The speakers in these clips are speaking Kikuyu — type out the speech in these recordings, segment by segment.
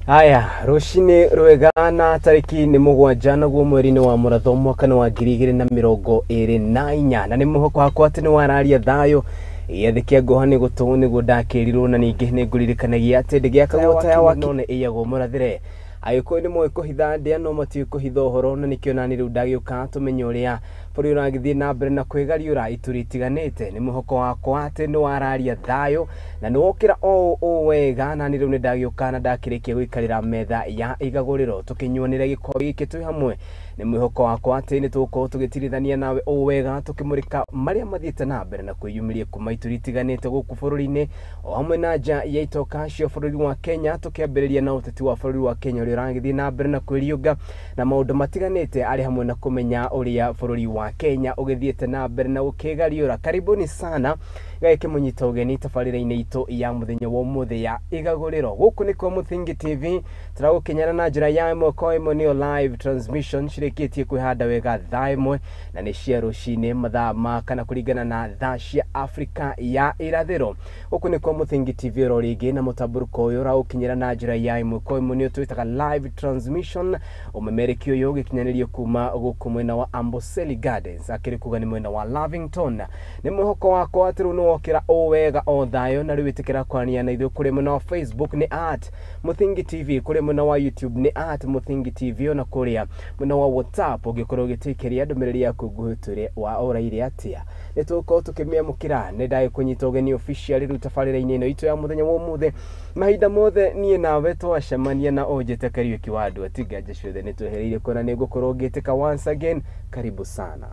Haya, rũcinĩ rwega na tarĩki nĩ 7 naguo mweri-inĩ wa Mũratho mwaka-inĩ wa 2024 na nĩ mwĩhoko wakwa atĩ nĩ wararia thayũ gĩathĩ kĩa ngoha nĩ gũtũ nĩguo ndakĩrirwo na ningĩ nĩ ngũririkanagia atĩ ndĩgĩakagwo taya wa no nĩ ĩiyagwo mũrathĩre. Agĩkũyũ nĩ moĩ kũhitha ndĩa no matiũĩ kũhitha ũhoro na nĩkĩo nani rĩu ndagĩũka tũmenye ũrĩa bũrũri ũragĩthiĩ na mbere na kwĩgariũra ituri itiganĩte. Nĩ mwĩhoko wakwa atĩ nĩ wararia thayũ na nĩ wokĩra o ũũ wega nani rĩu nĩ ndagĩũka na ndakĩrĩkia gũikarĩra metha ya igagũrĩro tũkĩnyuanĩre gĩkombe gĩkĩ twĩ hamwe. Nĩ mwĩhoko wakwa atĩ nĩ tũgũkorwo tũgĩtirithania nawe ũũ wega tũkĩmũrĩka marĩa mathiĩte na mbere na kwĩyumĩria kuma ituri itiganĩte gũkũ bũrũri-inĩ o hamwe na nja ya itoka cia bũrũri wa Kenya, tũkĩambĩrĩria na ũteti wa bũrũri wa Kenya ũrĩa ũragĩthiĩ na mbere na kwĩriũnga na maũndũ matiganĩte arĩ hamwe na kũmenya ũrĩa bũrũri wa Kenya ũgĩthiĩte na mbere na gũkĩgariũra. Karibuni sana gagĩkĩmũnyita ũgeni tabarĩra-inĩ itũ ya mũthenya wa ũmũthĩ ya igagũrĩro. Gũkũ nĩ kwa Mũthingi TV, tũragũkinyana na njĩra ya ĩmwe kwa ĩmwe nĩyo live transmission cirĩkĩtie kwĩhanda wega thaa 1 na nĩ cia rũcinĩ mathaa ma kana kũringana na thaa cia Afrika ya irathĩro. Gũkũ nĩ kwa Mũthingi TV oro rĩngĩ na mũtambũrũko ũyũ ũragũkinyĩra na njĩra ya ĩmwe kwa ĩmwe nĩyo twĩtaga live transmission. Ũmemerekio ũyũ ũgĩkinyanĩrio kuma gũkũ mwena wa Amboseli Gardens, akĩrĩ kuga nĩ mwena wa Lavington. Nĩ mwĩhoko wakwa atĩ rĩu nĩ wokĩra o wega o thayũ na rĩu ĩtĩkĩra kwaria na ithuĩ kũrĩ mwena wa Facebook nĩ at Mũthingi TV, kũrĩ mwena wa YouTube nĩ at Mũthingi TV, ona kũrĩa mwena wa WhatsApp ũngĩkorwo ũgĩtĩkĩria ndũmĩrĩri yaku nguhĩ twĩre wa ũraire atĩa. Nĩ tũgũkorwo tũkĩmĩamũkĩra. Nĩ ndagĩkũnyita ũgeni official rĩu tabarĩra-inĩ ĩno itũ ya mũthenya wa ũmũthĩ. Mahinda mothe niĩ nawe twacemania na ũnjĩte Kariũki wa andũ ati nganja ciothe nĩ twehereire kuona nĩ ngũkorwo ngĩtĩka once again. Karibu sana.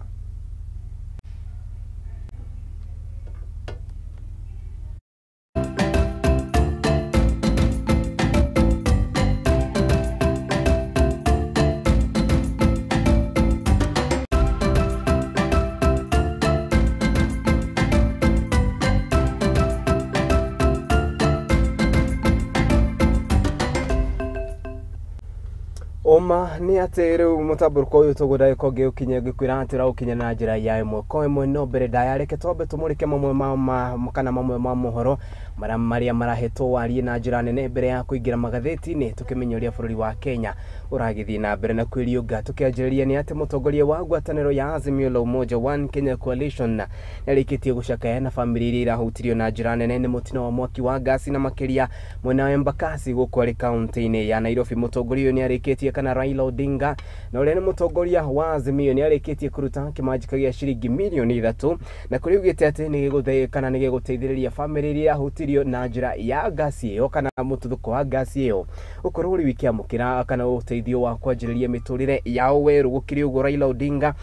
Oma nĩ atĩ rĩu mũtambũrũko ũyũ tũguo ndagĩkorwo ngĩũkinyia ngĩkwĩra atĩ ũraũkinya na njĩra ya ĩmwe kwa ĩmwe. No mbere ndaya reke twambe tũmũrĩke mamwe ma kana mamwe ma mohoro marĩa marahetwo warie na njĩra nene mbere ya kũingĩra magathĩti-inĩ tũkĩmenya ũrĩa bũrũri wa Kenya ũragĩthiĩ na mbere na kwĩriũnga. Tũkĩanjĩrĩria nĩ atĩ mũtongoria wa ngwatanĩro ya Azimio la Umoja One Kenya Coalition nĩarĩkĩtie gũcakaya na bamĩrĩ iria irahutirio na njĩra nene nĩ mũtino wa mwaki wa ngasi na makĩria mwena wa Embakasi gũkũ arĩ kaunti-inĩ ya Nairobi. Mũtongoria ũyũ nĩarĩkĩtie kana Raila Odinga na ũrĩa nĩ mũtongoria wa Azimio nĩarĩkĩtie kũruta kĩmanjĩka gĩa ciringi mirioni 3 na kũrĩa augĩte atĩ nĩ kana nĩ gĩgũteithĩrĩria bamĩrĩ iria irahutirio na njĩra ya ngasi ĩyo kana mũtuthũko wa ngasi ĩyo ũkorwo rĩu ikĩamũkĩra kana ũteithio wa kwanjĩrĩria mĩtũrĩre yao werũ. Gũkĩrĩ ũguo Raila Odinga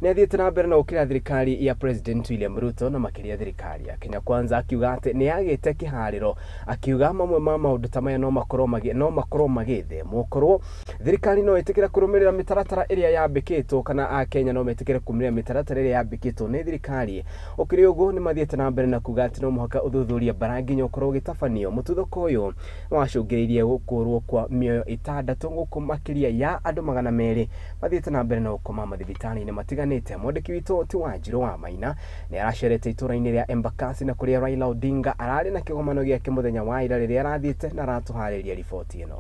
nĩ athiĩte na mbere na gũkĩra thirikari ya President William Ruto na makĩria thirikari ya Kenya Kwanza, akiuga atĩ nĩ yagĩte kĩharĩro, akiuga mamwe ma maũndũ ta maya no makorwo magĩthemwo korwo thirikari no ĩtĩkĩre kũrũmĩrĩra mĩtaratara ĩrĩa yambĩkĩtwo kana Akenya no metĩkĩre kũrũmĩrĩra mĩtaratara ĩrĩa yambĩkĩtwo nĩ thirikari. Ũkĩrĩ ũguo nĩ mathiĩte na mbere na kuga atĩ no mũhaka ũthuthuria bara nginya ũkorwo ũgĩtabanio. Mũtuthũko ũyũ wacũngĩrĩirie gũkũrwo kwa mĩoyo 6 gũkũ makĩria ya andũ 200 mathiĩte na mbere na gũkoma mathibitarĩ-inĩ matiganĩte. Mwandĩki witũ ti Wanjirũ wa Maina nĩ aracerete itũra-inĩ rĩa Embakasi na kũrĩa Raila Odinga ararĩ na kĩgomano gĩake mũthenya wa ira rĩrĩa arathiĩte na aratũharĩria riboti ĩno.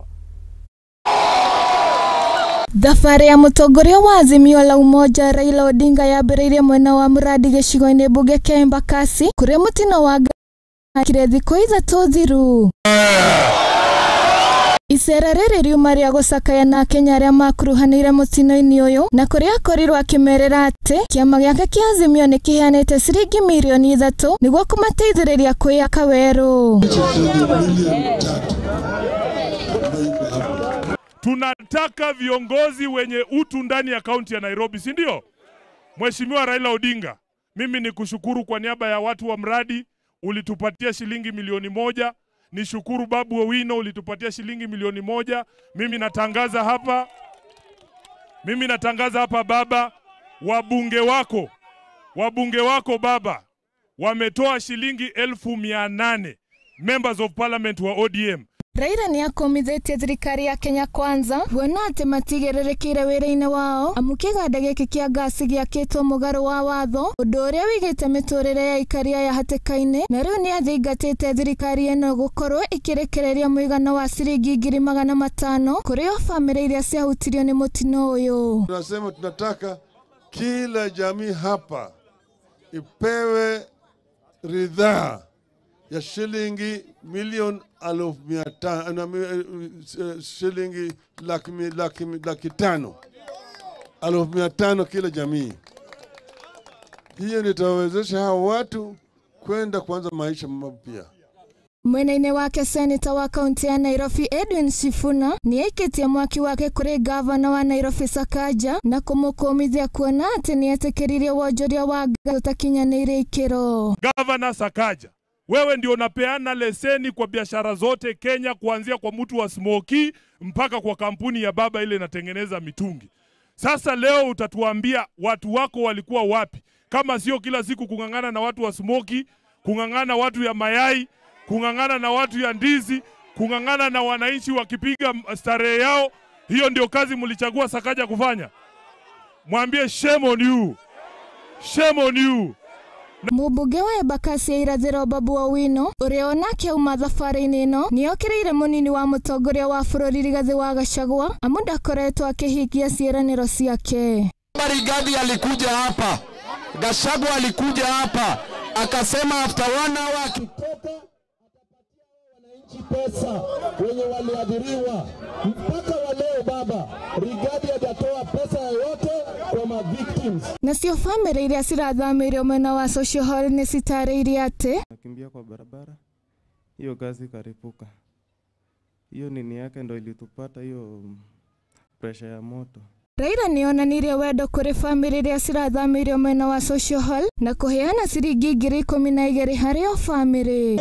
Thabarĩ ya mũtongoria wa Azimio la Umoja Raila Odinga yambĩrĩirie mwena wa Mũrandi gĩcigo-inĩ mbunge kĩa Embakasi kũrĩa mũtino wa kire thikũ 3 thiru. Icera rĩrĩ riuma rĩa gũcakaya na Akenya arĩa makuruhanĩire mũtino-inĩ ũyũ na kũrĩa akorirwo akĩmerĩra atĩ kĩama gĩake kĩa Azimio nĩ kĩheanĩte ciringi mirioni 3 nĩguo kũmateithĩrĩria kwĩyaka werũ. Tunataka viongozi wenye utu ndani ya kaunti ya Nairobi, si ndio? Mheshimiwa Raila Odinga, mimi ni kushukuru kwa niaba ya watu wa mradi, ulitupatia shilingi milioni 1. Nishukuru Babu Owino, ulitupatia shilingi milioni 1. Mimi natangaza hapa baba, wabunge wako baba wametoa shilingi 800,000 members of parliament wa ODM. Raila nĩ akũmithĩtie thirikari ya Kenya Kwanza kuona atĩ matigĩrĩrĩkĩire wĩra-inĩ wao amu kĩganda gĩkĩ kĩa ngasi gĩakĩtwo mũgarũ wa watho, ũndũ ũrĩa wĩigĩte mĩtũrĩre ya aikari aya hatĩka-inĩ, na rĩu nĩ athingatĩte thirikari ĩno gũkorwo ĩkĩrekereria mũigana wa ciringi 500,000 kũrĩ o bamĩrĩ iria ciahutirio nĩ mũtino ũyũ. Tunasema tunataka kila jamii hapa ipewe ridhaa ya shilingi milioni 500,000, shilingi 500,000, 500,000 kila jamii. Hiyo nitawezesha hao watu kwenda kuanza maisha mapya. Mwena-inĩ wake seneta wa kaunti ya Nairobi Edwin Sifuna nĩ aikĩtie mwaki wake kũrĩ gavana wa Nairobi Sakaja na kũmũkũmithia kuona atĩ nĩ etĩkĩririe wonjoria wa ngasi ũtakinyanĩire ikĩro. Gavana Sakaja, wewe ndio unapeana leseni kwa biashara zote Kenya, kuanzia kwa mtu wa smoky mpaka kwa kampuni ya baba ile inatengeneza mitungi. Sasa leo utatuambia watu wako walikuwa wapi kama sio kila siku kung'ang'ana na watu wa smoky, kung'ang'ana watu ya mayai, kung'ang'ana na watu ya ndizi, kung'ang'ana na wananchi wakipiga starehe yao. Hiyo ndio kazi mlichagua Sakaja kufanya? Mwambie shame on you. Shame on you. Mũmbunge wa Embakasi ya Irathĩro Babu Owino ũrĩa onake auma thabarĩ-inĩ ĩno nĩokĩrĩire mũnini wa mũtongoria wa bũrũri Rigathĩ wa Gachagua amu ndakoretwo akĩhingia ciĩranĩro ciake. Rigathi alikuja hapa, Gachagua alikuja hapa akasema after 1 hour akitoka wananchi pesa wenye waliadhiriwa. Mpaka wa leo baba Rigathi hajatoa pesa yoyote kwa ma victims. Nacio bamĩrĩ iria cirathamĩirio mwena wa Social Hall nĩ citarĩirie atĩ nakimbia kwa barabara, hiyo gasi ikaripuka. Hiyo nini yake ndo ilitupata hiyo pressure ya moto. Raila nĩonanirie wendo kũrĩ bamĩrĩ iria cirathamĩirio mwena wa Social Hall na kũheana ciringi 12,000 harĩ o bamĩrĩ.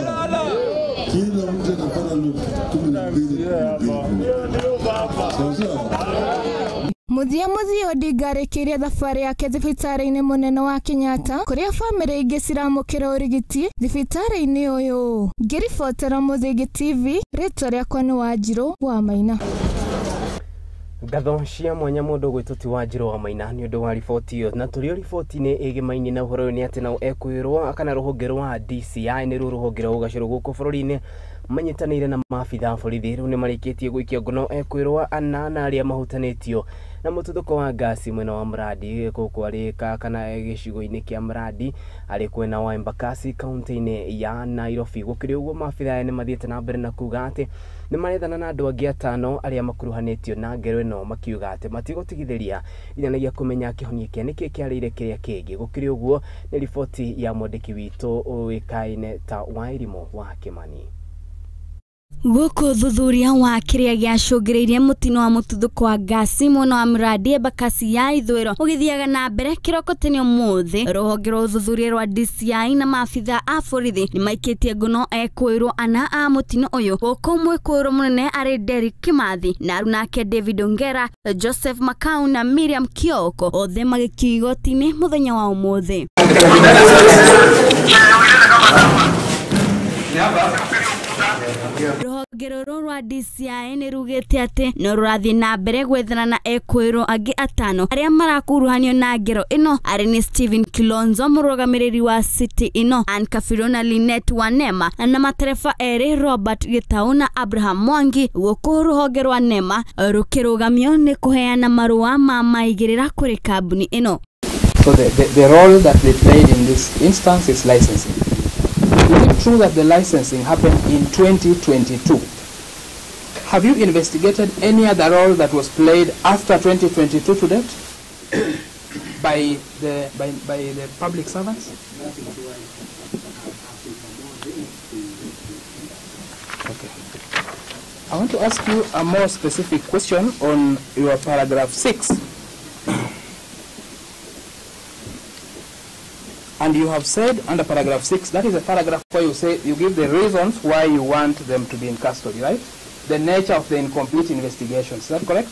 Kila mtu atapata 12,000. Mũthia mũthia Odinga arĩkĩirie thabarĩ yake thibitarĩ-inĩ mũnene wa Kenyatta kũrĩa bamĩrĩ ingĩ ciramũkĩra ũrigiti thibitarĩ-inĩ ũyũ. Ngĩribotera Mũthingi TV, rĩtwa rĩakwa nĩ Wanjirũ wa Maina. Ngatho cia mwanya mũndũ gwĩtwo ti Wanjirũ wa Maina nĩ ũndũ wa riboti ĩyo. Na tũrĩ o riboti-inĩ ĩgĩmaini na ũhoro ũyũ nĩ atĩ nao ekwĩrwo kana rũhonge rwa DCI nĩruo rũhonge rwa ũgacĩru gũkũ bũrũri-inĩ manyitanĩire na maabitha a borithi rĩu nĩ marĩkĩtie gũikia ngono ekwĩrwo ana na arĩa mahutanĩtio na mũtuthũko wa ngasi mwena wa Mradi gũkũ arĩ kana gĩcigo-inĩ kĩa Mradi arĩ kwena wa Embakasi kaunti-inĩ ya Nairobi. Gũkĩrĩ ũguo maabitha aya nĩ mathiĩte na mbere na kuga atĩ nĩ marethana na andũ angĩ atano arĩa makuruhanĩtio na ngero ĩno, makiuga atĩ matigũtigithĩria nginyagia kũmenya kĩhonia kĩa nĩkĩ kĩarĩire kĩrĩa kĩngĩ. Gũkĩrĩ ũguo nĩ riboti ya mwandĩki witũ ũĩkaine ta Wairimũ wa Kĩmani. Gũkũ thuthuria wa kĩrĩa gĩacũngĩrĩirie mũtino wa mũtuthũko wa ngasi mwena wa Mradi Embakasi ya Ithũĩro ũgĩthiaga na mbere kĩroko tene ũmũthĩ, rũhonge rwa ũthuthuria rwa DCI na maabitha a borithi nĩmaikĩtie ngono ekwĩrwo ana a mũtino ũyũ, gũkũ mwĩkũĩrwo mũnene arĩ Derrick Kimathi na arunake David Ongera, Joseph Makau na Miriam Kioko, othe magĩkio igoti-inĩ mũthenya wa ũmũthĩ. Rũhonge rũrũ rwa DCI nĩ rugĩte atĩ no rũrathiĩ na mbere gwethana na ekwĩrwo angĩ atano arĩa marakuruhanio na ngero ĩno arĩ nĩ Stephen Kilonzo mũrũgamĩrĩri wa City ĩno, Ann Kafiro na Lynette Wanema na matereba erĩ Robert Gitau na Abraham Mwangi, gũkũ rũhonge rwa NEMA rũkĩrũgamio nĩ kũheana marũa ma maigĩrĩra kũrĩ kambuni ĩno. So the role that they played in this instance is licensing. Is it true that the licensing happened in 2022? Have you investigated any other role that was played after 2022 to date by the public servants? Okay. I want to ask you a more specific question on your paragraph 6. And you have said under paragraph 6, that is a paragraph where you say you give the reasons why you want them to be in custody, right? The nature of the incomplete investigations, is that correct?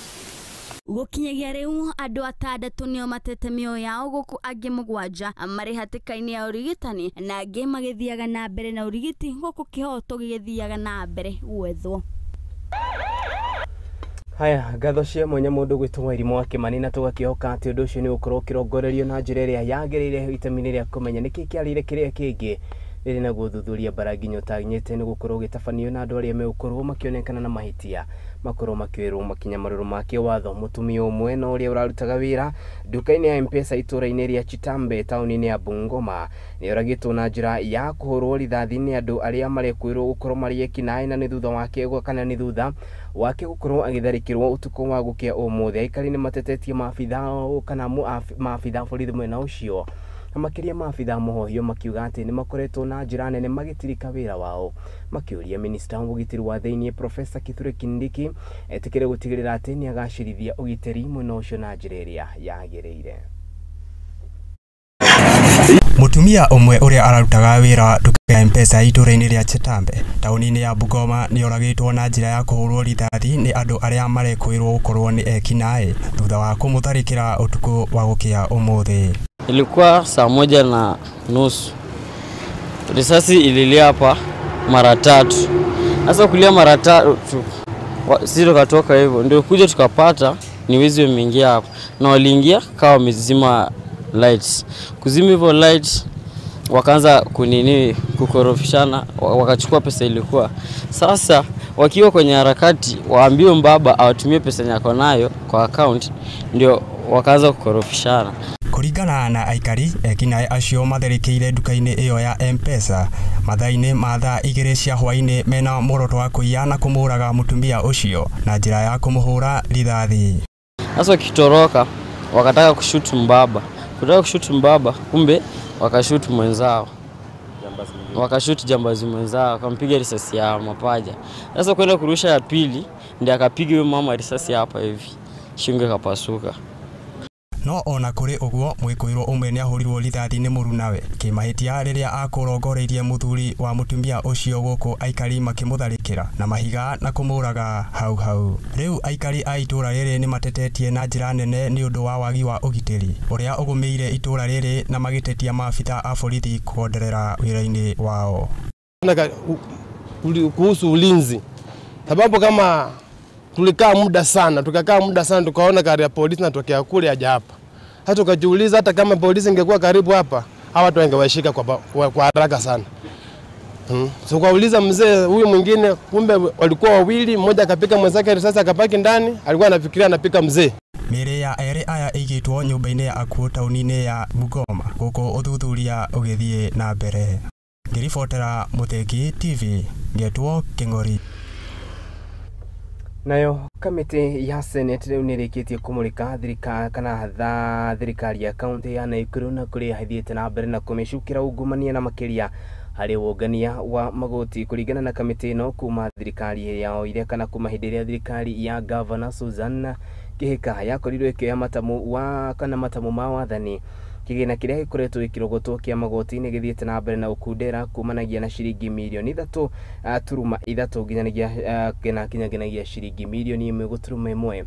Gũkinyagia rĩu andũ atandatũ nĩo matete mĩoyo yao gũkũ angĩ mũgwanja marĩ hatĩka-inĩ ya ũrigitani na angĩ magĩthiaga na mbere na ũrigiti gũkũ kĩhoto gĩgĩthiaga na mbere gwethwo. Haya, ngatho cia mwanya mũndũ gwĩtwo Wairimu wa Kĩmani, na tũgakĩhoka atĩ ũndũ ũcio nĩ ũgũkorwo ũkĩrongorerio na njĩra ĩrĩa yagĩrĩire itemi-inĩ rĩa kũmenya nĩkĩ kĩarĩire kĩrĩa kĩngĩ rĩrĩ naguo ũthuthuria mbara nginya ũtanyĩte nĩ gũkorwo ũgĩtabanio na andũ arĩa megũkorwo makĩonekana na mahĩtia makorwo makĩoerwo makinya marũrũ ma kĩwatho. Mũtumia ũmwe na ũrĩa ũrarutaga wĩra nduka-inĩ ya M-Pesa itũũra-inĩ rĩa Chitambe taũni-inĩ ya Bungoma nĩoragĩtwo na njĩra ya kũhũrwo rithathi nĩ andũ arĩa marekwĩrwo gũkorwo marĩ ekinaĩ, na nĩ thutha wake kana nĩ thutha wake gũkorwo agĩtharĩkĩrwo ũtukũ wa gũkĩa ũmũthĩ. Aikari nĩ matetetie maabitha kana maabitha borithi mwena ũcio na makĩria maabitha mũhohio makiuga atĩ nĩ makoretwo na njĩra nene magĩtirika wĩra wao, makĩũria minista wa ũgitĩri wa thĩiniĩ Profesa Kithure Kindiki etĩkĩre gũtigĩrĩra atĩ nĩ agacĩrithia ũgitĩri mwena ũcio na njĩra ĩrĩa yagĩrĩire. Mũtumia ũmwe ũrĩa ararutaga wĩra nduka ya M-Pesa itũũra-inĩ rĩa Chetambe taũni-inĩ ya Bungoma nĩoragĩtwo na njĩra ya kũhũrwo rithathi nĩ andũ arĩa marekwĩrwo gũkorwo nĩ ekinaĩ thutha wa kũmũtharĩkĩra ũtukũ wa gũkĩa ũmũthĩ. Ilikuwa saa 1:30. Risasi ililia hapa mara tatu. Sasa kulia mara tatu sisi tukatoka hivyo, ndio kuja tukapata ni wezi wameingia hapa, na waliingia kama wamezima lights. Kuzima hivyo lights wakaanza kunini kukorofishana, wakachukua pesa ilikuwa. Sasa wakiwa kwenye harakati waambiwe mbaba awatumie pesa yako nayo kwa account, ndio wakaanza kukorofishana. Kũringana na aikari, ekinaĩ acio matharĩkĩire nduka-inĩ ĩyo ya M-Pesa mathaa-inĩ ma thaa 2 cia hwaĩ-inĩ mena muoroto wa kũiya na kũmũraga mũtumia ũcio na njĩra ya kũmũhũra rithathi. Sasa wakitoroka wakataka kushoot mbaba, kutaka kushoot mbaba, kumbe wakashoot mwenzao, wakashoot jambazi mwenzao, akampiga risasi ya mapaja. Sasa kwenda kurusha ya pili, ndiye akapiga huyo mama risasi hapa hivi, shingo ikapasuka. No ona kũrĩ ũguo mwĩkũĩrwo ũmwe nĩahũrirwo rithathi nĩ mũrunawe kĩmahĩtia rĩrĩa akũrongoreirie mũthuri wa mũtumia ũcio gũkũ aikari makĩmũtharĩkĩra na mahiga na kũmũraga hau hau. Rĩu aikari a itũũra rĩrĩ nĩmatetetie na njĩra nene nĩ ũndũ wa wagi wa ũgitĩri ũrĩa ũgũmĩire itũũra rĩrĩ na magĩtetia maabitha a borithi kuonderera wĩra-inĩ wao. Kuhusu ulinzi, sababu kama tulikaa muda sana, tukakaa muda sana, tukaona gari ya polisi na tokea kule haja hapa. Hata tukajiuliza hata kama polisi ingekuwa karibu hapa, hawa watu wangewashika kwa haraka sana. So kauliza mzee huyu mwingine, kumbe walikuwa wawili, mmoja akapika mwenzake risasi akapaki ndani, alikuwa anafikiria anapika mzee. Mĩĩrĩ ya erĩ aya ĩigĩtwo nyũmba-inĩ ya akuũ taũni-inĩ ya Bungoma gũkũ ũthuthuria ũgĩthiĩ na mbere. Ngĩribotera Mũthĩgi TV, ngetwo Kĩng'ori. Nayo kamĩtĩ ya Senate rĩu nĩrĩkĩtie kũmũrĩka thirikari kana thirikari ya kaunti ya Nakuru na kũrĩa ĩthiĩte na mbere na kũmĩcukĩra ungumania na makĩria harĩ wũngania wa magoti. Kũringana na kamĩtĩ ĩno, kuma thirikari yaoire kana kuma hĩndĩ ĩrĩa thirikari ya Governor Susan Kihika yakorirwo ĩkĩoya matamu wa kana matamu ma wathani, kĩgĩna kĩrĩa gĩkoretwo gĩkĩrogotwo kĩa magoti nĩ gĩthiĩte na mbere na gũkundera kumanagia na ciringi mirioni 3.3 nginyagia ciringi mirioni 1.1.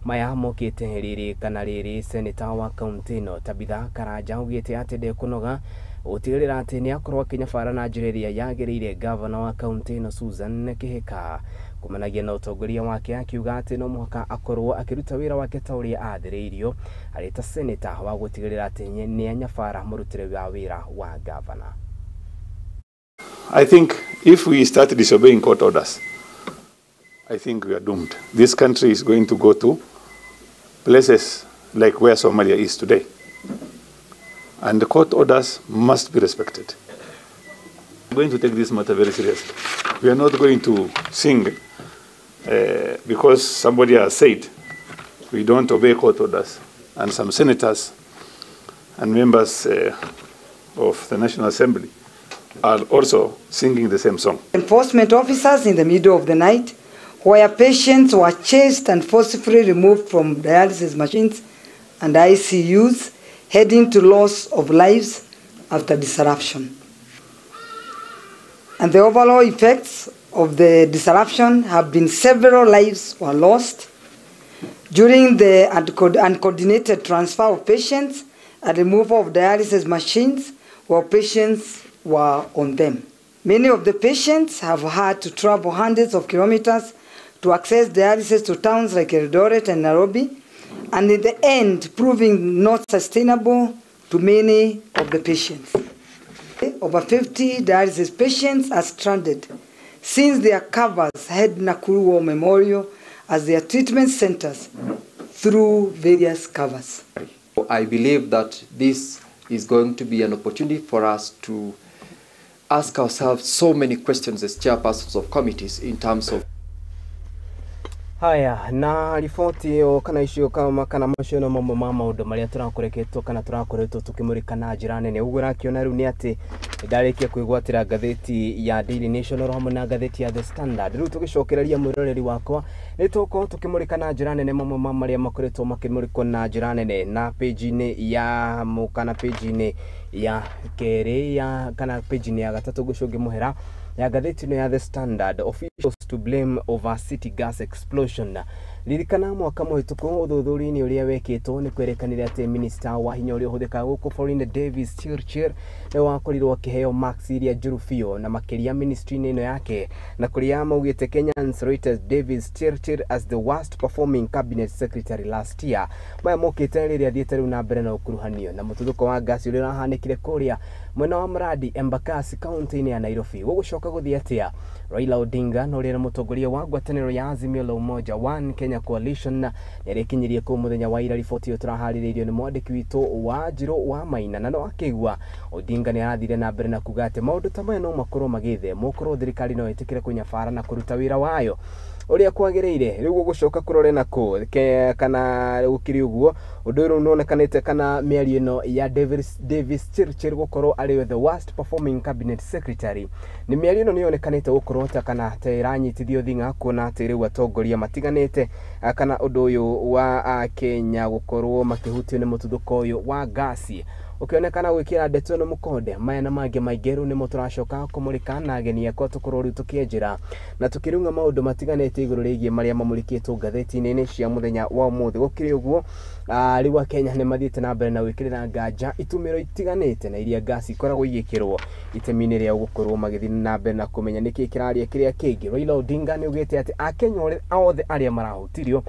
Maya mokĩte rĩrĩ kana rĩrĩ seneta wa kaunti ĩno Tabitha Karanja augĩte atĩ ndekũnoga gũtigĩrĩra atĩ nĩakorwo akĩnyabara na njĩra ĩrĩa yagĩrĩire gavana wa kaunti ĩno Susan Kihika kumanagia na ũtongoria wake, akiuga atĩ no mũhaka akorwo akĩruta wĩra wake ta ũrĩa athĩrĩirio arĩ ta seneta wa gũtigĩrĩra atĩ nĩanyabara mũrutĩre wa wĩra wa gavana. I think if we start disobeying court orders, I think we are doomed. This country is going to go to places like where Somalia is today. And the court orders must be respected. I'm going to take this matter very seriously. We are not going to sing because somebody has said we don't obey court orders. And some senators and members of the National Assembly are also singing the same song. Enforcement officers in the middle of the night, where patients were chased and forcibly removed from dialysis machines and ICUs, heading to loss of lives after disruption. And the overall effects of the disruption have been several lives were lost during the uncoordinated transfer of patients and removal of dialysis machines while patients were on them. Many of the patients have had to travel hundreds of kilometers to access dialysis to towns like Eldoret and Nairobi, and in the end proving not sustainable to many of the patients. Over 50 dialysis patients are stranded since their covers had Nakuru War Memorial as their treatment centers through various covers. I believe that this is going to be an opportunity for us to ask ourselves so many questions as chairpersons of committees in terms of Haya, na riboti ĩyo kana icio kama kana macio no mamwe ma maũndũ marĩa tũrakoretwo kana tũrakoretwo tũkĩmũrĩka na njĩra nene. Ũguo ũrakĩona rĩu nĩ atĩ ndarĩkia kwĩgwatĩra ngathĩti ya Daily Nation oro hamwe na ngathĩti ya The Standard. Rĩu tũgĩcokereria mwĩroreri wakwa nĩ tũgũkorwo tũkĩmũrĩka na njĩra nene mamwe ma marĩa makoretwo makĩmũrĩkwo na njĩra nene na page-inĩ ya kana page-inĩ ya kerĩ ya kana page-inĩ ya gatatũ ngũcũngĩ mũhera ya ngathĩti ĩno ya The Standard. Officials to blame over city gas explosion. Ririkana mwaka mũhĩtũku ũthuthuria-inĩ ũrĩa wekĩtwo nĩ kwerekanire atĩ minista wa hinya ũrĩa ũhũthĩkaga gũkũ bũrũri-inĩ Davis Chirchir nĩ wakorirwo akĩheo marks iria njũru biũ na makĩria ministry-inĩ ĩno yake, na kũrĩa maugĩte Kenyans rated Davis Chirchir as the worst performing cabinet secretary last year. Maya mokĩte rĩrĩa athiĩte rĩu na mbere na ũkuruhanio na mũtuthũko wa ngasi ũrĩa ũrahanĩkire kũrĩa mwena wa Mradi Embakasi kaunti-inĩ ya Nairobi. Gũgũcoka gũthiĩ atĩa? Raila Odinga na ũrĩa nĩ mũtongoria wa ngwatanĩro ya Azimio la Umoja One Kenya Coalition nĩarĩkinyirie kũu mũthenya wa ira. Riboti ĩyo tũraharĩrĩirio nĩ mwandĩki witũ wa Njirũ wa Maina, na no akĩigua Odinga nĩ arathire na mbere na kuga atĩ maũndũ ta maya no makorwo magĩthemwo korwo thirikari no ĩtĩkĩre kũnyabara na kũruta wĩra wayo ũrĩa kwagĩrĩire. Rĩu gũgũcoka kũrore nakũ kana gũkĩrĩ ũguo ũndũ ũyũ nĩwonekanĩte kana mĩario ĩno ya Davis Chirchir gũkorwo arĩ the worst performing cabinet secretary nĩ mĩario ĩno nĩyonekanĩte gũkorwo ta kana ta ĩranyitithio thing'a, kuona atĩ rĩu atongoria matiganĩte kana ũndũ ũyũ wa Kenya gũkorwo makĩhutio nĩ mũtuthũko ũyũ wa ngasi ũkĩonekana gwĩkĩra ndeto ĩno mũkonde. Maya na mangĩ maingĩ rĩu nĩmo tũracoka kũmũrĩka na ageni akwa tũkorwo rĩu tũkĩenjera na tũkĩrunga maũndũ matiganĩte igũrũ rĩgiĩ marĩa mamũrĩkĩtwo ngathĩti-inĩ cia mũthenya wa ũmũthĩ. Gũkĩrĩ ũguo rĩu Akenya nĩ mathiĩte na mbere na gwĩkĩrĩra nganja itumĩro itiganĩte na iria ngasi ikoragwo igĩkĩrwo itemi-inĩ rĩa gũkorwo magĩthiĩ na mbere na kũmenya nĩkĩĩ kĩraria kĩrĩa kĩngĩ. Raila Odinga nĩ augĩte atĩ Akenya othe arĩa marahutirio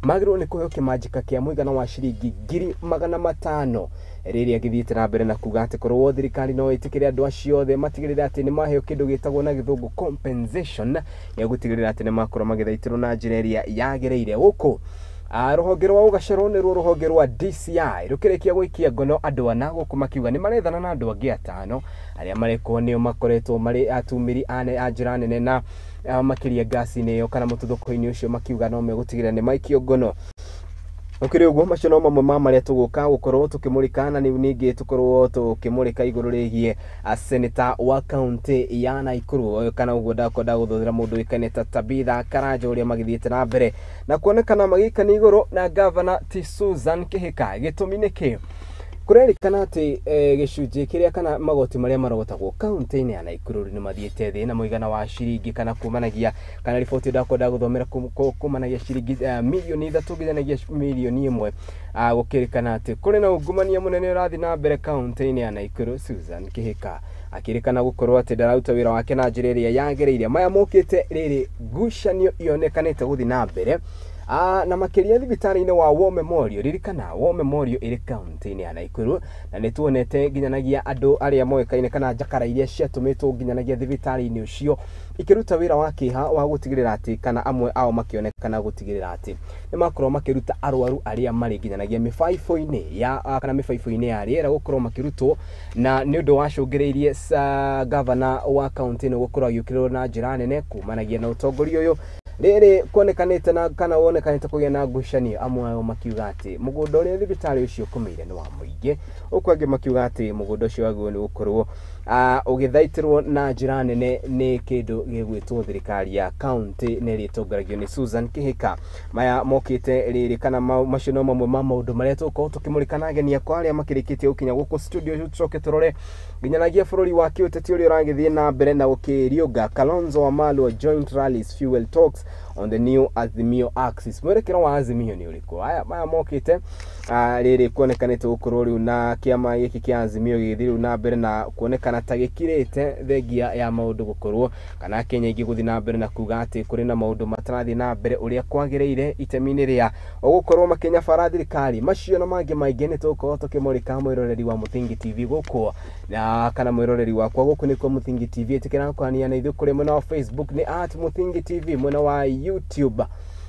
magĩrĩirwo nĩ kũheo kĩmanjĩka kĩa mũigana wa ciringi 500,000 rĩrĩa gĩthiĩte na mbere na kuga atĩ korwo thirikari no ĩtĩkĩre andũ acio othe matigĩrĩre atĩ nĩ maheo kĩndũ gĩtagwo na gĩthũngũ compensation ya gũtigĩrĩra atĩ nĩ makorwo magĩthaitĩrwo na njĩra ĩrĩa yagĩrĩire. Gũkũ rũhonge rwa ũgacerwo nĩruo rũhonge rwa DCI rũkĩrĩkia gũikia ngono andũ ana gũkũ makiuga nĩ marethana na andũ angĩ atano arĩa marekwo nĩo makoretwo marĩ atumĩri a njĩra nene na makĩria ngasi-inĩ ĩyo kana mũtuthũko-inĩ ũcio, makiuga no megũtigĩrĩra nĩ maikio ngono. Gũkĩrĩ ũguo macio no mamwe ma marĩa tũgũka gũkorwo tũkĩmũrĩka, na rĩu ningĩ tũkorwo tũkĩmũrĩka igũrũ rĩgiĩ seneta wa kaunti ya Nakuru kana ũguo ndakwenda gũthuthĩra mũndũ ũĩkaine ta Tabitha Karanja ũrĩa magĩthiĩte na mbere na kuonekana magĩikania igũrũ na gavana ti Susan Kihika. Gĩtũmi nĩ kĩ? Kũrerĩkana atĩ gĩcunjĩ kĩrĩa kana magoti marĩa marogotagwo kaunti-inĩ ya Nakuru nĩ mathiĩte thĩ na mũigana wa ciringi kana kumanagia kana riboti ndakwenda gũthomera kumanagia ciringi milioni 3 nginyanagia milioni 1. Gũkĩrĩkana atĩ kũrĩ na ungumania mũnene ũrathiĩ na mbere kaunti-inĩ ya Nakuru. Susan Kihika akĩrĩkana gũkorwo atĩ ndararuta wĩra wake na njĩra ĩrĩa yagĩrĩire. Maya mokĩte rĩrĩ ngucanio ionekanĩte gũthiĩ na mbere na makĩria thibitarĩ-inĩ wa War Memorial. Ririkana War Memorial ĩrĩ kaunti-inĩ ya Nakuru na nĩ tuonete nginyanagia andũ arĩa moĩkaine kana njakara iria ciatũmĩtwo nginyanagia thibitarĩ-inĩ ũcio ikĩruta wĩra wa kĩeha wa gũtigĩrĩra atĩ kana amwe ao makĩonekana gũtigĩrĩra atĩ nĩ makorwo makĩruta arwaru arĩa marĩ nginyanagia mĩbaibũ-inĩ ya kana mĩbaibũ-inĩ ya rĩera gũkorwo makĩrutwo, na nĩ ũndũ wacũngĩrĩirie gavana wa kaunti ĩno gũkorwo agĩũkĩrĩrwo na njĩra nene kumanagia na ũtongoria ũyũ rĩrĩ kuonekanĩte na kana wonekanĩte kũgĩa na ngucanio. Amwe ao makiuga atĩ mũgũnda ũrĩa thibitarĩ ũcio ũkomeire nĩ wa mũingĩ, ũkũ angĩ makiuga atĩ mũgũnda ũcio wagĩrĩirwo nĩ gũkorwo ũgĩthaitĩrwo na njĩra nene nĩ kĩndũ gĩgwĩtwo thirikari ya kaunti na ĩrĩa ĩtongoragio nĩ Susan Kihika. Maya mokĩte rĩrĩ kana macio no mamwe ma maũndũ marĩa tũgũkorwo tũkĩmũrĩka na ageni akwa arĩa makĩrĩkĩtie gũkinya gũkũ studio. Tũcoke tũrore nginyanagia bũrũri wa kĩũteti ũrĩa ũragĩthiĩ na mbere na gũkĩriũnga. Kalonzo Wamalwa joint rallies fuel talks on the new Azimio axis. Mwerekero wa Azimio nĩ ũrĩkũ? Aya maya mokĩte Rĩrĩ kuonekanĩte gũkorwo rĩu na kĩama gĩkĩ kĩa Azimio gĩgĩthiĩ rĩu na mbere na kuonekana ta gĩkirĩte thengia ya maũndũ gũkorwo kana Kenya ingĩ gũthiĩ na mbere na kuga atĩ kũrĩ na maũndũ matarathiĩ na mbere ũrĩa kwagĩrĩire itemi-inĩ rĩa gũkorwo makĩnyabara thirikari. Macio na mangĩ maingĩ nĩ tũgũkorwo tũkĩmũrĩka mwĩroreri wa Mũthingi TV gũkũ na kana mwĩroreri wakwa gũkũ nĩkuo Mũthingi TV. Ĩtĩkĩra kwania na ithuĩ kũrĩ mwena wa Facebook nĩ @Mũthingi TV, mwena wa YouTube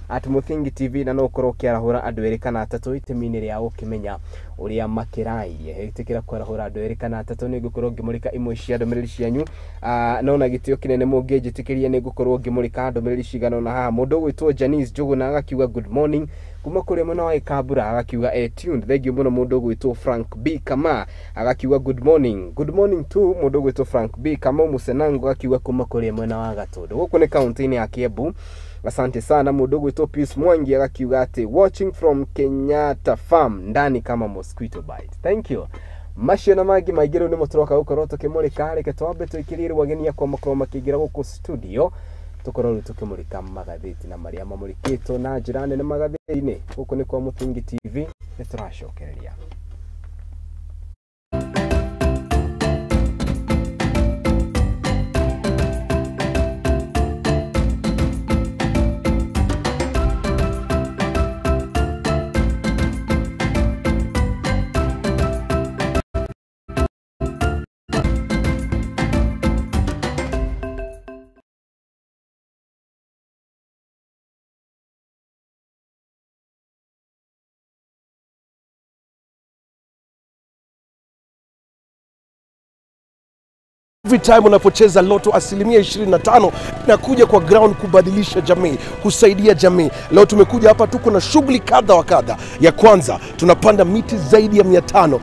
@Mũthingi TV, na no ũkorwo ũkĩarahũra andũ erĩ kana atatũ itemi-inĩ rĩa gũkĩmenya ũrĩa makĩrairie. Ĩtĩkĩra kwarahũra andũ erĩ kana atatũ, nĩ ngũkorwo ngĩmũrĩka imwe cia ndũmĩrĩri cianyu. No na gĩtĩo kĩnene mũngĩnjĩtĩkĩria nĩ ngũkorwo ngĩmũrĩka ndũmĩrĩri cigana ũna haha. Mũndũ ũgwĩtwo Janice Njũgũna agakiuga good morning kuma kũrĩ mwena wa Ikambura, agakiuga tuned. Thank you mũno. Mũndũ ũgwĩtwo Frank B Kama agakiuga good morning. Good morning to mũndũ ũgwĩtwo Frank B Kama Musenango agakiuga kuma kũrĩ mwena wa Gatũndũ, gũkũ nĩ kaunti-inĩ ya Kiambu. Asante sana. Mũndũ ũgwĩtwo Pius Mwangi agakiuga atĩ watching from Kenyatta Farm ndani kama mosquito bite. Thank you. Macio na mangĩ maingĩ rĩu nĩmo tũroka gũkorwo tũkĩmũrĩka. Reke twambe tũikĩrie rĩu ageni akwa makorwo makĩingĩra gũkũ studio, tũkorwo rĩu tũkĩmũrĩka magathĩti na marĩa mamũrĩkĩtwo na njĩra nene magathĩti-inĩ. Gũkũ nĩ kwa Mũthingi TV, nĩ tũracokereria. Every time unapocheza Lotto 25% inakuja kwa ground kubadilisha jamii, kusaidia jamii. Leo tumekuja hapa, tuko na shughuli kadha wa kadha. Ya kwanza, tunapanda miti zaidi ya 500.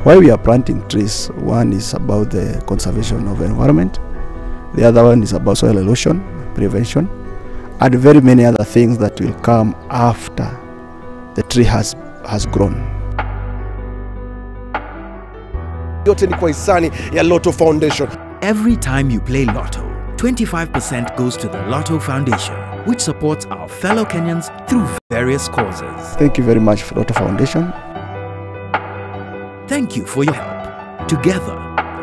Why we are planting trees, one is about the conservation of environment, the other one is about soil erosion prevention, and very many other things that will come after the tree has grown. Yote ni kwa hisani ya Lotto Foundation. Every time you play Lotto, 25% goes to the Lotto Foundation, which supports our fellow Kenyans through various causes. Thank you very much for Lotto Foundation. Thank you for your help. Together,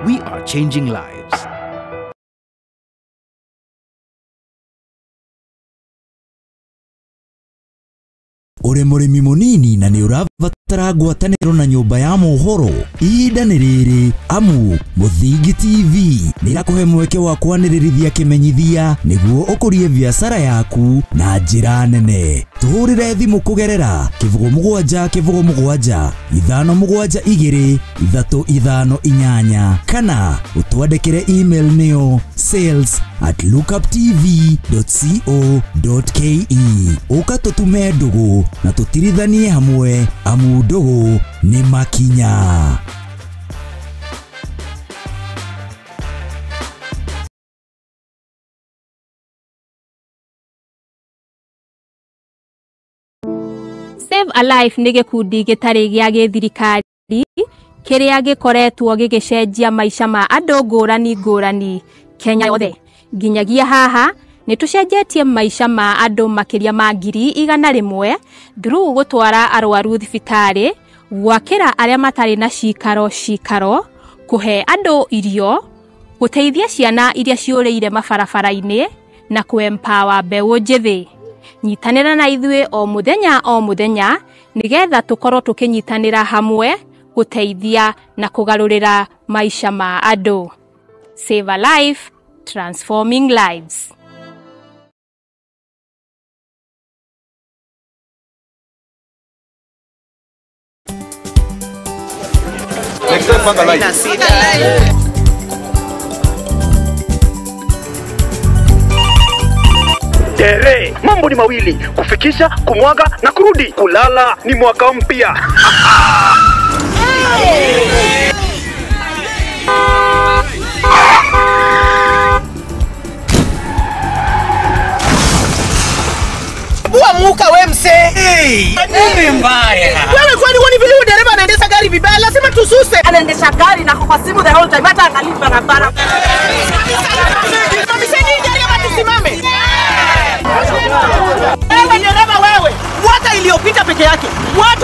we are changing lives. Uri mũrĩmi mũnini na nĩ ũrabatara ngwatanĩro na nyũmba ya mohoro, ihinda nĩ rĩrĩ amu Mũthingi TV nĩ ĩrakũhe mweke wa kwanĩrĩrithia kĩmenyithia nĩguo ũkũrie biacara yaku na njĩra nene. Tũhũrĩre thimũ kũgerera 07 07 572 358 kana ũtwandĩkĩre email nĩyo sales@lookuptv.co.ke. Ũka tũtume ndũgũ na tũtirithanie hamwe amu ndũgũ nĩ makinya. Save a Life nĩ gĩkundi gĩtarĩ gĩa gĩthirikari kĩrĩa gĩkoretwo gĩgĩcenjia maica ma andũ ngũrani ngũrani Kenya yothe. Nginyagia haha nĩ tũcenjetie maica ma andũ makĩria ma 100,000 through gũtwara arwaru thibitarĩ, gwakĩra arĩa matarĩ na cikaro cikaro, kũhe andũ irio, gũteithia ciana iria ciũrĩire mabarabara-inĩ na kũ-empower mbeũ njĩthĩ. Nyitanĩra na ithuĩ o mũthenya o mũthenya nĩgetha tũkorwo tũkĩnyitanĩra hamwe gũteithia na kũgarũrĩra maica ma andũ. Save a Life, transforming lives. Next time, panga line. Tere, mambo ni mawili, kufikisha, kumwaga na kurudi. Kulala ni mwaka mpya. Muka we mse. Hey, nini mbaya? Wewe kwani huoni vile huyu dereva anaendesha gari vibaya? Lazima tususe. Anaendesha gari na kwa simu the whole time, hata angalii barabara.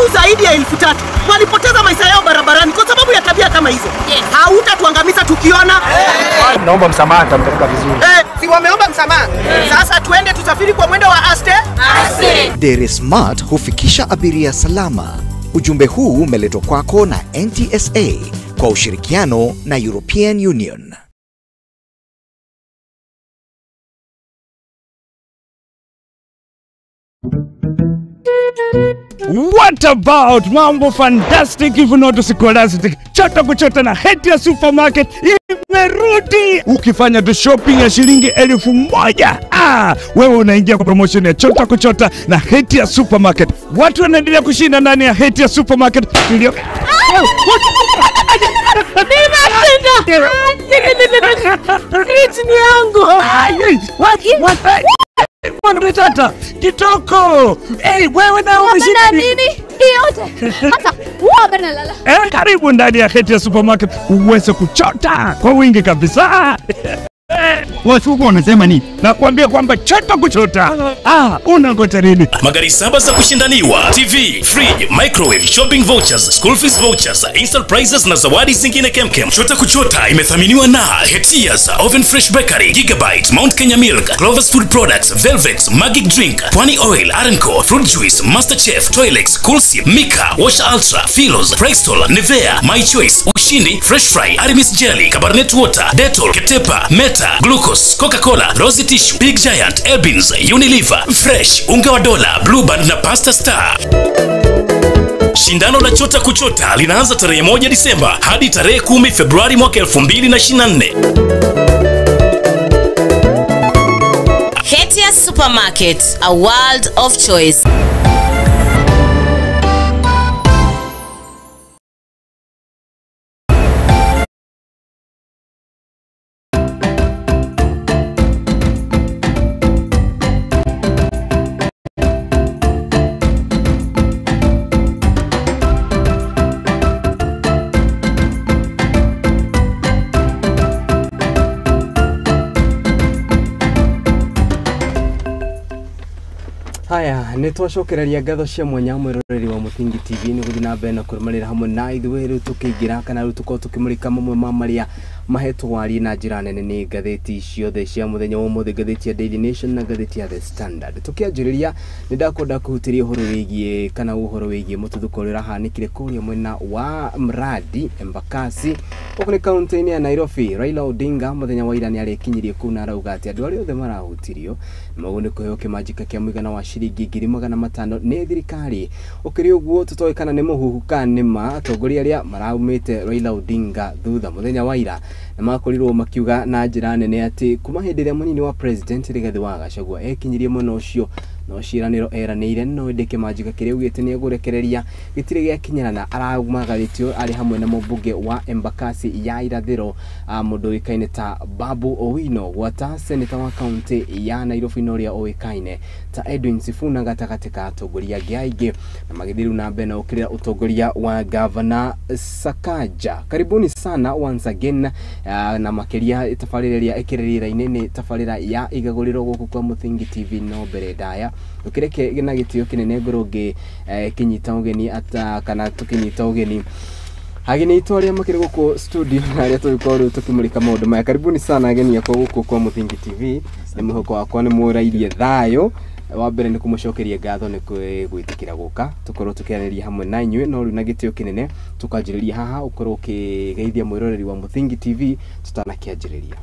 Watu zaidi ya 3,000 walipoteza maisha yao barabarani kwa sababu ya tabia kama hizo. Yes. Hautatuangamiza tukiona. Naomba msamaha, nitampeleka vizuri. Si wameomba msamaha. Sasa tuende tusafiri kwa mwendo wa aste. Aste. Dere Smart hufikisha abiria salama. Ujumbe huu umeletwa kwako na NTSA kwa ushirikiano na European Union. What about mambo fantastic if not scholastic? Chota kuchota na Hetia Supermarket imerudi. Ukifanya tu shopping ya shilingi 1,000, wewe unaingia kwa promotion ya Chota kuchota na Hetia Supermarket. Watu wanaendelea kushinda ndani ya Hetia Supermarket. Fridge ni yangu. Mwanatata kitoko. Hey, wewe na umeshinda nini? Yote. Hata wewe lala. Karibu ndani ya Hetia Supermarket uweze kuchota kwa wingi kabisa. Watu wanasema nini? Nakwambia kwamba chota kuchota. Unangoja nini? Magari 7 za kushindaniwa, TV, fridge, microwave, shopping vouchers, school fees vouchers, instant prizes na zawadi zingine kemkem. Chota kuchota imethaminiwa na Hetias, Oven Fresh Bakery, Gigabyte, Mount Kenya Milk, Clover's Food Products, Velvex, Magic Drink, Pwani Oil, Arenco, Fruit Juice, Master Chef, Toilex, Coolsip, Mika, Wash Ultra, Philos, Prextol, Nivea, My Choice, Ushindi, Fresh Fry, Aramis Jelly, Cabernet Water, Dettol, Ketepa, Meta, Glucose, Coca-Cola, Rosy Tissue, Big Giant, Elbins, Unilever, Fresh, Unga wa Dola, Blue Band na Pasta Star. Shindano la Chota Kuchota linaanza tarehe 1 Disemba hadi tarehe 10 Februari mwaka 2024. Hetia Supermarket, a world of choice. Haya, nitwacokereria ngatho cia mwanya mwiroreri wa Muthingi TV ni guthi na mbere na kurumanira hamwe na ithuĩ rĩu tũkĩingĩra kana rĩu tũkorwo tũkĩmũrĩka mamwe ma marĩa mahetwo warie na njĩra nene nĩ ngathĩti ciothe cia mũthenya wa ũmũthĩ, ngathĩti ya Daily Nation na ngathĩti ya The Standard. Tũkĩanjĩrĩria nĩ ndakwenda kũhutĩria ũhoro wĩgiĩ kana ũhoro wĩgiĩ mũtuthũko ũrĩa ũrahanĩkire kũrĩa mwena wa Mradi Embakasi gũkũ nĩ kaunti-inĩ ya Nairobi. Raila Odinga mũthenya wa ira nĩ arĩkinyirie kũu na arauga atĩ andũ arĩa othe marahutirio nĩmagwo nĩ kũheo kĩmanjĩka kĩa mũigana wa shilingi 500,000 nĩ thirikari. Ũkĩrĩ ũguo tũtoĩ kana nĩ mũhuhu kana nĩ ma, atongoria arĩa maraumĩte Raila Odinga thutha mũthenya wa ira na makorirwo makiuga na njĩra nene atĩ kuma hĩndĩ ĩrĩa mũnini wa president Rigathi wa Gachagua ekinyirie mwena ũcio no ciĩranĩro eranĩire no ĩndĩ kĩmanjĩka kĩrĩa augĩte nĩ egũrekereria gĩtirĩ gĩakinyĩra araumagarĩtio arĩ hamwe na mũmbunge wa Embakasi ya irathĩro mũndũ ũĩkaine ta Babu Owino gwata seneta wa kaunti ya Nairobi na ũrĩa ũĩkaine ta Edwin Sifuna gatagatĩ ka atongoria angĩ aingĩ na magĩthiĩ rĩu na mbere na gũkĩrĩra ũtongoria wa Gavana Sakaja. Karibuni sana once again na makĩria tabarĩra ĩrĩa ĩkĩrĩrĩra-inĩ nĩ tabarĩra ya igagũrĩro gũkũ kwa Muthingi TV no mbere ndaya ukireke na gĩtĩo kĩnene ngorwo ngĩkinyita ũgeni ata kana tũkĩnyita ũgeni ageni aitũ arĩa makĩrĩ gũkũ studio na arĩa tũgĩkorwo rĩu tũkĩmũrĩka maũndũ maya. Karibuni sana ageni akwa gũkũ kwa Muthingi TV. Nĩ mwĩhoko wakwa nĩ mũrairie thayũ. Wa mbere nĩ kũmũcokeria ngatho nĩ gwĩtĩkĩra gũka tũkorwo tũkĩaranĩria hamwe na inyuĩ no rĩu na gĩtĩo kĩnene tũkanjĩrĩria haha ũkorwo ũkĩgeithia mwĩroreri wa Muthingi TV tũtanakĩanjĩrĩria.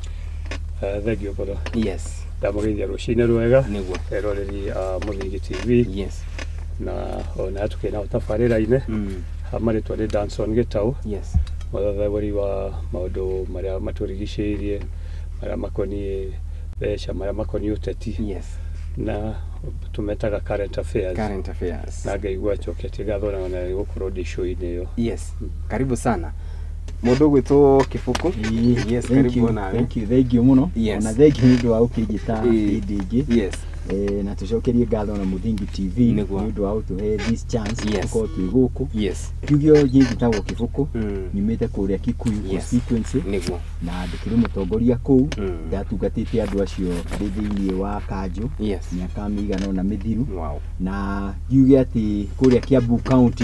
Thank you brother. Yes. Ndamũgeithia rũcinĩ rwega nĩguo eroreri a Muthingi TV. Yes. Na ona tukĩna tabarĩra-inĩ marĩtwa nĩ Danson Gĩtaũ. Yes. Mũthathaiwari wa maũndũ marĩa matũrigicĩirie marĩa makoniĩ mbeca marĩa makoniĩ ũteti. Yes. Na tumetaga current affairs. Current affairs. Na ngaigua njoketie ngatho na gũkorwo ndĩ show-inĩ ĩyo. Yes. Karibu sana. Mũndũ gwĩtwo Kĩbũkũ. Yes, karibu nawe. Thank you, thank you mũno. Yes. Ona thank you nĩ ũndũ wa gũkĩnjĩta hĩndĩ ĩngĩ. Yes. Na tucokerie ngatho na Muthingi TV nĩ ũndũ wa gũtũhe this chance gũkorwo twĩ gũkũ. Kiugio njĩtagwo Kĩbũkũ, nyumĩte kũrĩa Kikuyu constituency. Na ndĩkĩrĩ mũtongoria kũu, ndatungatĩte andũ acio ndĩ thĩinĩ wa kanjũ mĩaka mĩigana ũna mĩthiru. Na ngiuge atĩ kũrĩa Kiambu County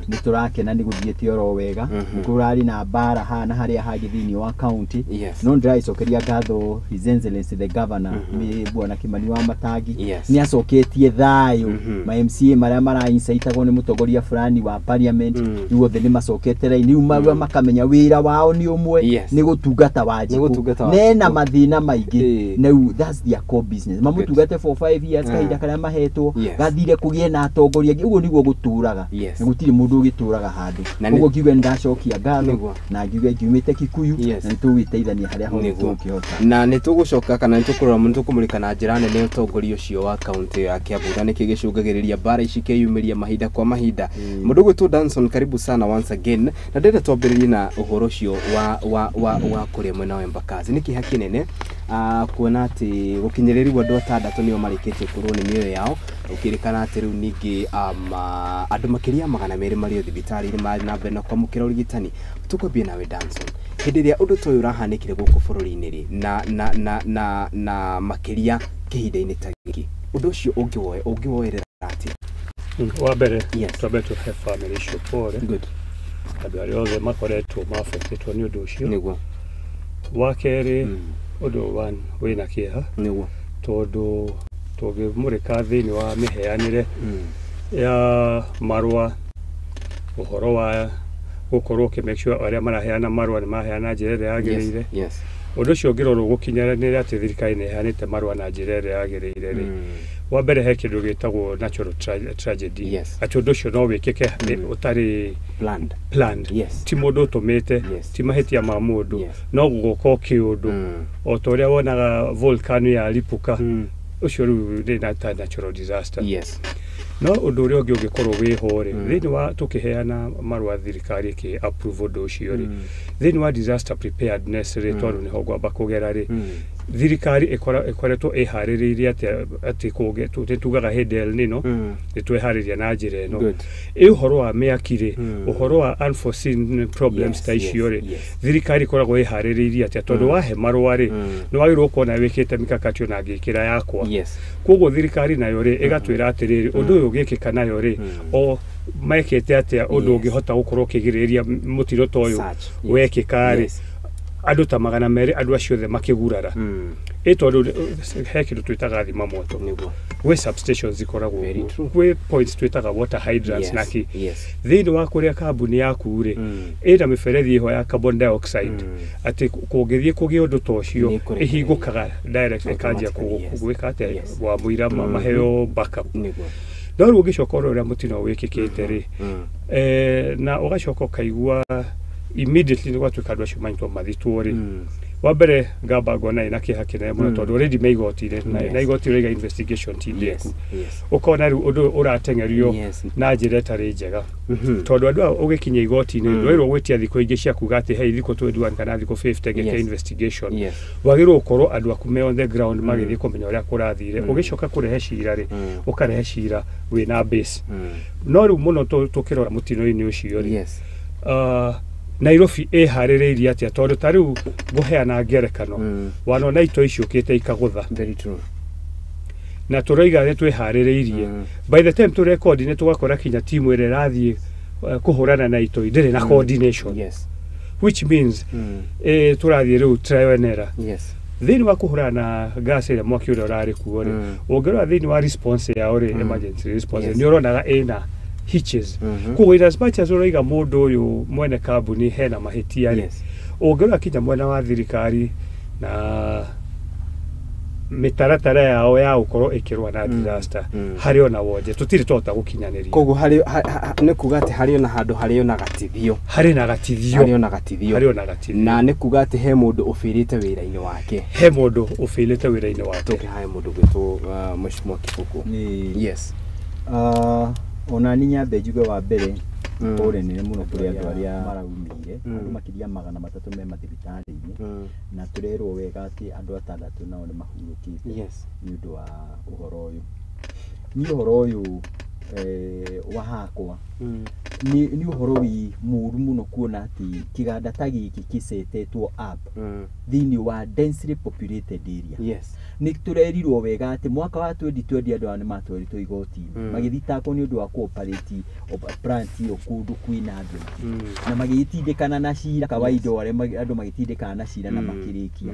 nĩ tũrakena nĩ gũthiĩte oro wega, nĩ kũrarĩ na mbara haha na harĩa hangĩ thĩinĩ wa county. No ndĩragĩcokeria ngatho His Excellency the Governor Bwana Kimani wa Matangi, nĩ acoketie thayũ. Ma MCA marĩa mara-incitagwo nĩ mũtongoria fulani wa parliament, rĩu othe nĩ macokete raini, rĩu marua makamenya wĩra wao nĩ ũmwe, nĩ gũtungata Wanjikũ mena mathĩna maingĩ. Rĩu that's their core business, mamũtungate for 5 years kahinda karĩa mahetwo gathire kũgĩe na atongoria angĩ. Ũguo nĩguo gũtũraga, na gũtirĩ mũndũ ũgĩtũraga handũ. Ũguo ngiuge nĩ ndacokia ngatho na ngiuge ngiumĩte Kikuyu na nĩ tũgwĩteithania harĩa hothe tũngĩhota. Na nĩ tũgũcoka kana nĩ tũkũrora mũno, tũkũmũrĩka na njĩra nene ũtongoria ũcio wa kaunti ya Kiambu na nĩkĩ gĩcũngagĩrĩria mbara ici ikeyumĩria mahinda kwa mahinda. Mũndũ ũgwĩtwo Danson, karibu sana once again, na ndĩrenda twambĩrĩrie na ũhoro ũcio wa kũrĩa mwena wa Embakasi. Nĩ kĩeha kĩnene kuona atĩ gũkinyĩrĩrio andũ atandatũ nĩo marĩkĩtie kũrwo nĩ mĩoyo yao, ũkĩrĩkana atĩ rĩu ningĩ andũ makĩria 200 marĩ thibitarĩ-inĩ marĩ na mbere na kwamũkĩra ũrigitani. Tũkwambie nawe Danson, hĩndĩ ĩrĩa ũndũ ta ũyũ ũrahanĩkire gũkũ bũrũri-inĩ rĩ, na makĩria kĩhinda-inĩ ta gĩkĩ, ũndũ ũcio ũngĩwoerera atĩa? Wa mbere twambe tũhe family icio pole, andũ arĩa othe makoretwo maabetĩtwo nĩ ũndũ ũcio. Wa kerĩ, ũndũ wĩna kĩeha tondũ tũngĩmũrĩka thĩinĩ wa mĩheanĩre ya marũa, ũhoro wa gũkorwo ũkĩ make sure arĩa maraheana marũa nĩ maraheana njĩra ĩrĩa yagĩrĩire. Ũndũ ũcio ũngĩrorwo gũkinyanĩra atĩ thirikari nĩ ĩheanĩte marũa na njĩra ĩrĩa yagĩrĩire rĩ, wa mbere he kĩndũ gĩtagwo natural tragedy, atĩ ũndũ ũcio no wĩkĩke ũtarĩ planned. Ti mũndũ ũtũmĩte, ti mahĩtia ma mũndũ, no gũgoka kĩũndũ o ta ũrĩa wonaga volcano yaripũka, ũcio rĩu nĩ ta natural disaster. No ũndũ ũrĩa ũngĩ ũngĩkorwo wĩho rĩ, thĩinĩ wa tũkĩheana marũa thirikari ĩkĩ approve ũndũ ũcio rĩ, thĩinĩ wa disaster preparedness rĩ, tondũ nĩho ngwamba kũgera rĩ, thirikari ĩkoretwo ĩharĩrĩirie atĩ kũngĩ tugaga hĩndĩ El Nino nĩ tweharĩria na njĩra ĩno. Ĩ ũhoro wa mĩaki rĩ, ũhoro wa unforeseen problems ta icio rĩ, thirikari ĩkoragwo ĩharĩrĩirie atĩa? Tondũ wahe marũa rĩ, nĩ wagĩrĩirwo kuona wĩkĩte mikakati ona ngĩkĩra yakwa. Koguo thirikari nayo rĩ, ĩgatwĩra atĩrĩrĩ, ũndũ ũyũ ũngĩkĩka nayo rĩ, o mekĩte atĩa ũndũ ũngĩhota gũkorwo ũkĩgirĩrĩria mũtino ta ũyũ wekĩka rĩ, andũ ta 200 andũ acio othe makĩgurara. Ĩ tondũ he kĩndũ twĩtaga thima moto, gwĩ substations ikoragwo kwĩ points twĩtaga water hydrants naki thĩinĩ wa kũrĩa kambuni yaku rĩ, ĩna mĩberethi ĩho ya carbon dioxide, atĩ kũngĩthiĩ kũgĩe ũndũ ta ũcio ĩhingũkaga direct ĩkanjia gwĩka atĩa wa mũira maheo backup. No rĩu ũngĩcoka ũrore ũrĩa mũtino wĩkĩkĩte rĩ, na ũgacoka ũkaigua immediately nĩ gwatuĩka andũ acio manyitwo mathitwo rĩ, wa mbere ngamba ngona ĩna kĩeha kĩnene mũno tondũ already me igoti-inĩ, na igoti rĩiga investigation ti ndĩku, ũkona rĩu ũndũ ũyũ ũrateng'erio na njĩra ĩtarĩ njega, tondũ andũ aya ũgĩkinya igoti-inĩ ndwagĩrĩirwo gwĩtia thikũ ingĩ cia kuga atĩ hey thikũ 21 kana thikũ 50 ngĩke investigation. Wagĩrĩirwo gũkorwo andũ aku me on the ground magĩthiĩ kũmenya ũrĩa kũrathire. Ũgĩcoka kũrehe cira rĩ, ũkarehe cira wĩna base. No rĩu mũno tũkĩrora mũtino-inĩ ũcio rĩ, Nairobi ĩharĩrĩirie atĩa? Tondũ ta rĩu ngũheana ngerekano, wanona itoi ciũkĩte ikagũtha, na tũroiga nĩ twĩharĩrĩirie. By the time tũrekondi nĩ tũgakora kinya timu ĩrĩa ĩrathiĩ kũhũrana na itoi ndĩrĩ na coordination, which means tũrathiĩ rĩu trial and error. Thĩinĩ wa kũhũrana na gas ĩrĩa mwaki ũrĩa ũrarĩ kuo rĩ, ũngĩrora thĩinĩ wa response yao rĩ, emergency response nĩ ũronaga ĩna hitches. Koguo in as much as ũraiga mũndũ ũyũ mwene kambuni hena mahĩtia rĩ, ũngĩrora kinya mwena wa thirikari na mĩtaratara yao ya gũkorwo ĩkĩrũa na disaster, harĩ ona wonje tũtirĩ twahota gũkinyanĩria. Koguo harĩ nĩ kuga atĩ harĩ ona handũ harĩ ona gatithio, harĩ na gatithio, harĩ ona gatithio, harĩ ona gatithio, na nĩ kuga atĩ he mũndũ ũbĩrĩte wĩra-inĩ wake, he mũndũ ũbĩrĩte wĩra-inĩ wake. Tũke hae mũndũ gwĩtwo Mheshimiwa Kĩbũkũ. Yes. Ona ni nyambe njuge wa mbere Pole nene mũno kũrĩ andũ arĩa maraumire, andũ makĩria 300 me mathibitarĩ-inĩ, na tũrerwo wega atĩ andũ 6 nao nĩ mahurũkĩte nĩ ũndũ wa ũhoro ũyũ. Niĩ ũhoro ũyũ wa hakwa nĩ ũhoro wĩ mũru mũno kuona atĩ kĩganda ta gĩkĩ kĩcetetwo up thĩinĩ wa densely populated area. Nĩ tũrerirwo wega atĩ mwaka wa 2020 andũ aya nĩ matwaritwo igoti-inĩ magĩthitangwo nĩ ũndũ wa cooperate plant ĩyo kũndũ kwĩna andũ aingĩ, na magĩgĩtindĩkana na cira kawaida arĩa andũ magĩtindĩkana na cira na makĩrĩkia.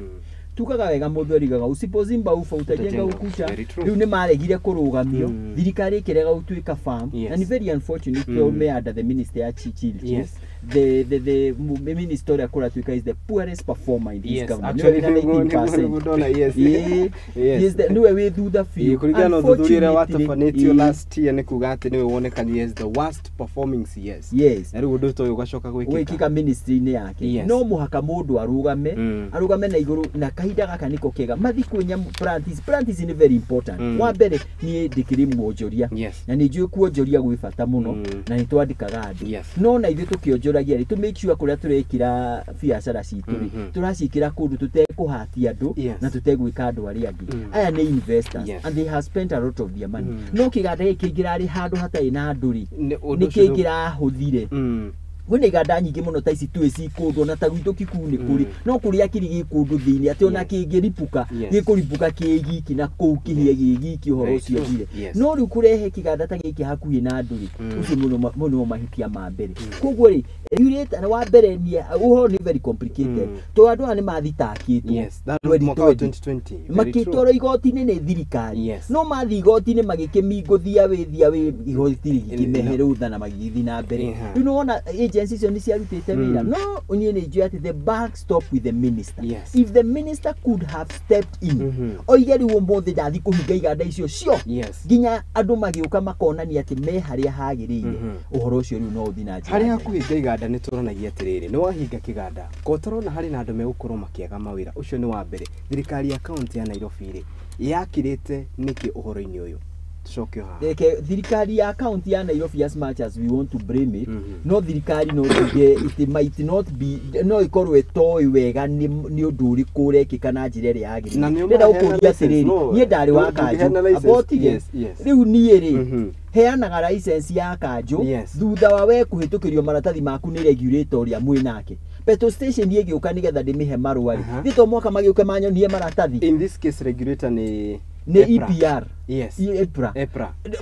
Tukaga wega mũndũ erigaga usipozimba ufa utajenga ukuta. Rĩu nĩ maregire kũrũgamio, thirikari ĩkĩrega gũtuĩka farm. Na nĩ very unfortunate me under the minister ya Chilchil. The minister ũrĩa kũratuĩka is the poorest performer in this government. Actually, 19%. Yes. Nĩwe wĩ thutha biũ. Kũringana na ũthuthuria ũrĩa watabanĩtio last year nĩ kuga atĩ nĩwe wonekanire as the worst performing CS. Na rĩu ũndũ ta ũyũ ũgacoka gwĩkĩka ministry-inĩ yake. No mũhaka mũndũ arũgame, arũgame na igũrũ na kahinda gaka niko kega mathi kwĩ nyamũ plant is very important. Wa mbere niĩ ndĩkĩrĩ mwonjoria na nĩ njũĩ kuonjoria gwĩ bata mũno na nĩ twandĩkaga andũ, no na ithuĩ tũkĩonjoragia rĩ tũ make sure kũrĩa tũrekĩra biacara citũ rĩ tũraciĩkĩra kũndũ tũtekũhatia andũ na tũtegwĩka andũ arĩa angĩ. Aya nĩ investors and they have spent a lot of their money. No kĩganda gĩkĩ kĩngĩrarĩ handũ hatarĩ na andũ rĩ nĩ kĩngĩrahũthire. Kwĩna iganda nyingĩ mũno ta ici twĩ ci kũndũ ona ta gwitũ Kikuyu nĩ kũrĩ, no kũrĩa kĩrĩ gĩ kũndũ thĩinĩ atĩ ona kĩngĩripũka gĩkũripũka kĩ giki na kũu kĩhĩe gĩ giki ũhoro ũcio ũthire. No rĩu kũrehe kĩganda ta gĩkĩ hakuhĩ na andũ rĩ, ũcio mũno mahĩtia ma mbere. Koguo rĩ regulator wa mbere nĩ ũhoro nĩ very complicated tondũ andũ aya nĩ mathitakĩtwo 2020 makĩtwarwo igoti-inĩ nĩ thirikari, no mathiĩ igoti-inĩ magĩkĩmingũthia wĩthia wĩ igoti rĩgĩkĩmehe rũtha na magĩgĩthiĩ na mbere. Rĩu nĩwona agency icio nĩ ciarutĩte wĩra, no niĩ nĩ njũĩ atĩ the buck stop with the minister. If the minister could have stepped in, oige rĩu ũmũthĩ ndathiĩ kũhinga iganda icio cio nginya andũ magĩũka makonania atĩ me harĩa hagĩrĩire, ũhoro ũcio rĩu no ũthiĩ na njĩra. Harĩa kũhinga iganda nĩ tũranagia atĩrĩrĩ, nĩ wahinga kĩganda ko tũrona harĩ na andũ megũkorwo makĩaga mawĩra. Ũcio nĩ wa mbere. Thirikari ya kaunti ya Nairobi rĩ yakirĩte nĩkĩ ũhoro-inĩ ũyũ? Tucoke haha. Reke thirikari ya kaunti ya Nairobi, as much as we want to blame it, no thirikari no tuge it might not be, no ikorwo ĩtoĩ wega nĩ ũndũ ũrĩkũ ũrekĩka na njĩra ĩrĩa yagĩrĩire. Ndĩrenda gũkũria atĩrĩrĩ, niĩ ndarĩ wa kanjũ abotige rĩu niĩ rĩ heanaga license ya kanjũ thutha wa we kũhĩtũkĩrio maratathi maku nĩ regulator ũrĩa mwĩ nake. Petrol station ĩgĩũka nĩgetha ndĩmĩhe marũa rĩ, thĩ to mwaka magĩũke manyonie maratathi. In this case regulator nĩ EPR. Yes. EPRA.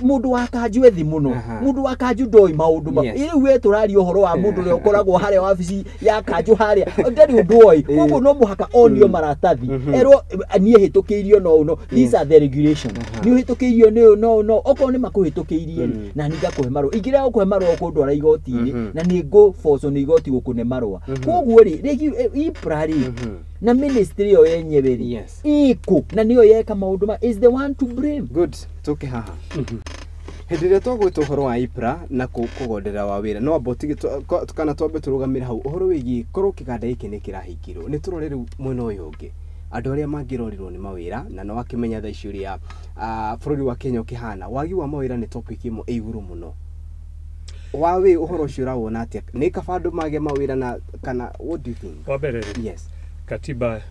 Mũndũ wa kanjũ ethi mũno, mũndũ wa kanjũ ndoĩ maũndũ ma rĩu we tũraria ũhoro wa mũndũ ũrĩa ũkoragwo harĩa wabici ya kanjũ harĩa ndarĩ ũndũ oĩ. Koguo no mũhaka onio maratathi erwo niĩ hĩtũkĩirio no no, these are the regulations, nĩ ũhĩtũkĩirio nĩ no no, okorwo nĩ makũhĩtũkĩirie rĩ na nĩ ngakũhe marũa, ingĩrega gũkũhe marũa ũkũndwara igoti-inĩ na nĩ ngũbocwo nĩ igoti gũkũne marũa. Koguo rĩ EPRA rĩ na ministry ĩyo yenyewe rĩ ĩkũ na nĩyo yeka maũndũ ma is the one to blame. Good. Tuke haha. Hĩndĩ ĩrĩa twagwĩta ũhoro wa EPRA na kũgondera wa wĩra, no amba kana twambe tũrũgamĩre hau ũhoro wĩgiĩ korwo kĩganda gĩkĩ nĩ kĩrahingirwo, nĩ tũrore rĩu mwena ũyũ ũngĩ andũ arĩa mangĩrorirwo nĩ mawĩra, na no akĩmenya thaa ici ũrĩa bũrũri wa Kenya ũkĩhana, wagi wa mawĩra nĩ topic ĩmwe ĩ igũrũ mũno. Wa wĩ ũhoro ũcio ũrawona atĩa? Nĩ kaba andũ mage mawĩra na kana what do you think? Wa mbere rĩ, yes, katiba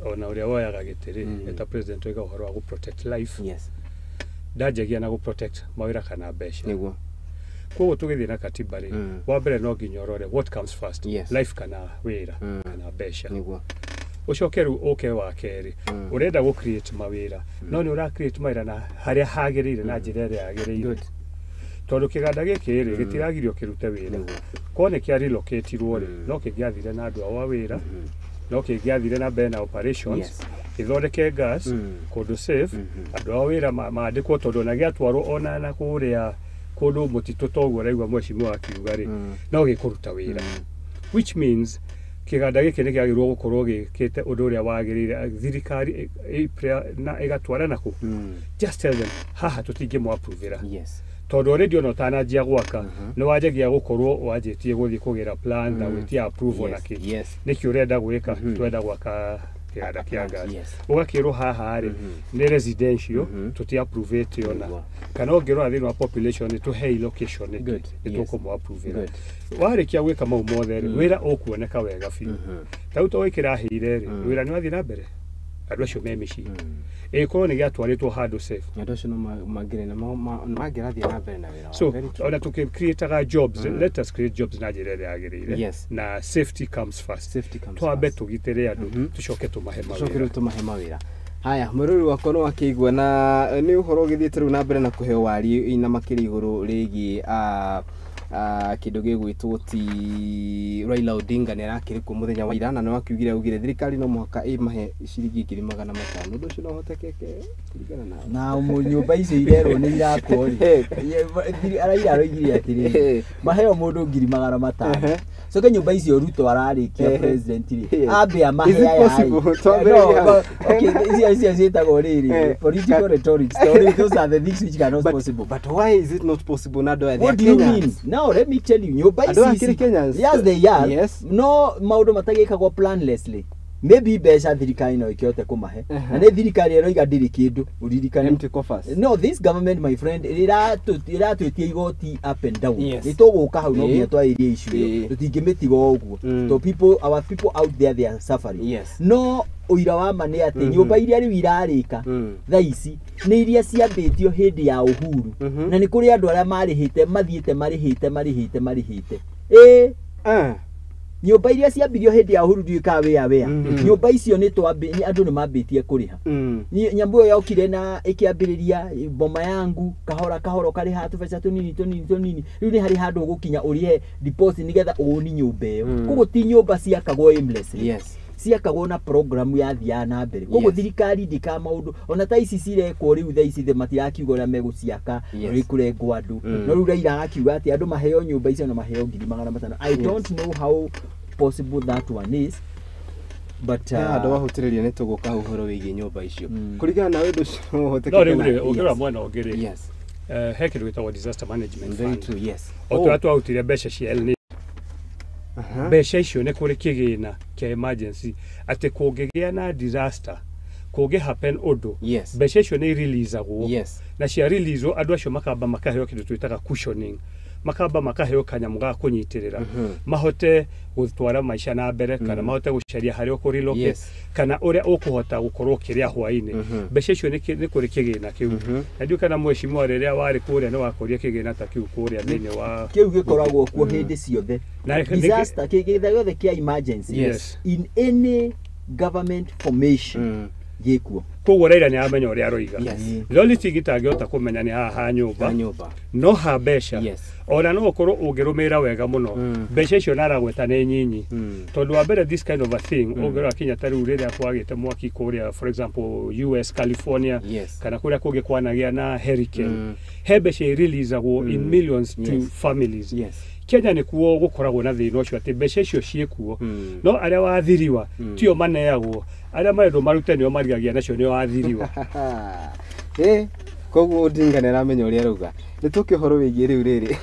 ona ũrĩa woyaga gĩtĩ rĩ eta president oiga ũhoro wa gũ protect life. Yes. Ndanjagia na gũ protect mawĩra kana mbeca. Nĩguo. Koguo tũgĩthiĩ na katiba rĩ, wa mbere no nginya ũrore what comes first, life kana wĩra kana mbeca. Nĩguo. Ũcoke rĩu ũke wa kerĩ, ũrenda gũ create mawĩra, no nĩ ũra create mawĩra na harĩa hagĩrĩire na njĩra ĩrĩa yagĩrĩire. Tondũ kĩganda gĩkĩ rĩ gĩtiragirio kĩrute wĩra. Korwo nĩ kĩa relocatirwo rĩ, no kĩngĩathire na andũ ao a wĩra, no kĩngĩathire na mbere na operations, ĩthondeke gas kũndũ safe, andũ ao wĩra mandĩkwo, tondũ ona gĩatwarwo ona na kũrĩa kũndũ mũtitũ toguo ũraigua mheshimiwa akiuga rĩ, no gĩkũruta wĩra. Which means kĩganda gĩkĩ nĩ kĩagĩrĩirwo gũkorwo gĩkĩte ũndũ ũrĩa wagĩrĩire, thirikari na ĩgatwara nakũ. Just tell them haha tũtingĩmũ-approve-ĩra. Tondũ already ona ũtananjia gwaka nĩ wanjagia gũkorwo wanjĩtie gũthiĩ kũgĩra plan na gwĩtia approval na kĩ. Nĩkĩ ũrenda gwĩka? Twenda gwaka Kĩganda kĩa gas ũgakĩrwo haha rĩ nĩ residential tũti approve ona kana ũngĩrora thĩinĩ wa population nĩ tũhei location nĩ tũkũmũ approve warĩkia gwĩka mau mothe rĩ wĩra ũkuoneka wega biũ ta rĩu to ĩkĩraheire rĩ wĩra nĩ wathiĩ na mbere andũ acio me mĩciĩ ĩkorwo nĩ gĩatwarĩtwo handũ safe andũ acio no mangĩrĩ na mangĩrathiĩ na mbere na wĩra so ona tũkĩ-creataga jobs let us create jobs na njĩra ĩrĩa yagĩrĩire na safety comes first twambe tũgitĩre andũ tũcoke tũmahe mawĩra tũcoke rĩu tũmahe mawĩra haya mũrũri wakwa no akĩigua na nĩ ũhoro ũgĩthiĩte rĩu na mbere na kũheo wari na makĩria igũrũ rĩgiĩ kĩndũ gĩgwĩtwo ti Raila Odinga nĩ arakĩrĩ kuo mũthenya wa ira na nĩ wakiugire augire thirikari no mũhaka ĩmahe ciringi 500,000 ũndũ ũcio no ũhotekeke kũringana na nyũmba icio irerwo nĩ irakwo rĩ Raila aroigire atĩrĩrĩ maheo mũndũ 500,000 coke nyũmba icio Ruto ararĩkia president rĩ ambe amahe aya okay icio ciĩtagwo rĩrĩ political rhetorics those are the things which are not possible but why is it not possible na andũ aya what do you mean? Now let me tell you nyũmba ici yes they are yes. No maũndũ matagĩkagwo planlessly maybe mbeca thirikari no ĩkĩhote kũmahe na nĩ thirikari ĩroiga ndĩrĩ kĩndũ ũririkane empty coffers no this government my friend ĩratwĩtia igoti up and down nĩ tũgũka hau no nginya twarĩrie issue ĩyo tũtingĩmĩtiga o ũguo so people our people out there they are suffering yes. No ũira wa ma nĩ atĩ nyũmba iria rĩu irarĩka thaa ici nĩ iria ciambĩtio hĩndĩ ya Uhuru na nĩ kũrĩ andũ arĩa marĩhĩte mathiĩte marĩhĩte ĩ nyũmba iria ciambirio hĩndĩ ya Uhuru ndiũĩ kana wĩa nyũmba icio nĩ andũ nĩ mambĩtie kũrĩha nyamũ ĩyo yokire na ĩkĩambĩrĩria boma yangu kahora kahora ũkarĩha tũbeca tũnini tũnini tũnini rĩu nĩ harĩ handũ ũgũkinya ũrĩhe deposit nĩgetha ũũni nyũmba ĩyo koguo ti nyũmba ciakagwo aimlessly yes ciakagwo na programu yathiaga na mbere koguo thirikari ndĩkaga maũndũ ona ta ici cirekwo rĩu thaa ici matirakiuga ũrĩa megũciaka ũrĩa ikũrengwo andũ no rĩu Raila arakiuga atĩ andũ maheo nyũmba icio na maheo 500,000 I don't know how possible that one is but andũ wahutĩrĩria nĩ tũgũka ũhoro wĩgiĩ nyũmba icio kũringana na ũndũ ũcio no ũhotekeke no rĩu rĩ ũngĩrora mwena ũngĩ rĩ he kĩndũ gĩtagwo disaster management fund yes o tũrĩa twarutire mbeca cia El Nino mbeca icio nĩ kũrĩ kĩgĩna kĩa emergency atĩ kũngĩgĩa na disaster kũngĩ happen ũndũ mbeca icio nĩ releasagwo na cia releaswo andũ acio makamba makaheo kĩndũ twĩtaga cushioning makamba makaheo kanyamũ ga kũnyitĩrĩra mahote gũtwara maica na mbere kana mahote gũcaria harĩa ũkũrelocate kana ũrĩa ũkũhota gũkorwo ũkĩrĩa hwaĩ-inĩ mbeca icio nĩ kũrĩ kĩgĩna kĩu na ndiũĩ kana mheshimiwa rĩrĩa warĩ kũrĩa nĩ wakũria kĩgĩna ta kĩu kũrĩa thĩinĩ wa kĩu gĩkoragwo kuo hĩndĩ ciothe disaster kĩgĩna gĩothe kĩa emergency in any government formation gĩkuo koguo Raila nĩ aramenya ũrĩa aroiga the only thing itangĩhota kũmenya nĩ haha ha nyũmba no ha mbeca ona no ũkorwo ũngĩrũmĩrĩra wega mũno mbeca icio naragweta nĩ nyinyi tondũ wa mbere this kind of a thing ũngĩrora kinya ta rĩu rĩrĩa kwagĩte mwaki kũrĩa for example US California kana kũrĩa kũngĩ kwanagĩa na hurricane he mbeca ireleasagwo in millions to families Kenya nĩ kuo gũkoragwo na thĩna ũcio atĩ mbeca icio ciĩkuo no arĩa wathiriwa tio maneagwo arĩa marendwo marute nĩo marigagia nacio nĩo wathiriwa koguo Odinga nĩ aramenya ũrĩa arauga nĩ tũke ũhoro wĩgiĩ rĩu rĩrĩ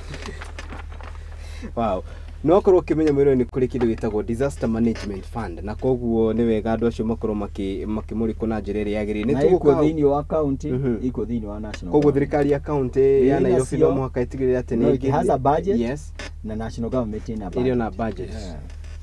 wow no akorwo ũkĩmenya mwĩrĩ nĩ kũrĩ kĩndũ gĩtagwo disaster management fund na koguo nĩ wega andũ acio makorwo makĩmũrĩkwo na njĩra ĩrĩa yagĩrĩire nĩ tũgũka thĩinĩ wa county iko thĩinĩ wa national koguo thirikari ya county ya Nairobi no mũhaka ĩtigĩrĩre atĩ nĩ has a budget yes na national government ina budget ĩrĩ na budget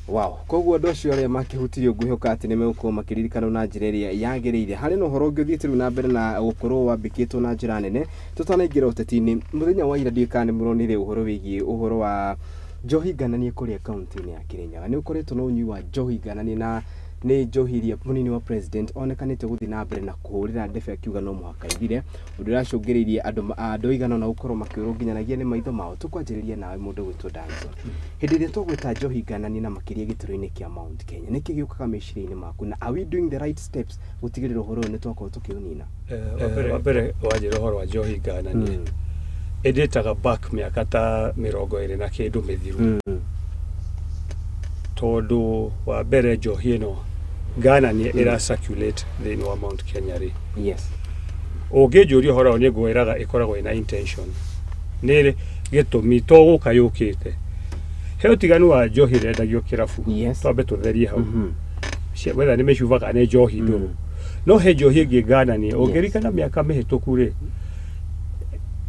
wow koguo andũ acio arĩa makĩhutirio ngwĩhoka atĩ nĩ megũkorwo makĩririkanwo na njĩra ĩrĩa yagĩrĩire harĩ na ũhoro ũngĩ ũthiĩte rĩu na mbere na gũkorwo wambĩkĩtwo na njĩra nene tũtanaingĩra ũteti-inĩ mũthenya wa ira ndiũĩ kana nĩ mũronire ũhoro wĩgiĩ ũhoro wa njohi ngananie kũrĩa kaunti-inĩ ya Kirinyaga nĩ ũkoretwo na ũnyui wa njohi ngananie na nĩ njohi iria mũnini wa president onekanĩte gũthiĩ na mbere na kũhũrĩra ndebe akiuga no mũhaka ithire ũndũ ũracũngĩrĩirie andũ aigana ũna gũkorwo makĩũrwo nginyanagia nĩ maitho mao tũkwanjĩrĩria nawe mũndũ gwĩtwo Danson hĩndĩ ĩrĩa tũgwĩta njohi ngananie na makĩria gĩtaro-inĩ kĩa Mount Kenya nĩkĩ gĩũkaga meciria-inĩ maku na are we doing the right steps gũtigĩrĩra ũhoro ũyũ nĩ twakorwo tũkĩũnina wa mbere wanjĩra ũhoro wa njohi ngananie ĩndĩtaga back mĩaka ta 20 na kĩndũ mĩthiru tondũ wa mbere njohi ĩno ngananie ĩra circulate thĩinĩ wa Mount Kenya rĩ yes ũngĩnjũria ũhoro ũyũ nĩ ngwĩraga ĩkoragwo ĩna intention nĩ gĩtũmi to gũka yũkĩte he ũtiganu wa njohi ĩrendagio kĩrabu twambe tũtherie hau Whether nĩ mĩcuba kana nĩ njohi ndũrũ. No he njohi ĩngĩ ngananie ũngĩrikana mĩaka mĩhĩtũku rĩ,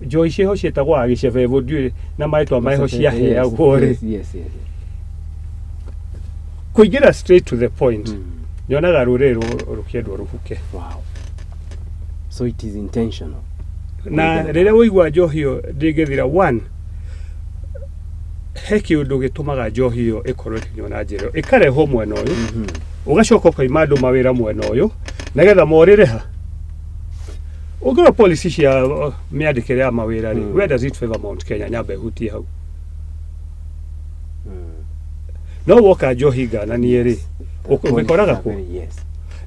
njohi ciĩho ciĩtagwo agĩcebebu ndiũĩ na marĩtwa maĩho ciaheagwo rĩ. Kũingĩra straight to the point, nyonaga rũrĩrĩ rũkĩendwo rũhuke. Wow. So it is intentional. Na rĩrĩa ũigua njohi ĩyo ndĩngĩthira, one, he kĩũndũ gĩtũmaga njohi ĩyo ĩkorwo ĩkĩnyuo na njĩra ĩyo, ĩkarehwo mwena ũyũ, ũgacoka ũkaima andũ mawĩra mwena ũyũ nĩgetha morĩre ha. Ũngĩrora policy cia mĩandĩkĩre ya mawĩra rĩ, where does it favor Mount Kenya? Nyambe hutie hau. No woka njohi ngananie rĩ, ũmĩkoraga kũ?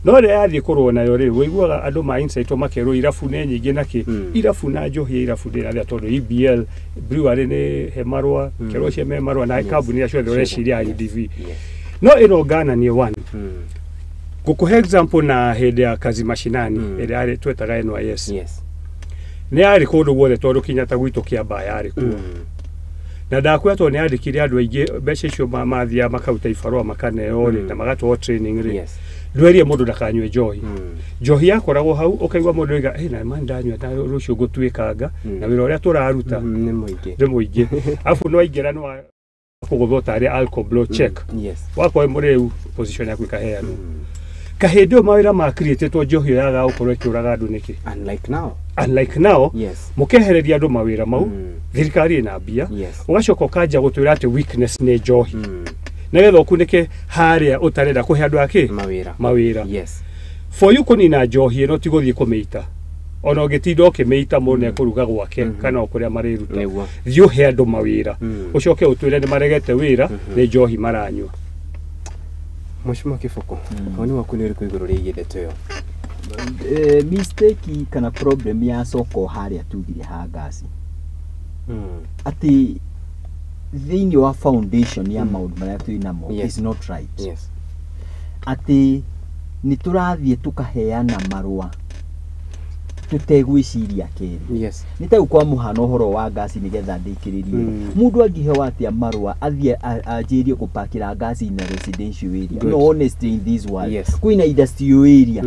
No rĩrĩa yathiĩ kũrũo nayo rĩ, ũiguaga andũ ma insight makerwo irabu nĩ nyingĩ nakĩ, irabu na njohi ya irabu ndĩrathira tondũ EBL brewery nĩ he marũa, Keroche me marũa na kambuni iria ciothe ũreciria IDV. No ĩno ngananie one. Ngũkũhe example na hĩndĩ ya kazi mashinani ĩrĩa yarĩ twetaga NYS. Nĩ yarĩ kũndũ guothe tondũ kinya ta gwitũ Kĩambaa yarĩ kuo. Na ndakwĩra tondũ nĩ yandĩkire andũ aingĩ mbeca icio mathiaga makaruta ibarũa makaneo rĩ, na magatwarwo training rĩ. Ndwerie mũndũ ndakanyue njohi. Njohi yakoragwo hau ũkaigua mũndũ oiga, "Ĩ na ma ndanyua na rũciũ ngũtuĩkanga na wĩra ũrĩa tũraruta nĩ mũingĩ." Nĩ mũingĩ. Arabu nĩ waingĩra nĩ kũgũthwo tarĩ alcohol blow check. Wakorwo wĩ mũrĩu position yaku ĩkaheanwo. Kahĩndĩ ĩyo mawĩra ma createtwo njohi ĩyo yagaga gũkorwo ĩkĩũraga andũ nĩkĩ? Unlike now. Unlike now, mũkehereria andũ mawĩra mau, thirikari ĩna mbia, ũgacoka ũkanjia gũtwĩra atĩ weakness nĩ njohi. Nĩgetha ũkunĩke harĩa ũtarenda kũhe andũ akĩ? Mawĩra. For you kũnina njohi ĩno ti gũthiĩ kũmĩita. Ona ũngĩtinda ũkĩmĩita mũndũ nĩekũruga gwake kana o kũrĩa marĩruta. Thiĩ ũhe andũ mawĩra. Ũcoke ũtwĩre nĩ maregete wĩra, nĩ njohi maranyua. Mheshimiwa Kiboko, woni waku nĩ ũrĩkũ igũrũ rĩgiĩ ndeto ĩyo? Mistake kana problem ya soko harĩa tugire ha ngasi. Atĩ thĩinĩ wa foundation ya maũndũ marĩa twĩ namo is not right. Atĩ nĩ tũrathiĩ tũkaheana marũa tũtegwĩciria kerĩ. Nĩ ta kwa mũhano ũhoro wa ngasi nĩgetha ndĩkĩrĩrie. Mũndũ angĩheo atĩa marũa athiĩ anjĩrie gũpakĩra ngasi in a residential area. No honestly in this world. Kwĩna industrial area.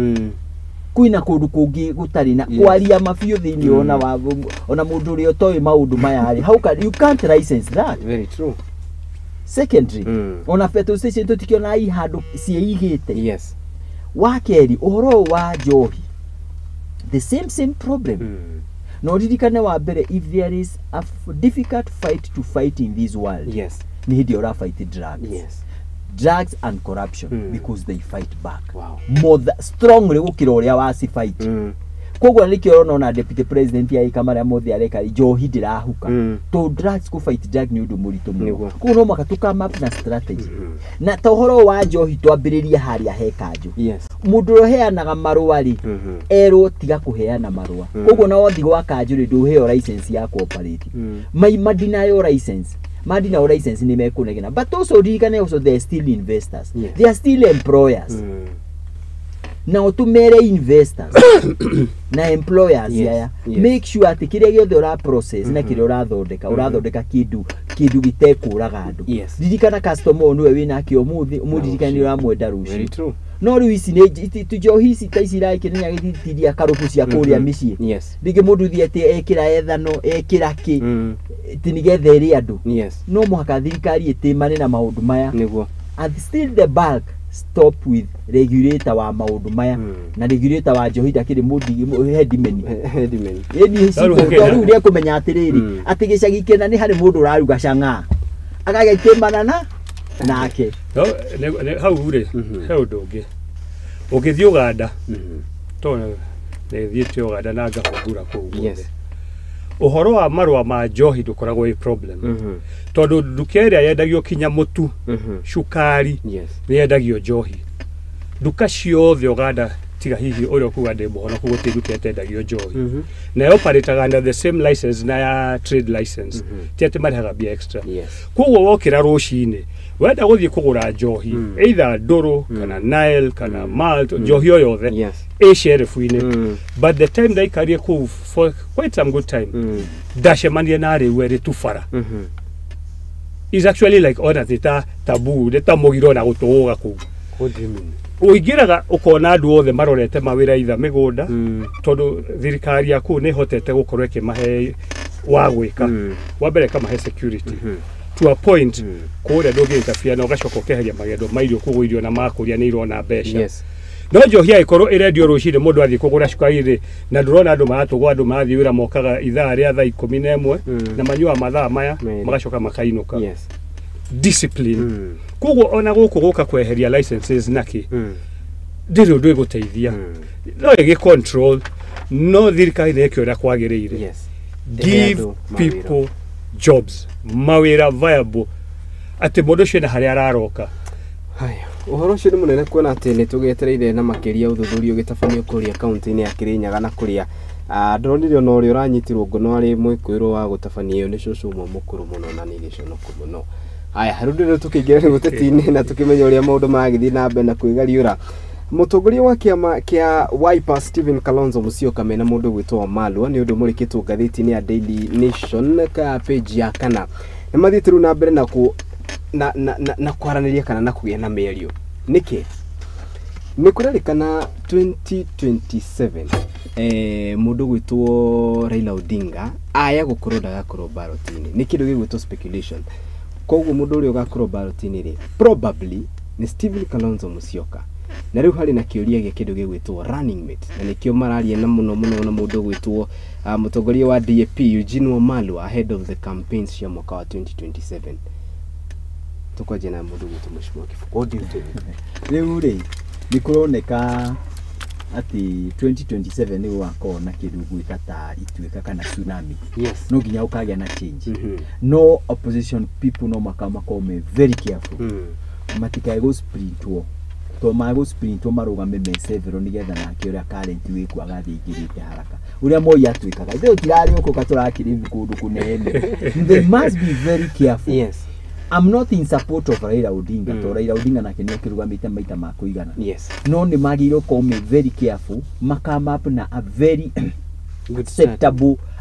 Kwĩna kũndũ kũngĩ gũtarĩ na kwaria mabiũ thĩinĩ ona wa ona mũndũ ũrĩa ũtoĩ maũndũ maya rĩ, how can you can't license that? Very true. Secondary, ona petrol station tũtikĩona i handũ ciĩigĩte. Wa kerĩ, ũhoro wa njohi, the same problem. No ririkane wa mbere, if there is a difficult fight to fight in this world, nĩ hĩndĩ ĩrĩa ũra fight drugs. Drugs and corruption, because they fight back. More strongly gũkĩra ũrĩa waci fight. Koguo nĩkĩo ũrona deputy president aĩka marĩa mothe areka njohi ndĩrahuka. Tondũ drugs kũ fight drug nĩ ũndũ mũritũ mũno. Koguo no mũhaka tũ come up na strategy. Na ta ũhoro wa njohi twambĩrĩrie harĩa he kanjũ. Mũndũ ũrĩa ũheanaga marũa rĩ, erwo tiga kũheana marũa. Koguo na wathiĩ gwa kanjũ rĩ, ndũheo license ya cooperate. Madinayo license. Madina license nĩ mekũnegena. But also ririkane also they are still investors. They are still employers. Na ũtũmere investors na employers aya, make sure atĩ kĩrĩa gĩothe ũra process na kĩrĩa ũrathondeka, ũrathondeka kĩndũ gĩtekũraga andũ. Ririkana customer ũyũ nĩwe wĩnake ũmũthĩ, ũmũririkane nĩ ũramwenda rũciũ. No rĩu ici nĩ njohi ici ta ici irakĩnenya gĩtitiria karũbũ cia kũrĩa mĩciĩ. Rĩngĩ mũndũ thiĩ atĩ ekĩra ethano, ekĩra kĩ, atĩ nĩgetha ĩrĩe andũ. No mũhaka thirikari ĩtĩmane na maũndũ maya. And still the bulk stop with regulator wa maũndũ maya. Na regulator wa njohi ndakĩrĩ mũthigi headman. Ĩni rĩu nĩekũmenya atĩrĩrĩ, atĩ gĩcagi kĩna nĩ harĩ mũndũ ũraruga cang'aa. Agagĩtĩmana na nake. No hau rĩ, he ũndũ ũngĩ. Ũngĩthiĩ Ũganda, tondũ nĩ thiĩte Ũganda na ngahungura kũu guothe. Ũhoro wa marũa ma njohi ndũkoragwo wĩ problem. Tondũ nduka ĩrĩa yendagio kinya mũtu, cukari, nĩ yendagio njohi. Nduka ciothe Ũganda tiga hihi ũrĩa ũkuga ndĩ mũhonoku gũtirĩ nduka ĩtendagio njohi. Na ĩoparĩtaga under the same license na ya trade license. Ti atĩ marĩhaga mbia extra. Koguo wokĩra rũcinĩ, wenda gũthiĩ kũgũra njohi, either ndũrũ, kana Nile, kana malt, njohi o yothe, ĩ shelf-inĩ. But the time ndaikarire kũu for quite some good time, ndacemania na arĩu erĩ tu bara. Is actually like ona ti ta taboo, nĩ ta mũgiro na gũtũgũga kũu. What do you mean? Ũingĩraga ũkona andũ othe marorete mawĩra itha mĩgũnda tondũ thirikari ya kũu nĩ ĩhotete gũkorwo ĩkĩmahe wa gwĩka. Wa mbere ĩkamahe security to a point kũrĩa ndũngĩinterfere na ũgacoka ũkeheria magendo ma irio koguo irio na makũria nĩ irona mbeca. Yes. No njohi ĩkorwo ĩrendio rũcinĩ mũndũ athiĩ kũgũra cukari rĩ na ndũrona andũ maratũgwo andũ marathiĩ wĩra mokaga ithaa rĩa thaa 11 na manyuaga mathaa maya magacoka makainũka. Yes. Discipline. Koguo ona gũkũ gũka kweheria licenses naki ndĩrĩ ũndũ ĩgũteithia. No ĩgĩ control no thirikari nĩ ĩke ũrĩa kwagĩrĩire. Yes. Give people jobs, mawĩra viable atĩ mũndũ ũcio na harĩa araroka. Haya, ũhoro ũcio nĩ mũnene kuona atĩ nĩ tũgĩetereire na makĩria ũthuthuria ũgĩtabanio kũrĩa kaunti-inĩ ya Kirinyaga na kũrĩa ndĩronire ona ũrĩa ũranyitirwo ngono arĩ mwĩkũĩrwo wa gũtabania ĩyo nĩ cũcũ ũmwe mũkũrũ mũno na nĩ gĩconoko mũno. Haya, rĩu ndĩrĩ tũkĩingĩra rĩu ũteti-inĩ na tũkĩmenya ũrĩa maũndũ maragĩthiĩ na mbere na kwĩgariũra. Mũtongoria wa kĩama kĩa Wiper Stephen Kalonzo Musyoka mena mũndũ gwĩtwo Wamalwa nĩ ũndũ mũrĩkĩtwo ngathĩti-inĩ ya Daily Nation ka page ya kana. Nĩ mathiĩte rĩu na mbere na ku na kwaranĩria kana na kũgĩa na mĩario. Nĩkĩ? Nĩ kũrerĩkana 2027 mũndũ gwĩtwo Raila Odinga aya gũkorwo ndagakorwo ballot-inĩ. Nĩ kĩndũ gĩgwĩtwo speculation. Koguo mũndũ ũrĩa ũgakorwo ballot-inĩ rĩ probably nĩ Stephen Kalonzo Musyoka. Na rĩu harĩ na kĩũria gĩa kĩndũ gĩgwĩtwo running mate na nĩkĩo mararia na mũno mũno na mũndũ gwĩtwo mũtongoria wa DAP Eugene Wamalwa ahead of the campaigns cia mwaka wa 2027. Tukwaje na mũndũ gwĩtwo Mheshimiwa Kibuku. What do you think? Rĩu rĩ nĩ kũroneka atĩ 2027 nĩ gũgakorwo na kĩndũ gwĩta ta ituĩka kana tsunami. Yes. No nginya ũkagĩa na change. No opposition people no makamakorwo me very careful. Matikae gũ sprintwo to magũ sprintwo marũgame me several nĩgetha nake ũrĩa current wĩkuo agathiĩ aingĩrĩte haraka ũrĩa Moi atuĩkaga ithuĩ tũtirarĩ ũkũka tũrakĩrĩ kũndũ kũnene. They must be very careful. Yes. I'm not in support of Raila Odinga to Raila Odinga nake nĩ akĩrũgamĩte maita ma kũigana. Yes. No nĩ magĩrĩirwo gũkorwo me very careful makame up na a very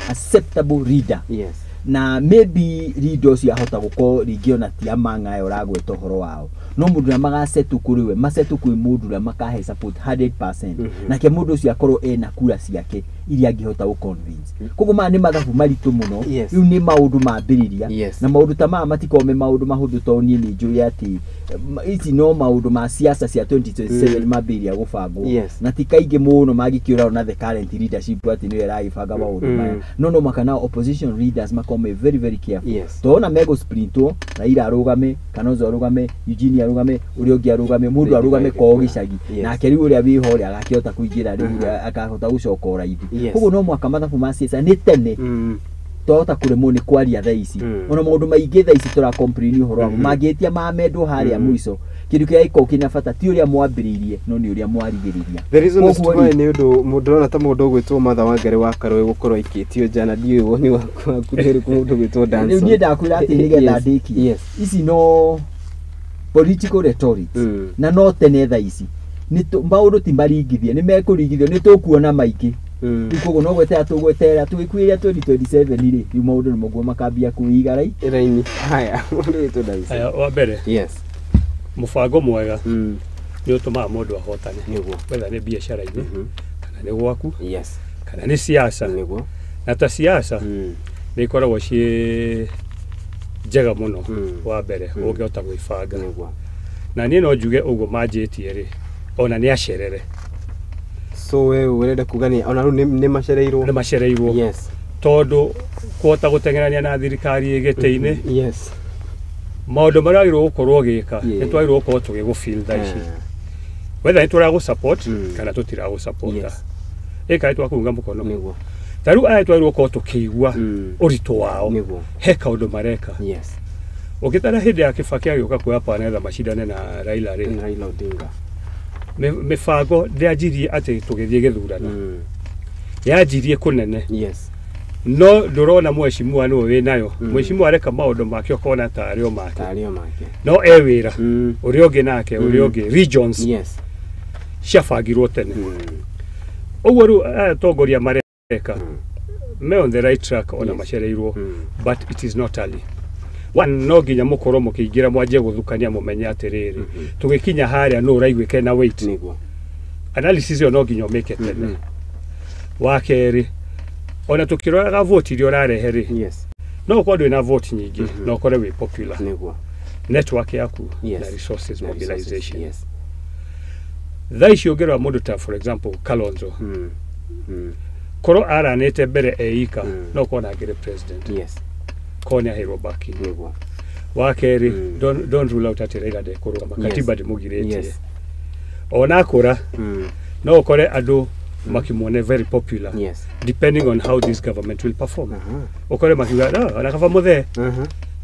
acceptable leader. Yes. Na maybe leader ũcio ahota gũkorwo rĩngĩ ona ti amanga aya ũragweta ũhoro wao no mũndũ ũrĩa magasetũ kũrĩ we masetũ kwĩ mũndũ ũrĩa makahe support 100% nake mũndũ ũcio akorwo ena kura ciake iria angĩhota gũ convince. Koguo maya nĩ mathabu maritũ mũno. Rĩu nĩ maũndũ mambĩrĩria na maũndũ ta maya matikorwo me maũndũ mahũthũ tondũ niĩ nĩ njũĩ atĩ ici no maũndũ ma siasa cia 2027 mambĩrĩria gũbangwo na ti kaingĩ mũno mangĩkĩũra ona the current leadership atĩ nĩyo ĩragĩbanga maũndũ maya no makana opposition leaders makorwo me very very careful. Yes. Tona mego sprintwo Raila arũgame, Kalonzo arũgame, Eugene arũgame, ũrĩa ũngĩ arũgame, mũndũ arũgame kwao gĩcagi nake rĩu ũrĩa wĩho ũrĩa agakĩhota kũingĩra rĩu akahota gũcoka ũraithi. Koguo no mwaka mathabu ma siasa nĩ tene twahota kũremwo nĩ kwaria thaa ici ona maũndũ maingĩ thaa ici tũra complain ũhoro wamo mangĩtia mamendwo harĩa mũico kĩndũ kĩrĩa gĩkoragwo kĩna bata ti ũrĩa mwambĩrĩirie no nĩ ũrĩa mwarigĩrĩria. The reason is why nĩ ũndũ mũndũ ũrona ta mũndũ ũgwĩtwo Martha Wangari wa Karũĩ gũkorwo aikĩtio nja na ndiũĩ woni waku nĩ ũrĩkũ mũndũ ũgwĩtwo Danson. Rĩu niĩ ndakwĩra atĩ nĩgetha ndĩkie ici no political rhetorics na no tene thaa ici maũndũ ti maringithie nĩ mekũringithio nĩ tũkuona maingĩ. Rĩu koguo no gwetera tũgweterera tũgĩkuĩria 2027 rĩ rĩu maũndũ nĩ moguo makambia kũiga raini. Haya, mũndũ ũgwĩtwo Danson. Haya, wa mbere yes mũbango mwega nĩ ũtũmaga mũndũ ahotane nĩguo whether nĩ biacara-inĩ kana nĩ gwaku yes kana nĩ siasa nĩguo na ta siasa nĩ ikoragwo ciĩ njega mũno wa mbere ũngĩhota gwĩbanga nĩguo na niĩ no njuge ũguo manjĩtie rĩ ona nĩ acerere. So we ũrenda kuga nĩ ona rĩu nĩ macereirwo nĩ macereirwo. Yes. Tondũ kũhota gũteng'erania na thirikari ĩgĩtĩ-inĩ yes maũndũ marĩa wagĩrĩirwo gũkorwo ũgĩka nĩ twagĩrĩirwo gũkorwo tũgĩgũ feel thaa ici whether nĩ tũragũ support kana tũtiragũ support ĩka nĩ twakũunga mũkono nĩguo ta rĩu aya twagĩrĩirwo gũkorwo tũkĩigua ũritũ wao he kaũndũ mareka. Yes. Ũngĩtara hĩndĩ ya Kibaki agĩũka kuoya power nĩgetha macindane na Raila rĩ Raila Odinga mĩbango ndĩanjirie atĩ tũgĩthiĩ gĩthurano yanjirie kũnene. Yes. No ndũrona mheshimiwa nĩwe wĩnayo mheshimiwa areka maũndũ make ũkona tarĩ o make no e wĩra ũrĩa ũngĩ nake ũrĩa ũngĩ regions yes ciabangirwo tene ũguo rĩu aya atongoria mareka me on the right track ona macereirwo but it is not early. One no nginya mukorwo mukiingira mwanjie guthukania mumenye atiriri tugikinya haria no uraiguike na weight. Niguo analysis yo no nginya umike tene. Wa keri ona tukiroraga vote iria urarehe ri, yes, no ukorwo ndwi na vote nyingi, no ukore wi popular. Niguo network yaku, yes, na resources na mobilization. Yes. Thaa ici ũngĩrora mũndũ ta for example Kalonzo, korwo aranĩte mbere eika, no korwo na angĩrĩ president. Yes. Korwo nĩ aheirwo backing. Niguo. Wa kerĩ, don't rule out atĩ Raila ndekũrũgama, katiba ndĩmũgirĩtie. Yes. Ona akũra, no ũkore andũ makimuone very popular, yes, depending on how this government will perform. Ũkore makiuga no ona kaba mũthee,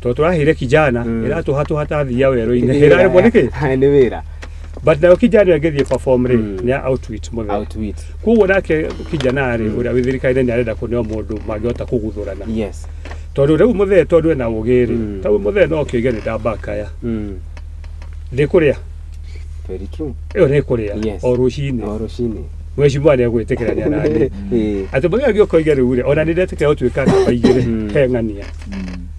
tondũ tũraheire kijana ĩratũhatũha ta thia werũ-inĩ, ĩraremwo nĩkĩ? Nĩ wĩra. But nayo kijana ĩngĩthiĩ perform rĩ, nĩ outwit mũthee. Outwit. Koguo nake kijana rĩ, ũrĩa wĩ thirikari-inĩ nĩ arenda kũneo mũndũ mangĩhota kũguthũrana. Yes. Tondũ rĩu mũthee tondũ ena ũgĩ rĩ, ta mũthee no akĩuge nĩ ndambakaya. Ndĩkũrĩa. Very true. Ĩyo nĩ kũrĩa. Yes. O rũcinĩ. O rũcinĩ. Mheshimiwa nĩ egwĩtĩkĩrania nani. Atĩ mũthee angĩũka oige rĩu rĩ, ona nĩ ndetĩkĩra gũtuĩka namba igĩrĩ he ng'ania.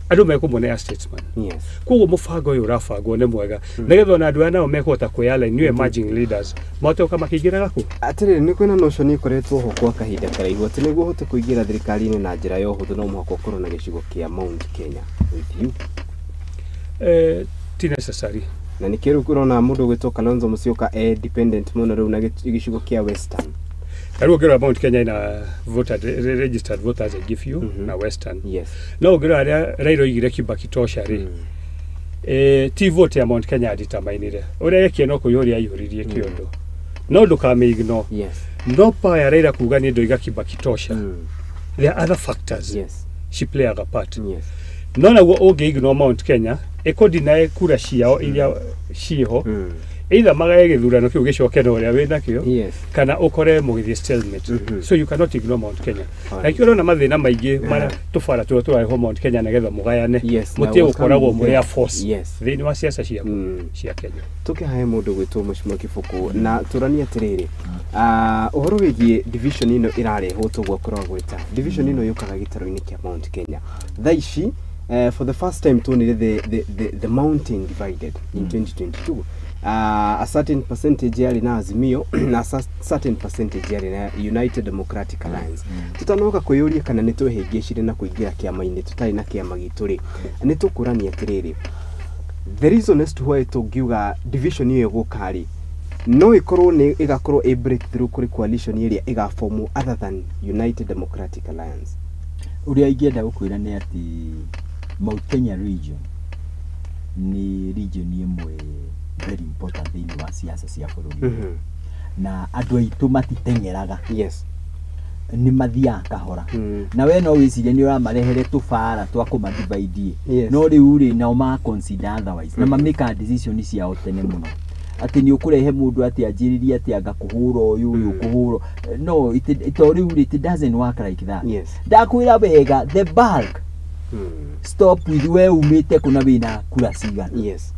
Andũ mekũmwona ya statesman. Yes. Koguo mũbango ũyũ ũrabangwo nĩ mwega nĩgetha ona andũ aya nao mekũhota kwĩalign, new emerging leaders mahote gũka makĩingĩraga kũ. Atĩrĩrĩ, nĩ kwĩna notion ĩkoretwo ho kwa kahinda karaihu atĩ nĩguo ũhote kũingĩra thirikari-inĩ na njĩra ya ũhũthũ no mũhaka ũkorwo na gĩcigo kĩa Mount Kenya with you. Ti necessary. Na nĩkĩo rĩu ũrona mũndũ ũgwĩtwo Kalonzo Musyoka e dependent mũno rĩu na gĩcigo kĩa Western. Rĩu ũngĩrora Mount Kenya ina voter registered voters aingĩ biũ na Western. Yes. No ũngĩrora harĩa Raila oigire Kibaki tosha rĩ, ti vote ya Mount Kenya determinire. Ũrĩa ekie no kũiyũria aiyũririe kĩondo. No ndũkamĩ-ignore. Yes. No power ya Raila kuga nĩ ndoiga Kibaki tosha. There are other factors. Yes. She play a part. Yes. No naguo ũngĩ-ignore Mount Kenya, ĩkũ-deny kura ciao iria ciĩho, either magae gĩthurano kĩu gĩcoke na ũrĩa wĩnakĩo, yes, kana ũkore mũgĩthiĩ stalemate. So you cannot ignore Mount Kenya. Na ikĩo ũrona mathĩna maingĩ marĩa tũbara tũrĩa tũrarehwo Mount Kenya nĩgetha mũgayane, mũtige gũkoragwo mũrĩ a force thĩinĩ wa siasa cia Kenya. Tũkĩhae mũndũ gwĩtwo Mheshimiwa Kĩbũkũ na tũranie atĩrĩrĩ, ũhoro wĩgiĩ division ĩno ĩrarehwo tũguo kũragwo gwĩta division ĩno yũkaga gĩtarũ-inĩ kĩa Mount Kenya thaa ici. For the first time tuonire the mountain divided in 2022. A certain percentage yarĩ na Azimio na a certain percentage yarĩ na United Democratic Alliance. Tutanoka kwĩyũria kana nĩ twehĩngĩcire na kũingĩra kĩama-inĩ tũtarĩ na kĩama gitũ rĩ, nĩ tũkũrania atĩrĩrĩ, the reason as to why tũngiuga division ĩyo ĩgũka rĩ, no ĩkorwo nĩ ĩgakorwo a breakthrough kũrĩ coalition ĩrĩa ĩgaformwo other than United Democratic Alliance. Ũrĩa ingĩenda gũkwĩra nĩ atĩ Mount Kenya region ni region ĩmwe very important thĩinĩ wa siasa cia bũrũri. Na andũ aitũ matiteng'eraga. Yes. Nĩ mathiaga kahora. Na we no wĩcirie nĩ ũramarehere tũbara twa kũmadivide. Yes. No rĩu rĩ nao ma consider otherwise. Na mamĩka decision ciao tene mũno. Atĩ nĩ ũkũrehe mũndũ atĩ anjĩrĩrie atĩ anga kũhũra ũyũ ũyũ kũhũra. No, to rĩu rĩ, it doesn't work like that. Yes. Ndakwĩra wega, the bulk stop with we umĩte kũna wĩna kura cigana. Yes.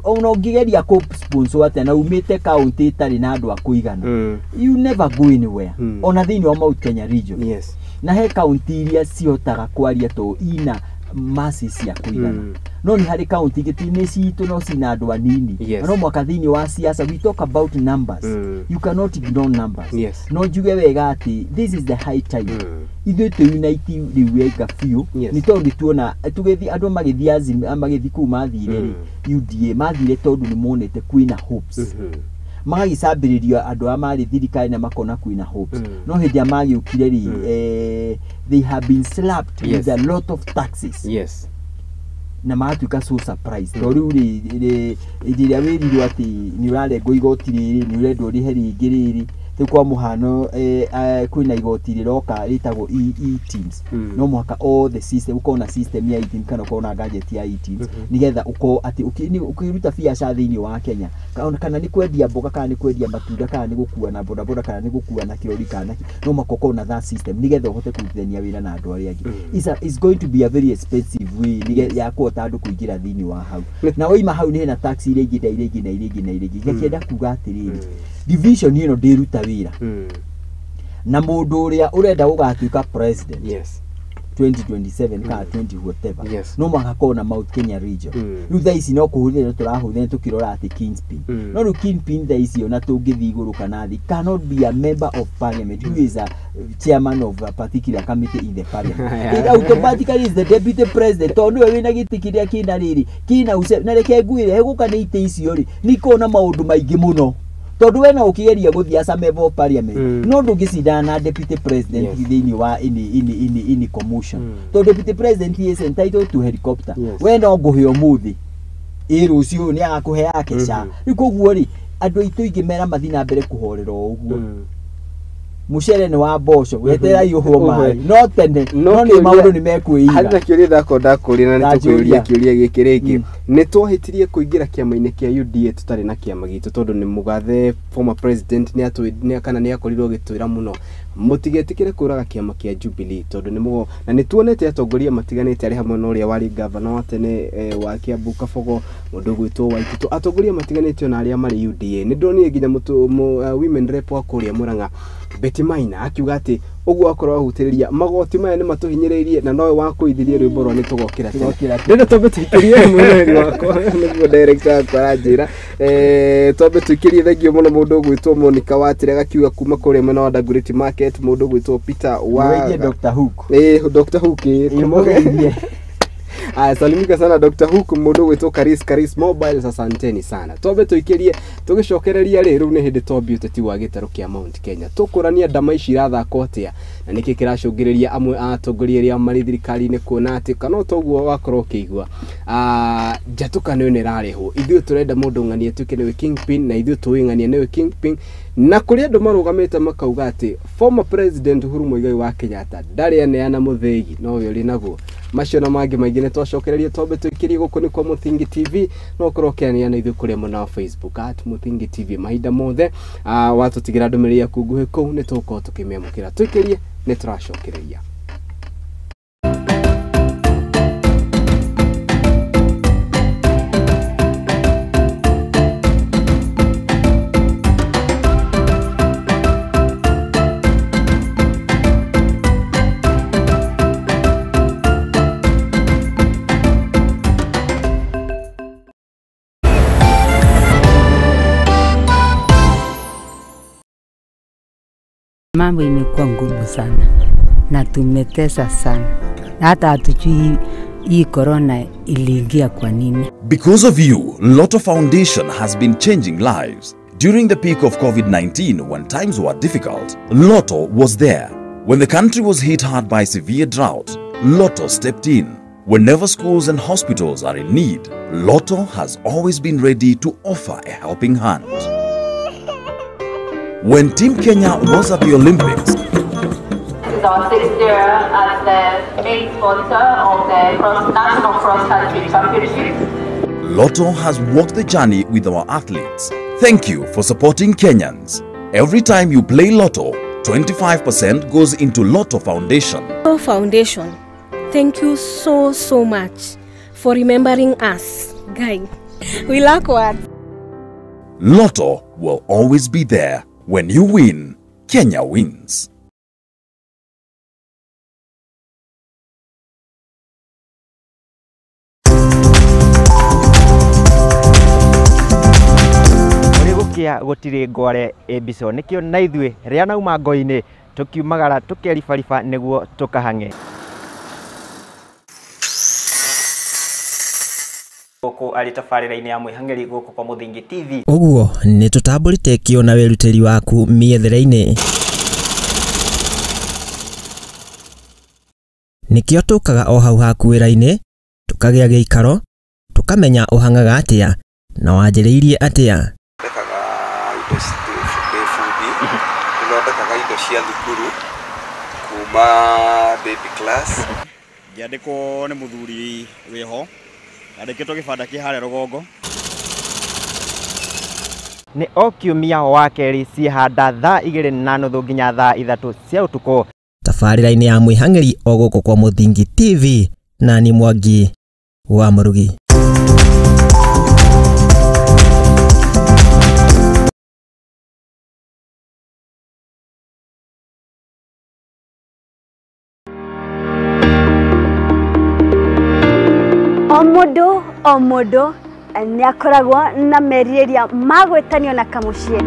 Ona ũngĩgeria kũ sponsor atĩa na umĩte kaunti ĩtarĩ na andũ a kũigana, you never go anywhere. Ona thĩinĩ wa Mount Kenya region. Yes. Na he kaunti iria cihotaga kwaria to ina masses cia kũigana. No nĩ harĩ kaunti ingĩ ti nĩ citũ no cina andũ anini. Yes. No mwaka thĩinĩ wa siasa we talk about numbers. You cannot ignore numbers. Yes. No njuge wega atĩ this is the high time. Ithuĩ twĩ unite rĩu wega biũ. Yes. Nĩ tondũ tuona tũgĩthiĩ andũ magĩthiĩ Azimio magĩthiĩ kũu mathire rĩ, UDA mathire tondũ nĩ monete kwĩna hopes. Magagĩcambĩrĩria andũ arĩa marĩ thirikari na makona kwĩna hopes. No hĩndĩ ĩrĩa magĩũkire rĩ, they have been slapped Yes. with a lot of taxes. Yes. Na magatuĩka so surprised. To rĩu rĩ, hĩndĩ ĩrĩa wĩrirwo atĩ nĩ ũrarengwo igoti rĩrĩ, nĩ ũrendwo ũrĩhe rĩngĩ rĩrĩ, Rĩu kwa mũhano kwĩna igoti rĩroka rĩtagwo e-teams. No mũhaka all the system ũkorwo na system ya e-teams kana ũkorwo na gadget ya e-teams nĩgetha ũkorwo atĩ ũkĩruta biacara thĩinĩ wa Kenya kana nĩ kwendia mboga kana nĩ kwendia matunda kana nĩ gũkua na bodaboda kana nĩ gũkua na kĩrori kana no mũhaka ũkorwo na that system nĩgetha ũhote kũrutithania wĩra na andũ arĩa angĩ. It's going to be a very expensive way ya kũhota andũ kũingĩra thĩinĩ wa hau. Na waima hau nĩ hena tax iria ingĩ na iria ingĩ na iria ingĩ na iria ingĩ. Ngakĩenda kuga atĩrĩrĩ, division ĩno ndĩruta wĩra na mũndũ ũrĩa ũrenda gũgatuĩka president yes, 2027 kana 20 whatever no mũhaka korwo na Mount Kenya region. Rĩu thaa ici no kũhũthĩra tũrahũthĩra tũkĩrora atĩ kingpin, no rĩu kingpin thaa ici ona tũngĩthiĩ igũrũ kana thĩ cannot be a member of parliament who is a chairman of a particular committee in the parliament. It automatically is the deputy president tondũ nĩwe wĩna gĩtĩ kĩrĩa kĩna rĩrĩ kĩna na reke ngwĩre hegũka nĩ itĩ icio rĩ nĩikona maũndũ maingĩ mũno tondu we no ukigeria guthii as a member of parliament no ndungicindana na deputy president thiini wa ini commotion tondu deputy president is entitled to helicopter. We no nguhe umuthi ĩ rũciũ nĩ agakuhe yake ca. Rĩu koguo rĩ andũ aitũ ingĩ mera mathi na mbere kũhorera o ũguo. Mucere nĩ wa mboco weterera ihũhwo maĩ no tene no nĩ maũndũ nĩ mekwĩiga. Harĩ na kĩũria ndakwenda kũũria na nĩ tũkũũria kĩũria gĩkĩ rĩngĩ. Nĩ twahĩtirie kũingĩra kĩama-inĩ kĩa UDA tũtarĩ na kĩama gitũ tondũ nĩ mũgathe former president nĩ kana nĩ akorirwo agĩtwĩra mũno mũtigetĩkĩre kũraga kĩama kĩa Jubilee tondũ nĩ mũgo na nĩ tuonete atongoria matiganĩte arĩ hamwe na ũrĩa warĩ gavana wa tene wa Kiambu Kabogo mũndũ ũgwĩtwo Waititu atongoria matiganĩte ona arĩa marĩ UDA. Nĩ ndonire nginya women rep wa kũrĩa Murang'a Betty Maina akiuga atĩ ũguo akorwo ahutĩrĩria magoti maya nĩ matũhinyĩrĩirie na nowe wakũithirie rwĩmbo rwa nĩ tũgokĩra tene. Ndĩrenda twambe tũikĩrie mwĩrori wakwa nĩguo director wakwa aranjĩra twambe tũikĩrie thengio mũno mũndũ ũgwĩtwo Monica Watire agakiuga kuma kũrĩa mwena wa Dagoretti Market mũndũ ũgwĩtwo Peter wa Dr. Hook Dr. Hook Aya, salimika sana Dr. Hook mũndũ ũgwĩtwo Karis Mobile, asanteni sana. Twambe tũikĩrie tũgĩcokereria rĩ rĩu nĩ hĩndĩ twambie ũteti wa gĩtarũ kĩa Mount Kenya. Tũkũrania ndama ici irathakwo atĩa na nĩkĩ kĩracũngĩrĩria amwe a atongoria arĩa marĩ thirikari-inĩ kuona atĩ kana toguo wakorwo ũkĩigua njatũkano ĩno ĩrarehwo ithuĩ tũrenda mũndũ ng'ania atuĩke nĩwe kingpin na ithuĩ tũĩ ng'ania nĩwe kingpin na kũrĩ andũ marũgamĩte makauga atĩ former president Uhuru Muigai wa Kenyatta ndarĩ aneana mũthĩgi nowe ũrĩ naguo. Macio na mangĩ maingĩ nĩ twacokereria twambe tũikĩrie gũkũ nĩ kwa Mũthingi TV no ũkorwo ũkĩaranĩria na ithuĩ kũrĩa mwena wa Facebook at Mũthingi TV mahinda mothe watũtigĩra ndũmĩrĩri yaku nguhĩ kũu nĩ tũgũkorwo tũkĩmĩamũkĩra. Tũikĩrie nĩ tũracokereria. Mambo imekuwa ngumu sana na tumetesa sana. Hata hatujui hii corona iliingia kwa nini. Because of you, Lotto Foundation has been changing lives. During the peak of COVID-19, when times were difficult, Lotto was there. When the country was hit hard by severe drought, Lotto stepped in. Whenever schools and hospitals are in need, Lotto has always been ready to offer a helping hand. When Team Kenya was at the Olympics, this is our sixth year as the main sponsor of the National Cross Country Championships. Lotto has walked the journey with our athletes. Thank you for supporting Kenyans. Every time you play Lotto, 25% goes into Lotto Foundation. Lotto Foundation, thank you so much for remembering us. Guy, we lack words. Lotto will always be there. When you win, Kenya wins. Ũrĩ gũtirĩ ngware ĩmbico nĩkĩo na ithuĩ rĩa nauma ngo-inĩ tũkiumagara tũkeribariba nĩguo tũkahang'e. Gũkũ arĩ tabarĩra-inĩ ya mwĩhang'ĩri gũkũ kwa Mũthingi TV. Ũguo nĩ tũtambũrĩte kĩo na wĩrutĩri waku mĩethere-inĩ. Nĩkĩo tũkaga o hau haku wĩra-inĩ, tũkagĩa gĩikaro, tũkamenya ũhang'aga atĩa na wanjĩrĩirie atĩa. Thondekaga indo ndĩ bundi, nĩthondekaga indo cia thukuru kuma baby class. Ngĩandĩkwo nĩ mũthuri wĩho andĩkĩtwo gĩbanda kĩ harĩa rũgongo. Nĩ o kiumia wa kerĩ ciĩhanda thaa 2:30 nginya thaa 3 cia ũtukũ. Tabarĩra-inĩ ya mwĩhang'ĩri o gũkũ kwa Mũthingi TV na ni Mwangi wa Mũrugi. Mũndũ o mũndũ nĩ akoragwo na merirĩria ma gwĩtanio na kamũciĩ.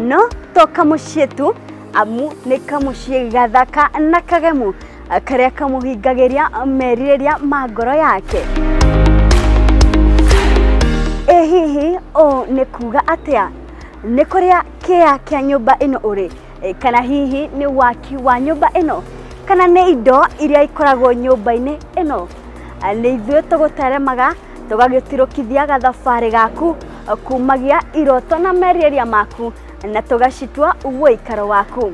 No to kamũciĩ tu, amu nĩ kamũciĩ gathaka na kagemu karĩa kamũhingagĩria merirĩria ma ngoro yake. Ĩ hihi ũũ nĩ kuga atĩa? Nĩ kũrĩa kĩa kĩa nyũmba ĩno ũrĩ, kana hihi nĩ waki wa nyũmba ĩno, kana nĩ indo iria ikoragwo nyũmba-inĩ ĩno? Nĩ ithuĩ tũgũteremaga tũgagĩtirũkithia gathabarĩ gaku kumagia iroto na merirĩria maku na tũgacitua ũikaro waku.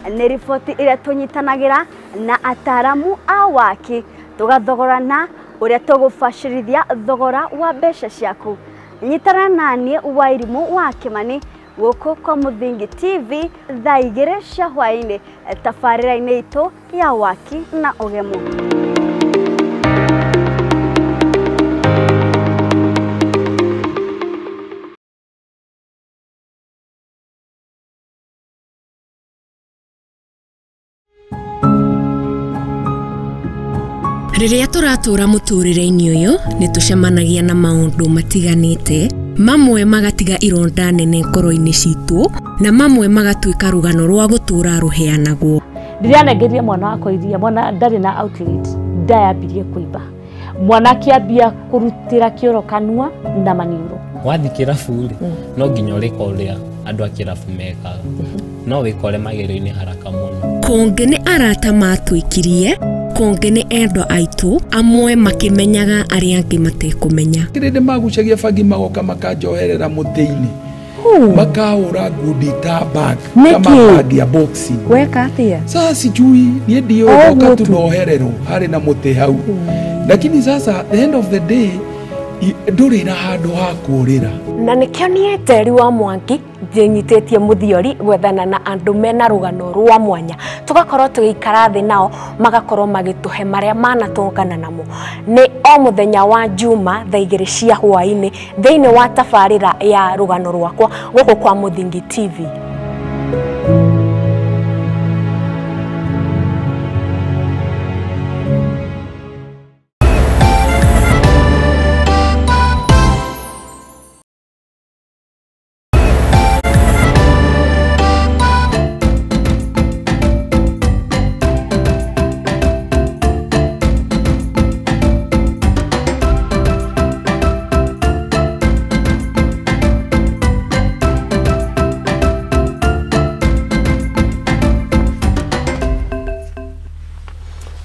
Nĩ riboti ĩrĩa tũnyitanagĩra na ataramu a waki tũgathogorana ũrĩa tũgũbacĩrithia thogora wa mbeca ciaku. Nyitana naniĩ Wairimu wa Kĩmani gũkũ kwa Mũthingi TV thaa 2 cia hwaĩ-inĩ tabarĩra-inĩ itũ ya waki na ũgemu. Rĩrĩa tũratũra mũtũrĩre-inĩ ũyũ nĩ tũcemanagia na maũndũ matiganĩte, mamwe magatiga ironda nene ngoro-inĩ citũ na mamwe magatuĩka rũgano rwa gũtũra rũheanagwo. Ndĩranengeria mwana wakwa iria, mwana ndarĩ na outlet, ndayambirie kũimba. Mwana akĩambia kũrutĩra kĩoro kanua na maniũrũ. Wathiĩ kĩrabu rĩ, no nginya ũrĩka ũrĩa andũ a kĩrabu mekaga, no wĩkore magerio-inĩ haraka mũno. Kũngĩ nĩ arata matwĩkirie, kũngĩ nĩ endwa aitũ, amwe makĩmenyaga arĩa angĩ matekũmenya. Kĩrĩndĩ magucagia bangi magoka makanjoherera mũtĩ-inĩ, makahũra ngundi ta bag kama bag ya boxing. Weka atĩa? Sasa sijui niĩ ndiũĩ, ndoka tu nohererwo harĩ na mũtĩ hau. Lakini sasa the end of the day ndũrĩ na handũ ha kũũrĩra. Na nĩkĩo niĩ Njeri wa Mwangi ndĩnyitĩtie mũthiori gwethana na andũ mena rũgano rwa mwanya, tũgakorwo tũgĩikara thĩ nao magakorwo magĩtũhe marĩa manatũngana namo. Nĩ o mũthenya wa Juma thaa 2 cia hwaĩ-inĩ thĩinĩ wa tabarĩra ya rũgano rwakwa gũkũ kwa Mũthingi TV.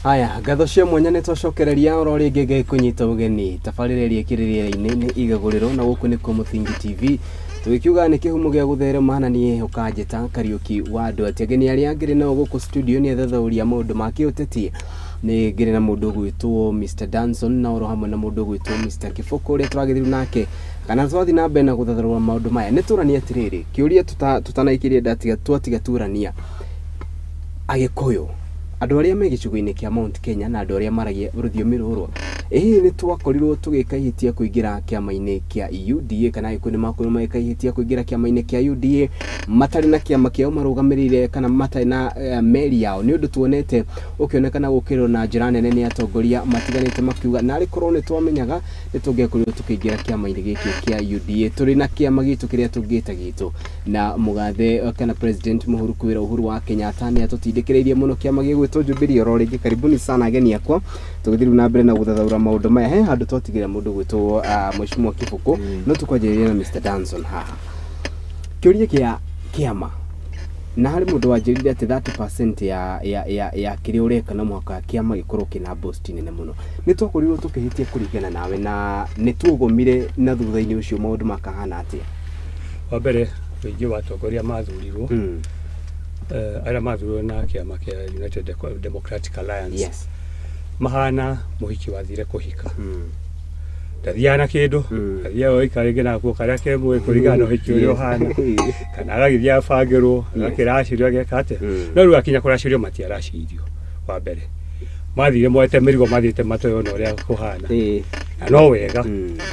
Aya, ngatho cia mwanya nĩ twacokereria oro rĩngĩ ngai kũnyita ũgeni tabarĩra ĩrĩa ĩkĩrĩrĩra-inĩ nĩ igagũrĩrwo na gũkũ nĩkuo Mũthingi TV tũgĩkiuga nĩ kĩhumo gĩa gũtherema na niĩ ũkanjĩta Kariũki wa andũ atĩ ageni arĩa ngĩrĩ nao gũkũ studio nĩ athathaũria maũndũ ma kĩũteti. Nĩ ngĩrĩ na mũndũ ũgwĩtwo Mr Danson na oro hamwe na mũndũ ũgwĩtwo Mr Kĩbũkũ ũrĩa tũragĩthiĩ nake kana twathiĩ na mbere na gũthathaũra maũndũ maya. Nĩ tũranie atĩrĩrĩ, kĩũria tũtanaikĩrie ndatiga twatiga turania Agĩkũyũ andũ arĩa me gĩcigo-inĩ kĩa Mount Kenya na andũ arĩa maragia rũthiomi rũrũ, ĩ nĩ twakorirwo tũgĩka ihĩtia kũingĩra kĩama-inĩ kĩa UDA kana Agĩkũyũ nĩ makorirwo magĩka ihĩtia kũingĩra kĩama-inĩ kĩa UDA matarĩ na kĩama kĩao marũgamĩrĩire kana matarĩ na meri yao. Nĩ ũndũ tuonete ũkĩonekana gũkĩrwo na njĩra nene nĩ atongoria matiganĩte makiuga narĩ korwo nĩ twamenyaga nĩ tũngĩakorirwo tũkĩingĩra kĩama-inĩ gĩkĩ kĩa UDA tũrĩ na kĩama gitũ kĩrĩa tũngĩta gitũ. Na mũgathe kana President Mũhuru kwĩra Uhuru wa Kenyatta nĩ atũtindĩkĩrĩirie mũno kĩama gĩgwĩtwo Jubilee. Oro rĩngĩ karibuni sana ageni akwa tũgĩthiĩ na mbere na gũthathaũra maũndũ maya. He handũ twatigĩra mũndũ gwĩtwo Mheshimiwa Kĩbũkũ, no tũkwanjĩrĩria na Mr Danson haha. Kĩũria kĩa kĩama na harĩ mũndũ wanjĩrire atĩ 30% ya kĩrĩa ũreka no mũhaka kĩama gĩkorwo kĩna boost nene mũno. Nĩ twakorirwo tũkĩhĩtia kũringana nawe na nĩ tuogomire na thutha-inĩ ũcio maũndũ makahana atĩa? Wa mbere ũingĩ wa atongoria mathurirwo arĩa mathurirwo na kĩama kĩa United Democratic Alliance. Yes. Mahana mũhiki wathire kũhika. Ndathiaga na kĩndũ, athiaga oika rĩngĩ nakuo karĩa ke muoyo kũringana na ũhiki ũrĩa ũhana, kana agagĩthiĩ abangĩrwo, agakĩracĩrio ageka atĩa. No rĩu akinya kũracĩrio matiaracĩirio wa mbere. Mathire moete mĩrigo mathiĩte matoĩ ona ũrĩa kũhana. Na no wega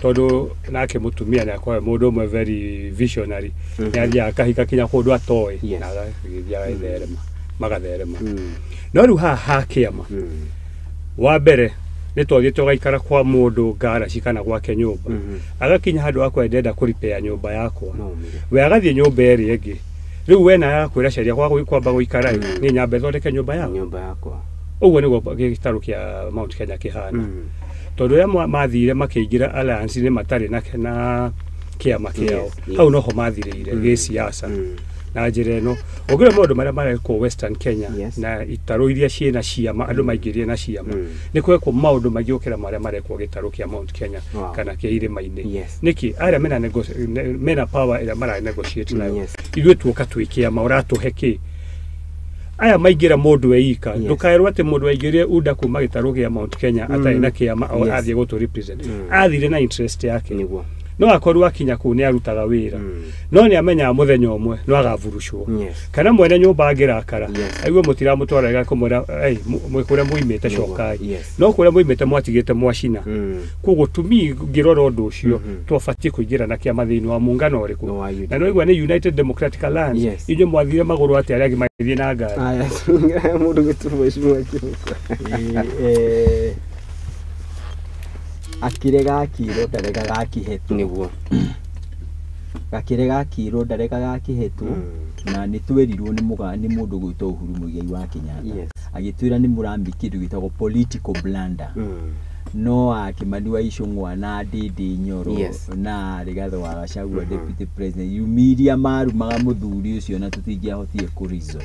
tondũ nake mũtumia nĩ akoragwo mũndũ ũmwe very visionary, nĩ athiaga akahika kinya kũndũ atoĩ na agagĩthiĩ agatherema magatherema. No rĩu haha ha kĩama Wa mbere nĩ twathiĩ tũgaikara kwa mũndũ ngaraci kana gwake nyũmba. Agakinya handũ akwa ndenda kũripea nyũmba yakwa. We agathiĩ nyũmba ĩrĩa ĩngĩ. Rĩu we na agakwĩra caria kwa kwamba gũikara ĩ, niĩ nyambe thondeke nyũmba yakwa. Nyũmba yakwa. Ũguo nĩguo gĩtarũ kĩa Mount Kenya kĩhana. Tondũ rĩrĩa mathire makĩingĩra alliance-inĩ matarĩ na kĩama kĩao, hau noho mathirĩire gĩsiasa. Na njĩra ĩno ũngĩrora maũndũ marĩa marekwo Western Kenya na itarũ iria ciĩna ciama andũ maingĩrire na ciama nĩ kwekwo maũndũ maingĩ gũkĩra marĩa marekwo gĩtarũ kĩa Mount Kenya kana kĩa irĩma-inĩ. Nĩkĩ arĩa mena power ĩrĩa mara negotiate nayo, ithuĩ tuoka twĩ kĩama ũratũhe kĩ? Aya maingĩra mũndũ eika, ndũkaerwo atĩ mũndũ aingĩrire UDA kuma gĩtarũ kĩa Mount Kenya atarĩ na kĩama athiĩ gũtũ represent, athire na interest yake. No akorwo akinya kũu nĩ arutaga wĩra, no nĩ amenyaga mũthenya ũmwe no agaburucwo. Kana mwene nyũmba angĩrakara aigue mũtiramũtwara wega kũmwĩra mwĩ kũrĩa muimĩte cokai, no kũrĩa muimĩte mwatigĩte mwacina. Koguo tumi ngĩrora ũndũ ũcio twabatiĩ kũingĩra na kĩama thĩinĩ wa muungano ũrĩkũ, na nĩ waigua nĩ United Democratic Alliance. Inyuĩ mwathire magũrũ atĩ arĩa angĩ magĩthiĩ na ngari. Aya, mũndũ gĩtwo mheshimiwa Kĩbũkũ. Akĩrega akĩrwo ndaregaga akĩhetwo. Nĩguo. Gakĩrega akĩrwo ndaregaga akĩhetwo. Na nĩ twerirwo nĩ mũndũ gwĩtwo Uhuru Muigai wa Kenyatta. Agĩtwĩra nĩ mũrambi kĩndũ gĩtagwo political blunder. No Kimani wa Ichung'wa na Ndindi Nyoro na Rigathi wa Gachagua deputy president yumiria marumaga mũthuri ũcio na tũtingĩahotire kũ reason.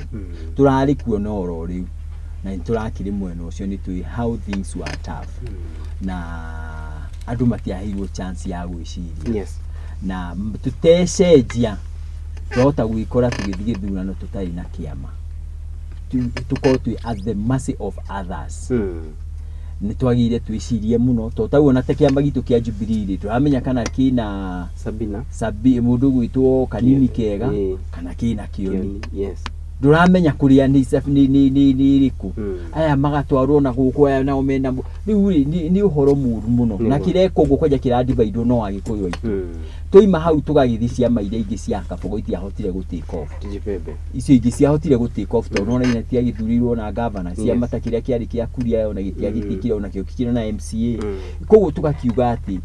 Tũrarĩ kuo na oro rĩu na nĩtũrakĩrĩ mwena ũcio nĩ tũĩ how things were tough. Na andũ matiaheirwo chance ya gwĩciria. Na tũtecenjia twahota gwĩkora tũgĩthiĩ gĩthurano tũtarĩ na kĩama, tũkorwo twĩ at the mercy of others. Nĩ twagĩrĩire twĩcirie mũno tondũ tau ona ta kĩama gitũ kĩa Jubilee rĩ, tũramenya kana kĩna Sabina mũndũ ũgwĩtwo Kanini Kega kana kĩna Kĩoni. Ndũramenya kũrĩa nĩ ĩrĩkũ. Aya magatwarwo na gũkũ, aya nao mena rĩu rĩ nĩ ũhoro mũru mũno, na kĩrekwo ũguo kwanja kĩradivaidwo no Agĩkũyũ aitũ. Twaima hau tũgagĩthiĩ ciama iria ingĩ cia Kabogo itiahotire gũ take off. Icio ingĩ ciahotire gũ take off tondũ nona nginya tiagĩthurirwo na governor, ciama ta kĩrĩa kĩarĩ kĩa Kuria ona gĩtiagĩtikire ona kĩo kĩkĩrĩ na MCA. Koguo tũgakiuga atĩ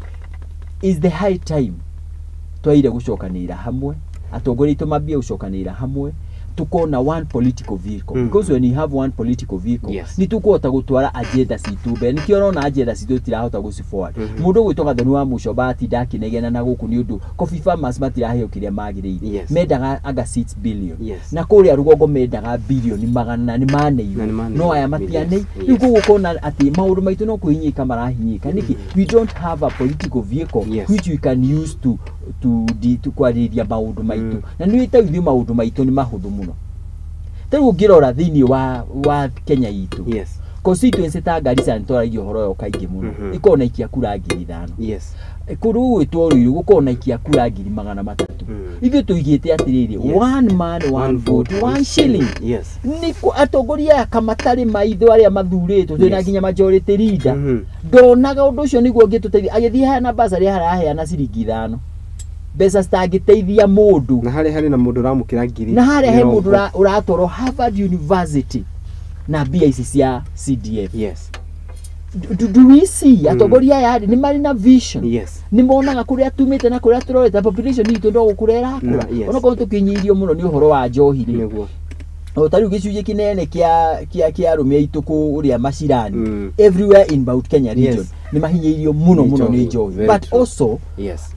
is the high time twaire gũcokanĩrĩra hamwe, atongoria aitũ mambie gũcokanĩrĩra hamwe, tukona one political vehicle. Because when you have one political vehicle, nĩ tũkũhota gũtwara agenda citũ mbere. Nĩkĩo ũrona agenda citũ tirahota gũci forward. Mũndũ ũgwĩtwo Gathoni wa Mũcoba atinda akĩnegena na gũkũ nĩ ũndũ coffee farmers matiraheo kĩrĩa magĩrĩire. Mendaga anga 6 billion. Na kũrĩa rũgongo mendaga bilioni magana nĩ maneirwo, no aya matianei. Rĩu koguo ũkona atĩ maũndũ maitũ no kũhinyĩka marahinyĩka. Nĩkĩ? We don't have a political vehicle which we can use to kwarĩrĩria maũndũ maitũ. Na nĩ ta ithuĩ maũndũ maitũ nĩ mahũthũ mũno. Ta rĩu ũngĩrora thĩinĩ wa Kenya itũ, constituency ta Garissa nĩtwaragia ũhoro ũyũ kaingĩ mũno, ĩkoragwo na ikia kura 5,000. Kũndũ gũgwĩtwo Ruiru gũkoragwo na ikia kura 300,000. Ithuĩ tũigĩte atĩrĩrĩ, one man one vote one shilling. Nĩ atongoria aya kamatarĩ maitho arĩa mathurĩtwo twĩna nginya majority leader ndonaga ũndũ ũcio nĩguo ũngĩtũteithia. Agĩthiĩ heana basarĩ haraheana ciringi 5, mbeca citangĩteithia mũndũ, na harĩa harĩ na mũndũ ũramũkĩra ngiri, na harĩa he mũndũ ũratwarwo Harvard University na mbia ici cia CDF. Do we see atongoria aya nĩ marĩ na vision? Nĩ monaga kũrĩa tumĩte na kũrĩa tũrorete. Population itũ no gũkũra ĩrakũra, onokorwo tũkĩnyihio mũno nĩ ũhoro wa njohi rĩ. O ta rĩu gĩcunjĩ kĩnene kĩa arũme aitũ kũrĩa macirani everywhere in Mount Kenya region nĩ mahinyĩirio mũno mũno nĩ njohi. But also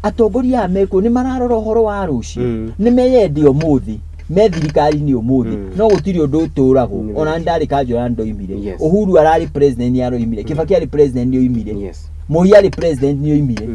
atongoria aya mekuo nĩ mararora ũhoro wa rũciũ, nĩ meyende ũmũthĩ, me thirikari-inĩ ũmũthĩ, no gũtirĩ ũndũ ũtũragwo. Ona ndarĩ kanjũ ndoimire, Uhuru ararĩ president nĩ aroimire, Kibaki arĩ president nĩ oimire, Moi arĩ president nĩ oimire.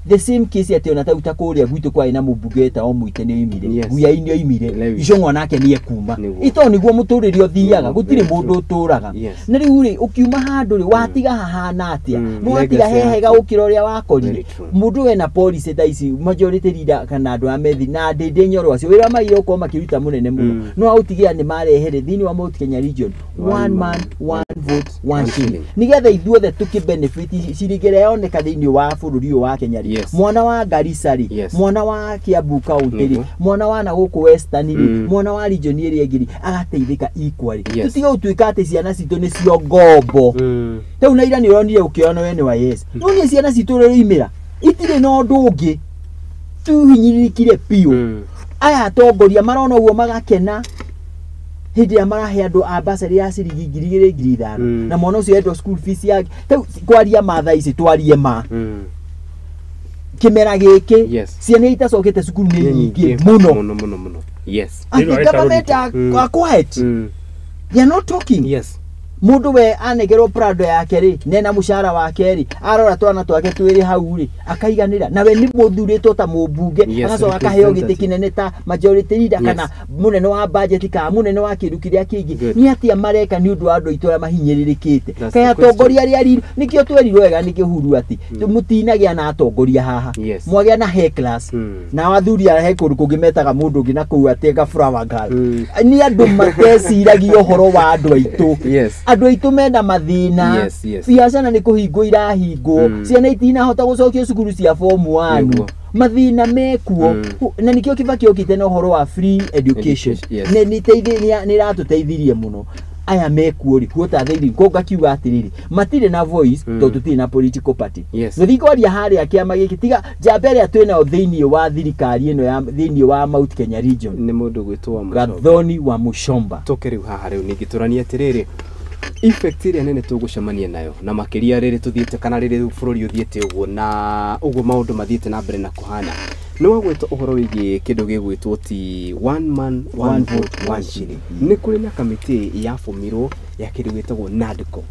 The same case atĩ ona ta kũrĩa gwitũ kwarĩ na mũmbunge wetagwo Mũite nĩ oimire, Guyai nĩ oimire, Ichung'wa nake nĩ ekuma. Ito nĩguo mũtũrĩre ũthiaga, gũtirĩ mũndũ ũtũraga. Na rĩu rĩ ũkiuma handũ rĩ watiga hahana atĩa? Nĩ watiga hehega gũkĩra ũrĩa wakorire. Mũndũ wena policy ta ici majority leader kana andũ a methi na Ndindi Nyoro acio wĩra maire ũkorwo makĩruta mũnene mũno, no aũtigĩra nĩ marehere thĩinĩ wa Mount Kenya region one man one vote one shilling, nigetha ithuothe tũkĩ benefit ciringi ĩrĩa yoneka thĩinĩ wa bũrũri ũyũ wa Kenya rĩ, mwana wa Garissa rĩ, mwana wa Kiambu County rĩ, mwana wa na gũkũ Western rĩ, mwana wa region ĩrĩa ĩngĩ rĩ, agateithĩka equally. Tũtige gũtuĩka atĩ ciana citũ nĩcio ngombo. Rĩu na ira nĩ ũronire ũkĩona we nĩ wa yes, no nĩ ciana citũ rĩu imĩra itirĩ na ũndũ ũngĩ, tuhinyĩrĩrĩkire biũ. Aya atongoria marona ũguo magakena hĩndĩ ĩrĩa marahe andũ a bursary ya ciringi 2,000 5,000, na mwana ũcio endwo school fees yake. Rĩu kwaria ma thaa ici, twarie ma kĩmera gĩkĩ, ciana itacokete cukuru nĩ nyingĩ mũno mũno mũno mũno. Yes. And the government are quiet. They are not talking. Yes. Mundu we anegerwo Prado yake rĩ, nena mũcara wake rĩ, arora twana twake twĩrĩ hau rĩ, akaiganĩra. Nawe nĩ mũthurĩtwo ta mũmbunge, agacoka akaheo gĩtĩ kĩnene ta majority leader kana mũnene wa budget kana mũnene wa kĩndũ kĩrĩa kĩngĩ. Nĩ atĩa mareka nĩ ũndũ wa andũ aitũ arĩa mahinyĩrĩrĩkĩte? Kaĩ atongoria arĩa nĩkĩo twerirwo wega nĩ Kĩhuru atĩ mũtinagĩa na atongoria haha, mwagĩa na hecklers na athuri a he kũndũ kũngĩ metaga mũndũ ũngĩ na kũu atĩ ga flower girl. Nĩ andũ mateciragia ũhoro wa andũ aitũ. Andũ aitũ mena mathĩna. Biacara nĩ kũhingwo irahingwo, ciana itinahota gũcokio cukuru cia form 1, mathĩna mekuo. Na nĩkĩo Kibaki okĩte na ũhoro wa free education, nĩ ĩratũteithirie mũno. Aya mekuo rĩ, kuota thĩinĩ ko ngakiuga atĩrĩrĩ, matirĩ na voice tondũ tũtirĩ na political party. Gũthiĩ kwaria harĩa kĩama gĩkĩ, tiga njamba ĩrĩa twĩnayo thĩinĩ wa thirikari ĩno ya thĩinĩ wa Mount Kenya region nĩ mũndũ gwĩtwo wa Gathoni wa Muchomba. Tũke rĩu haha rĩu ningĩ tũranie atĩrĩrĩ, effect ĩrĩa nene tũgũcemania nayo na makĩria rĩrĩ tũthiĩte kana rĩrĩ bũrũri ũthiĩte ũguo na ũguo maũndũ mathiĩte na mbere na kũhana, nĩ wagwĩtwo ũhoro wĩgiĩ kĩndũ gĩgwĩtwo ti one man one vote one shilling. Nĩ kũrĩ na kamĩtĩ yabomirwo ya kĩndũ gĩtagwo NADCO,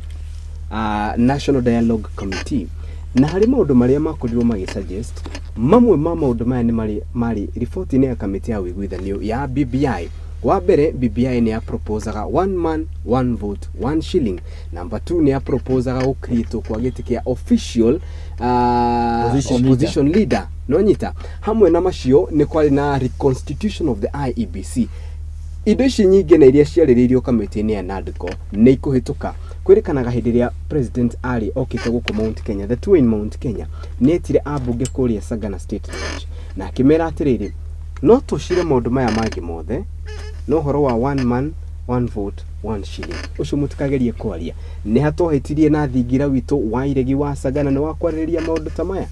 National Dialogue Committee, na harĩ maũndũ marĩa makorirwo magĩsuggest. Mamwe ma maũndũ maya nĩ marĩ riboti-inĩ ya kamĩtĩ ya ũiguithanio ya BBI. Wa mbere, BBI nĩ ya proposaga one man one vote one shilling. Number 2 nĩ ya proposaga gũcreate kwa gĩtĩ kĩa official opposition leader. No nyita hamwe na macio nĩ kwarĩ na reconstitution of the IEBC. Indo ici nyingĩ na iria ciarĩrĩirio kamĩtĩ-inĩ ya NADCO nĩ ikũhĩtũka. Kwĩrĩkanaga hĩndĩ ĩrĩa president arĩ okĩte gũkũ Mount Kenya, the two in Mount Kenya, nĩ etire ambunge kũrĩa Sagana State Lodge na akĩmera atĩrĩrĩ, no tũcire maũndũ maya mangĩ mothe, no ũhoro wa one man one vote one shilling ũcio mũtikagerie kwaria. Nĩ hatwahĩtirie na thingira witũ wa iregi wa Sagana nĩ wa kwarĩrĩria maũndũ ta maya.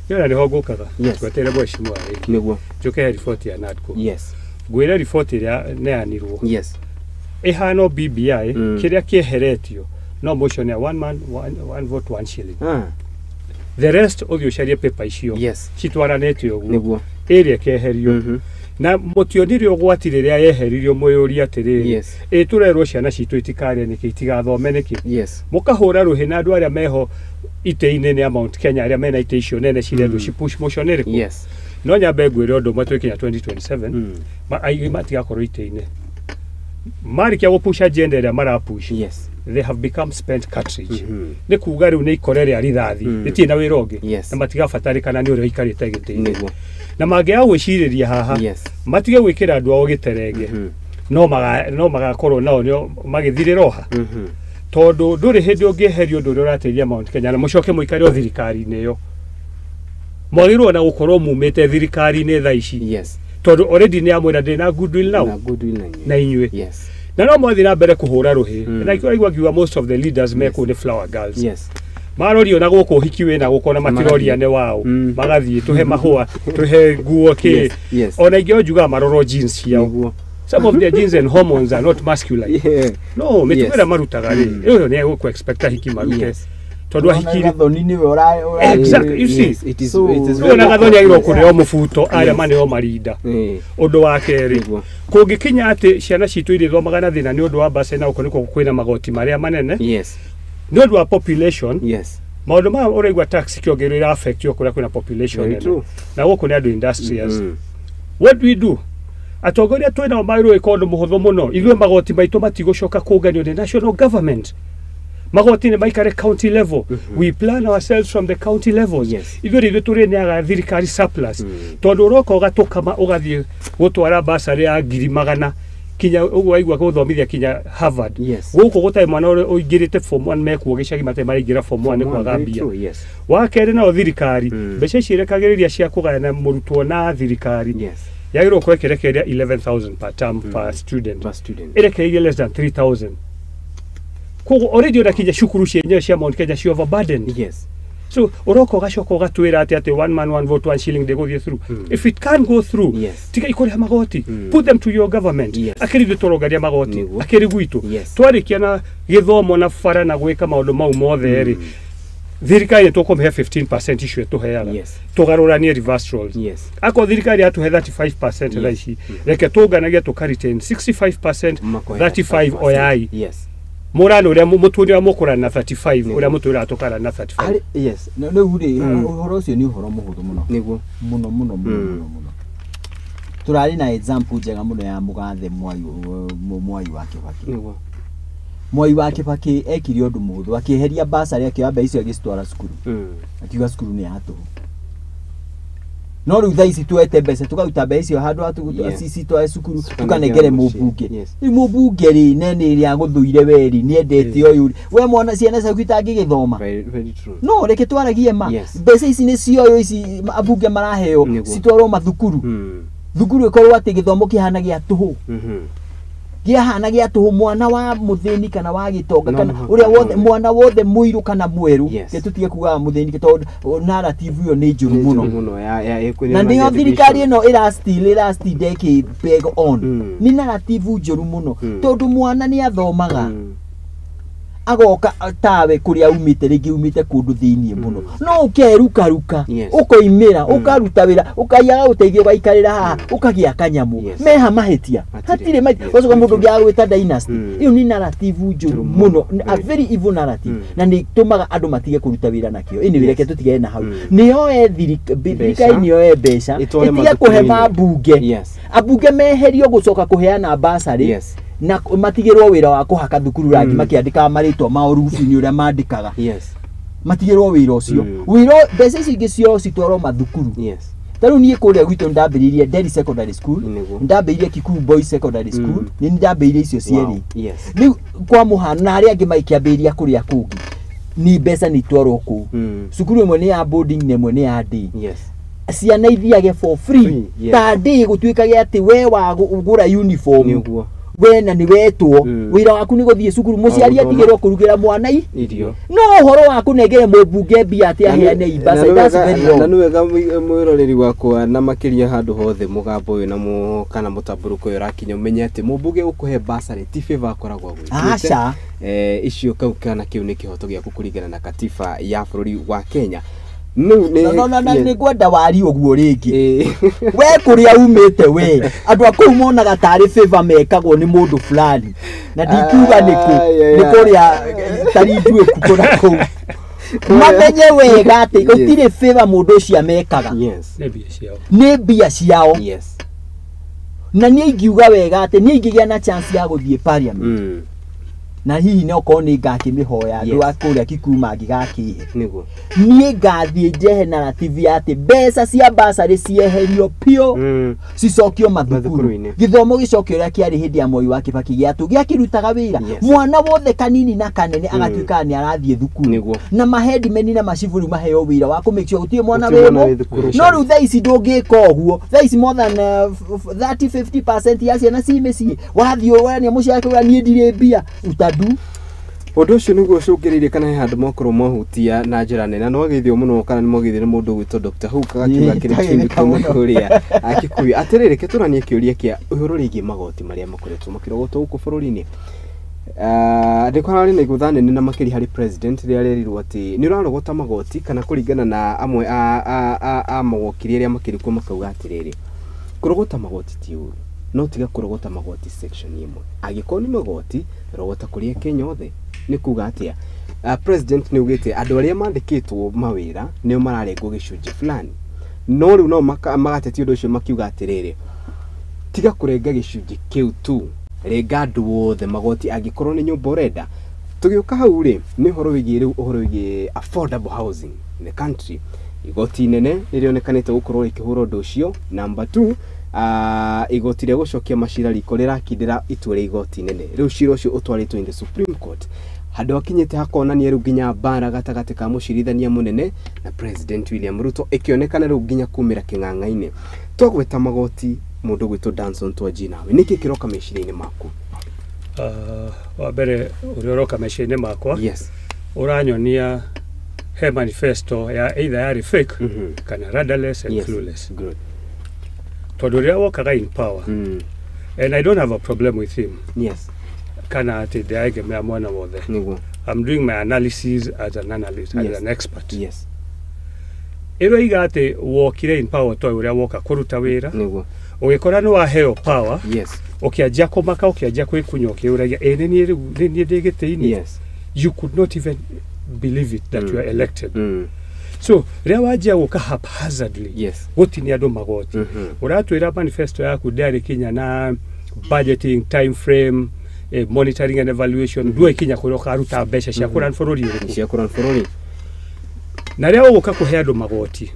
Yona nĩho ngũkaga tweteire mheshimiwa rĩngĩ nĩguo njũke riboti ya NADCO. Yes. Ngwĩre riboti ĩrĩa neanirwo. Yes. Ĩhano BBI kĩrĩa kĩeheretio no motion ya one man one vote one shilling. The rest ũthiĩ ũcarie paper icio. Yes. Citwaranĩte ũguo. Nĩguo. Ĩrĩa ĩkeherio. Na mũtionire ũgwati rĩrĩa yeheririo mwĩyũrie atĩrĩrĩ, ĩ tũrerwo ciana citũ itikarĩe nĩkĩ, itigathome nĩkĩ? Yes. Mũkahũra rũhĩ na andũ arĩa meho itĩ-inĩ nĩ a Mount Kenya arĩa mena itĩ icio nene cirendwo ci push motion ĩrĩkũ? Yes. No nyambe ngwĩre ũndũ ũmwe, twĩkinya 2027 aingĩ matigakorwo itĩ-inĩ. Marĩkia gũpush agenda ĩrĩa marapush, yes, they have become spent cartridge. Nĩ kuga rĩu nĩ ikore rĩa rithathi, rĩtirĩ na wĩra ũngĩ, na matigabatarĩkana nĩ ũrĩa ũikarĩte gĩtĩ-inĩ. Na mangĩaga gwĩcirĩria haha, matige gwĩkĩra andũ ao gĩterenge, no magakorwo nao nĩo magĩthirĩra oha. Tondũ ndũrĩ hĩndĩ ũngĩeheria ũndũ ũrĩa ũrateithia Mount Kenya na mũcoke mũikare o thirikari-inĩ ĩyo. Mwagĩrĩirwo na gũkorwo mumĩte thirikari-inĩ thaa ici. Yes. Tondũ already nĩ amwĩra ndĩ na goodwill nao na inyuĩ. Yes. Na no mwathiĩ na mbere kũhũra rũhĩ. Na ikĩraigua ngiuga most of the leaders mekũu nĩ flower girls. Yes. Marorio na gũkũ ũhiki wĩna gũkũ na matiroria nĩ wao. Magathiĩ tũhe mahũa, tũhe nguo kĩ. Ona ingĩ njugaga marorwo jeans ciao. Some of their genes and hormones are not masculine. Yeah. No, mĩtugo ĩrĩa marutaga rĩ, ĩyo nĩ egũkũ expect ahiki marute. Tondũ ahiki Gathoni nĩwe ũra Exactly, you see. Yes, it is Rĩu ona Gathoni agĩrĩirwo kũrĩo mũbuto arĩa maneo marinda. Ũndũ wa kerĩ, kũngĩkinya atĩ ciana citũ irĩthomaga na thĩna nĩ ũndũ wa bursary na gũkũ nĩkuo kwĩna magoti marĩa manene. Yes. Nĩ ũndũ wa population. Yes. Maũndũ maya ũraigua tax kĩongererwo ĩra affect kũrĩa kwĩna population nene. Na gũkũ nĩ andũ industrious. What do we do? Atongoria twĩnao magĩrĩirwo gwĩka ũndũ mũhũthũ mũno. Ithuĩ magoti maitũ matigũcoka kũnganio nĩ national government. Magoti nĩ maikare county level. We plan ourselves from the county levels. Ithuĩ rĩu tũrĩneaga thirikari surplus. Tondũ ũroka ũgatũkama ũgathiĩ gũtwara bursary ya 100,000 Kinya ũguo waigua gũthomithia kinya Harvard. Gũkũ gũtarĩ mwana ũrĩa ũingĩrĩte form 1 mekuo gĩcagi matarĩ maraingĩra form 1 nĩ kwaga mbia. Wa kerĩ nayo thirikari mbeca ici ĩrekagĩrĩria cia kũgayana mũrutwo na thirikari yagĩrĩirwo gũkorwo ĩkĩrekereria 11,000 per term per student, ĩrekereirie less than 3,000. Koguo already ona kinya cukuru cienyewe cia Mount Kenya ci overburdened. So ũroka ũgacoka ũgatwĩra atĩ one man one vote one shilling ndĩgũthiĩ through. If it can't go through, tiga ikũrĩha magoti, put them to your government. Akĩrĩ ithuĩ tũrongaria magoti, akĩrĩ gwitũ. Twarĩkia na gĩthomo na bara na gwĩka maũndũ mau mothe rĩ, thirikari nĩ tũkũmĩhe 15% icio ĩtũheaga, tũgarũranie reverse rolls. Akorwo thirikari yatũhe 35% thaa ici, reke tũnganagie tũka retain 65%, 35 oyai. Mũrani ũrĩa mũtũri wa mũkũrana na 35, ũrĩa mũtũraga tũkarana na 35. Yes, rĩu rĩ, ũhoro ũcio nĩ ũhoro mũhũthũ mũno. Nĩguo. Mũno mũno mũno mũno. Tũrarĩ na example njega mũno ya mũgathe Mwai wa Kibaki. Nĩguo. Mwai wa Kibaki ekire ũndũ mũhũthũ, akĩeheria basarĩ akĩoya mbeca icio agĩcitwara cukuru. Akiuga cukuru nĩ ya tũhũ. No rĩu thaa ici tuete mbeca tũkaruta mbeca icio handũ ha citware cukuru tũkanengere mũmbunge. Rĩu mũmbunge rĩ nene ĩrĩa agũthũire we rĩ nĩendete ũyũ rĩ, we mwana ciana ciaku itangĩgĩthoma. No reke twaragie ma, mbeca ici nĩ cioywo ici ambunge maraheo citwarwo mathukuru. Thukuru ĩkorwo atĩ gĩthomo kĩhana gĩa tũhũ. Kĩhana gĩa tũhũ, mwana wa mũthĩni kana wa gĩtonga kana ũrĩa wothe, mwana wothe mũirũ kana mwerũ, tũtige kugaga mũthĩni tondũ narrative ĩyo nĩ njũru mũno. Na nĩyo thirikari ĩno ĩra still peg on. Nĩ narrative njũru mũno tondũ mwana nĩ athomaga agoka tawe kũrĩa umĩte, rĩngĩ umĩte kũndũ thĩiniĩ mũno, no ũkerukaruka ũkoimĩra ũkaruta wĩra ũkaiyaga ũteithio ũgaikarĩra haha ũkagĩa kanyamũ meha mahĩtia hatirĩ mahĩtia. Ũgacoka mũndũ ũngĩ agwĩta dynasty. Ĩyo nĩ narrative njũru mũno, a very evil narrative, na nĩ ĩtũmaga andũ matige kũruta wĩra nakĩo. Anyway, reke tũtigane na hau. Nĩyoe thirikari nĩyoe mbeca ĩtige kũhe mambunge, ambunge meherio gũcoka kũheana basarĩ na matigĩrwo wĩra wa kũhaka thukuru rangi makĩandĩkaga marĩtwa mao rubu-inĩ ũrĩa mandĩkaga. Matigĩrwo wĩra ũcio. Wĩra mbeca icio ingĩ cio citwarwo mathukuru. Ta rĩu niĩ kũrĩa gwitũ nĩndambĩrĩirie Nderi Secondary School, nĩndambĩrĩirie Kikuyu Boys Secondary School, nĩ ndambĩrĩirie icio cierĩ. Rĩu kwa mũhano na arĩa angĩ magĩkĩambĩrĩria kũrĩa kũngĩ, ni mbeca nĩ itwarwo kũu. Cukuru ĩmwe nĩ ya boarding na ĩmwe nĩ ya day. Ciana ithiage for free. Ta day gũtuĩkage atĩ we wagũra uniform we na nĩ wetwo, wĩra waku nĩ gũthiĩ cukuru, mũciari atigĩrwo kũrugĩra mwana irio. No ũhoro wa kũnengere mũmbunge mbia atĩ aheane ibasa, that's very wrong. Na nĩ wega mwĩroreri wakwa na makĩria handũ hothe mũgambo ũyũ na kana mũtambũrũko ũyũ ũrakinya ũmenye atĩ mũmbunge ũkũhe basarĩ ti favor akoragwo agwĩkĩte. Aca. Icio kau kana kĩu nĩ kĩhoto gĩaku kũringana na katiba ya bũrũri wa Kenya. No nĩ ngwenda wari ũguo rĩngĩ. We kũrĩa umĩte we, andũ a kũu monaga tarĩ favor mekagwo nĩ mũndũ fulani. Na ndingiuga nĩkũ, nĩ kũrĩa Tarinduĩku kũna kũu. Mamenye wega atĩ gũtirĩ favor mũndũ ũcio amekaga. Nĩ mbia ciao. Na niĩ ingiuga wega atĩ niĩ ingĩgĩa na chance ya gũthiĩ parliament. Na hihi no korwo nĩ ngakĩmĩhoya andũ a kũrĩa Kikuyu mangĩgakĩhe. Niĩ ngathiĩ njehe narrative ya atĩ mbeca cia basarĩ cieherio piũ, cicokio mathukuru, gĩthomo gĩcokio ũrĩa kĩarĩ hĩndĩ ya Moi wa Kibaki gĩatũ gĩakĩrutaga wĩra. Mwana wothe kanini na kanene agatuĩkaga nĩ arathiĩ thukuru, na mahedimeni na macibũ rĩu maheo wĩra wa kũ make sure gũtirĩ mwana wĩ no rĩu thaa ici ndũngĩka ũguo. Thaa ici more than 30-50% ya ciana ci mĩciĩ, wathiĩ ũrania mũciari akauga niĩ ndirĩ mbia utadu. Ũndũ ũcio nĩguo ũcũngĩrĩirie kana he handũ mokorwo mohutia na njĩra nene, na nĩwageithio mũno kana nĩmwageithio nĩ mũndũ ũgwĩtwo Dr. Hook agakiuga kĩrĩ chini kuma kũrĩa Kikuyu. Atĩrĩrĩ, reke tũranie kĩũria kĩa ũhoro rĩgiĩ magoti marĩa makoretwo makĩrogotwo gũkũ bũrũri-inĩ. Nĩ kũrarĩ na igũtha nene na makĩria harĩ president rĩrĩa arerirwo atĩ nĩ ũrarogota magoti kana kũringana na amwe a mawokiri arĩa makĩrĩ kuo makauga atĩrĩrĩ, kũrogota magoti ti ũru, no tiga kũrogota magoti section ĩmwe. Angĩkorwo nĩ magoti, rogota kũrĩa Kenya othe. Nĩ kuga atĩa? President nĩ augĩte andũ arĩa mandĩkĩtwo mawĩra nĩo mararengwo gĩcunjĩ fulani, no rĩu no magatetia ũndũ ũcio makiuga atĩrĩrĩ, tiga kũrenga gĩcunjĩ kĩu tu, renga andũ othe magoti angĩkorwo nĩ nyũmba ũrenda. Tũgĩũka hau rĩ, nĩ ũhoro wĩgiĩ rĩu ũhoro wĩgiĩ affordable housing in the country. Igoti inene nĩrĩonekanĩte gũkorwo rĩkĩhũra ũndũ ũcio. Number 2, Igoti rĩa gũcokia macira riko rĩrakindĩra itua rĩa igoti nene. Rĩu cira ũcio ũtwarĩtwo in the Supreme Court. Handũ hakinyĩte hakonania rĩu nginya mbara gatagatĩ ka mũcirithania mũnene na President William Ruto ĩkĩonekana rĩu nginya kumĩra kĩng'ang'a-inĩ. Twagweta magoti mũndũ gwĩtwo Danson Twanji nawe nĩkĩ kĩroka meciria-inĩ maku? Wa mbere ũrĩa ũroka meciria-inĩ makwa, yes, ũranyonia he manifesto ya either yarĩ fake kana rudderless and Yes. clueless. Good. Tondũ rĩrĩa wokaga in power, and I don't have a problem with him, yes, kana atĩ ndĩraegemera mwena wothe. Nĩguo. I'm doing my analysis as an analyst, as Yes. an expert. Yes. Ĩroiga atĩ wokire in power toĩ ũrĩa woka kũruta wĩra. Nĩguo. Ũgĩkora nĩ waheo power. Yes. Ũkĩanjia kũmaka, ũkĩanjia kwĩkunya, ũkĩũragia ĩ nĩ niĩ rĩu nĩ niĩ ndĩ gĩtĩ-inĩ. Yes. You could not even believe it that you are elected. So rĩrĩa wanjia gũka haphazardly, yes, gũtinia andũ magoti, ũratwĩra manifesto yaku ndĩarĩ kinya na budgeting time frame, monitoring and evaluation, ndũĩ kinya kũrĩa ũkaruta mbeca cia kũran bũrũri ũrĩkũ. Cia kũran bũrũri. Na rĩrĩa ũgũka kũhe andũ magoti,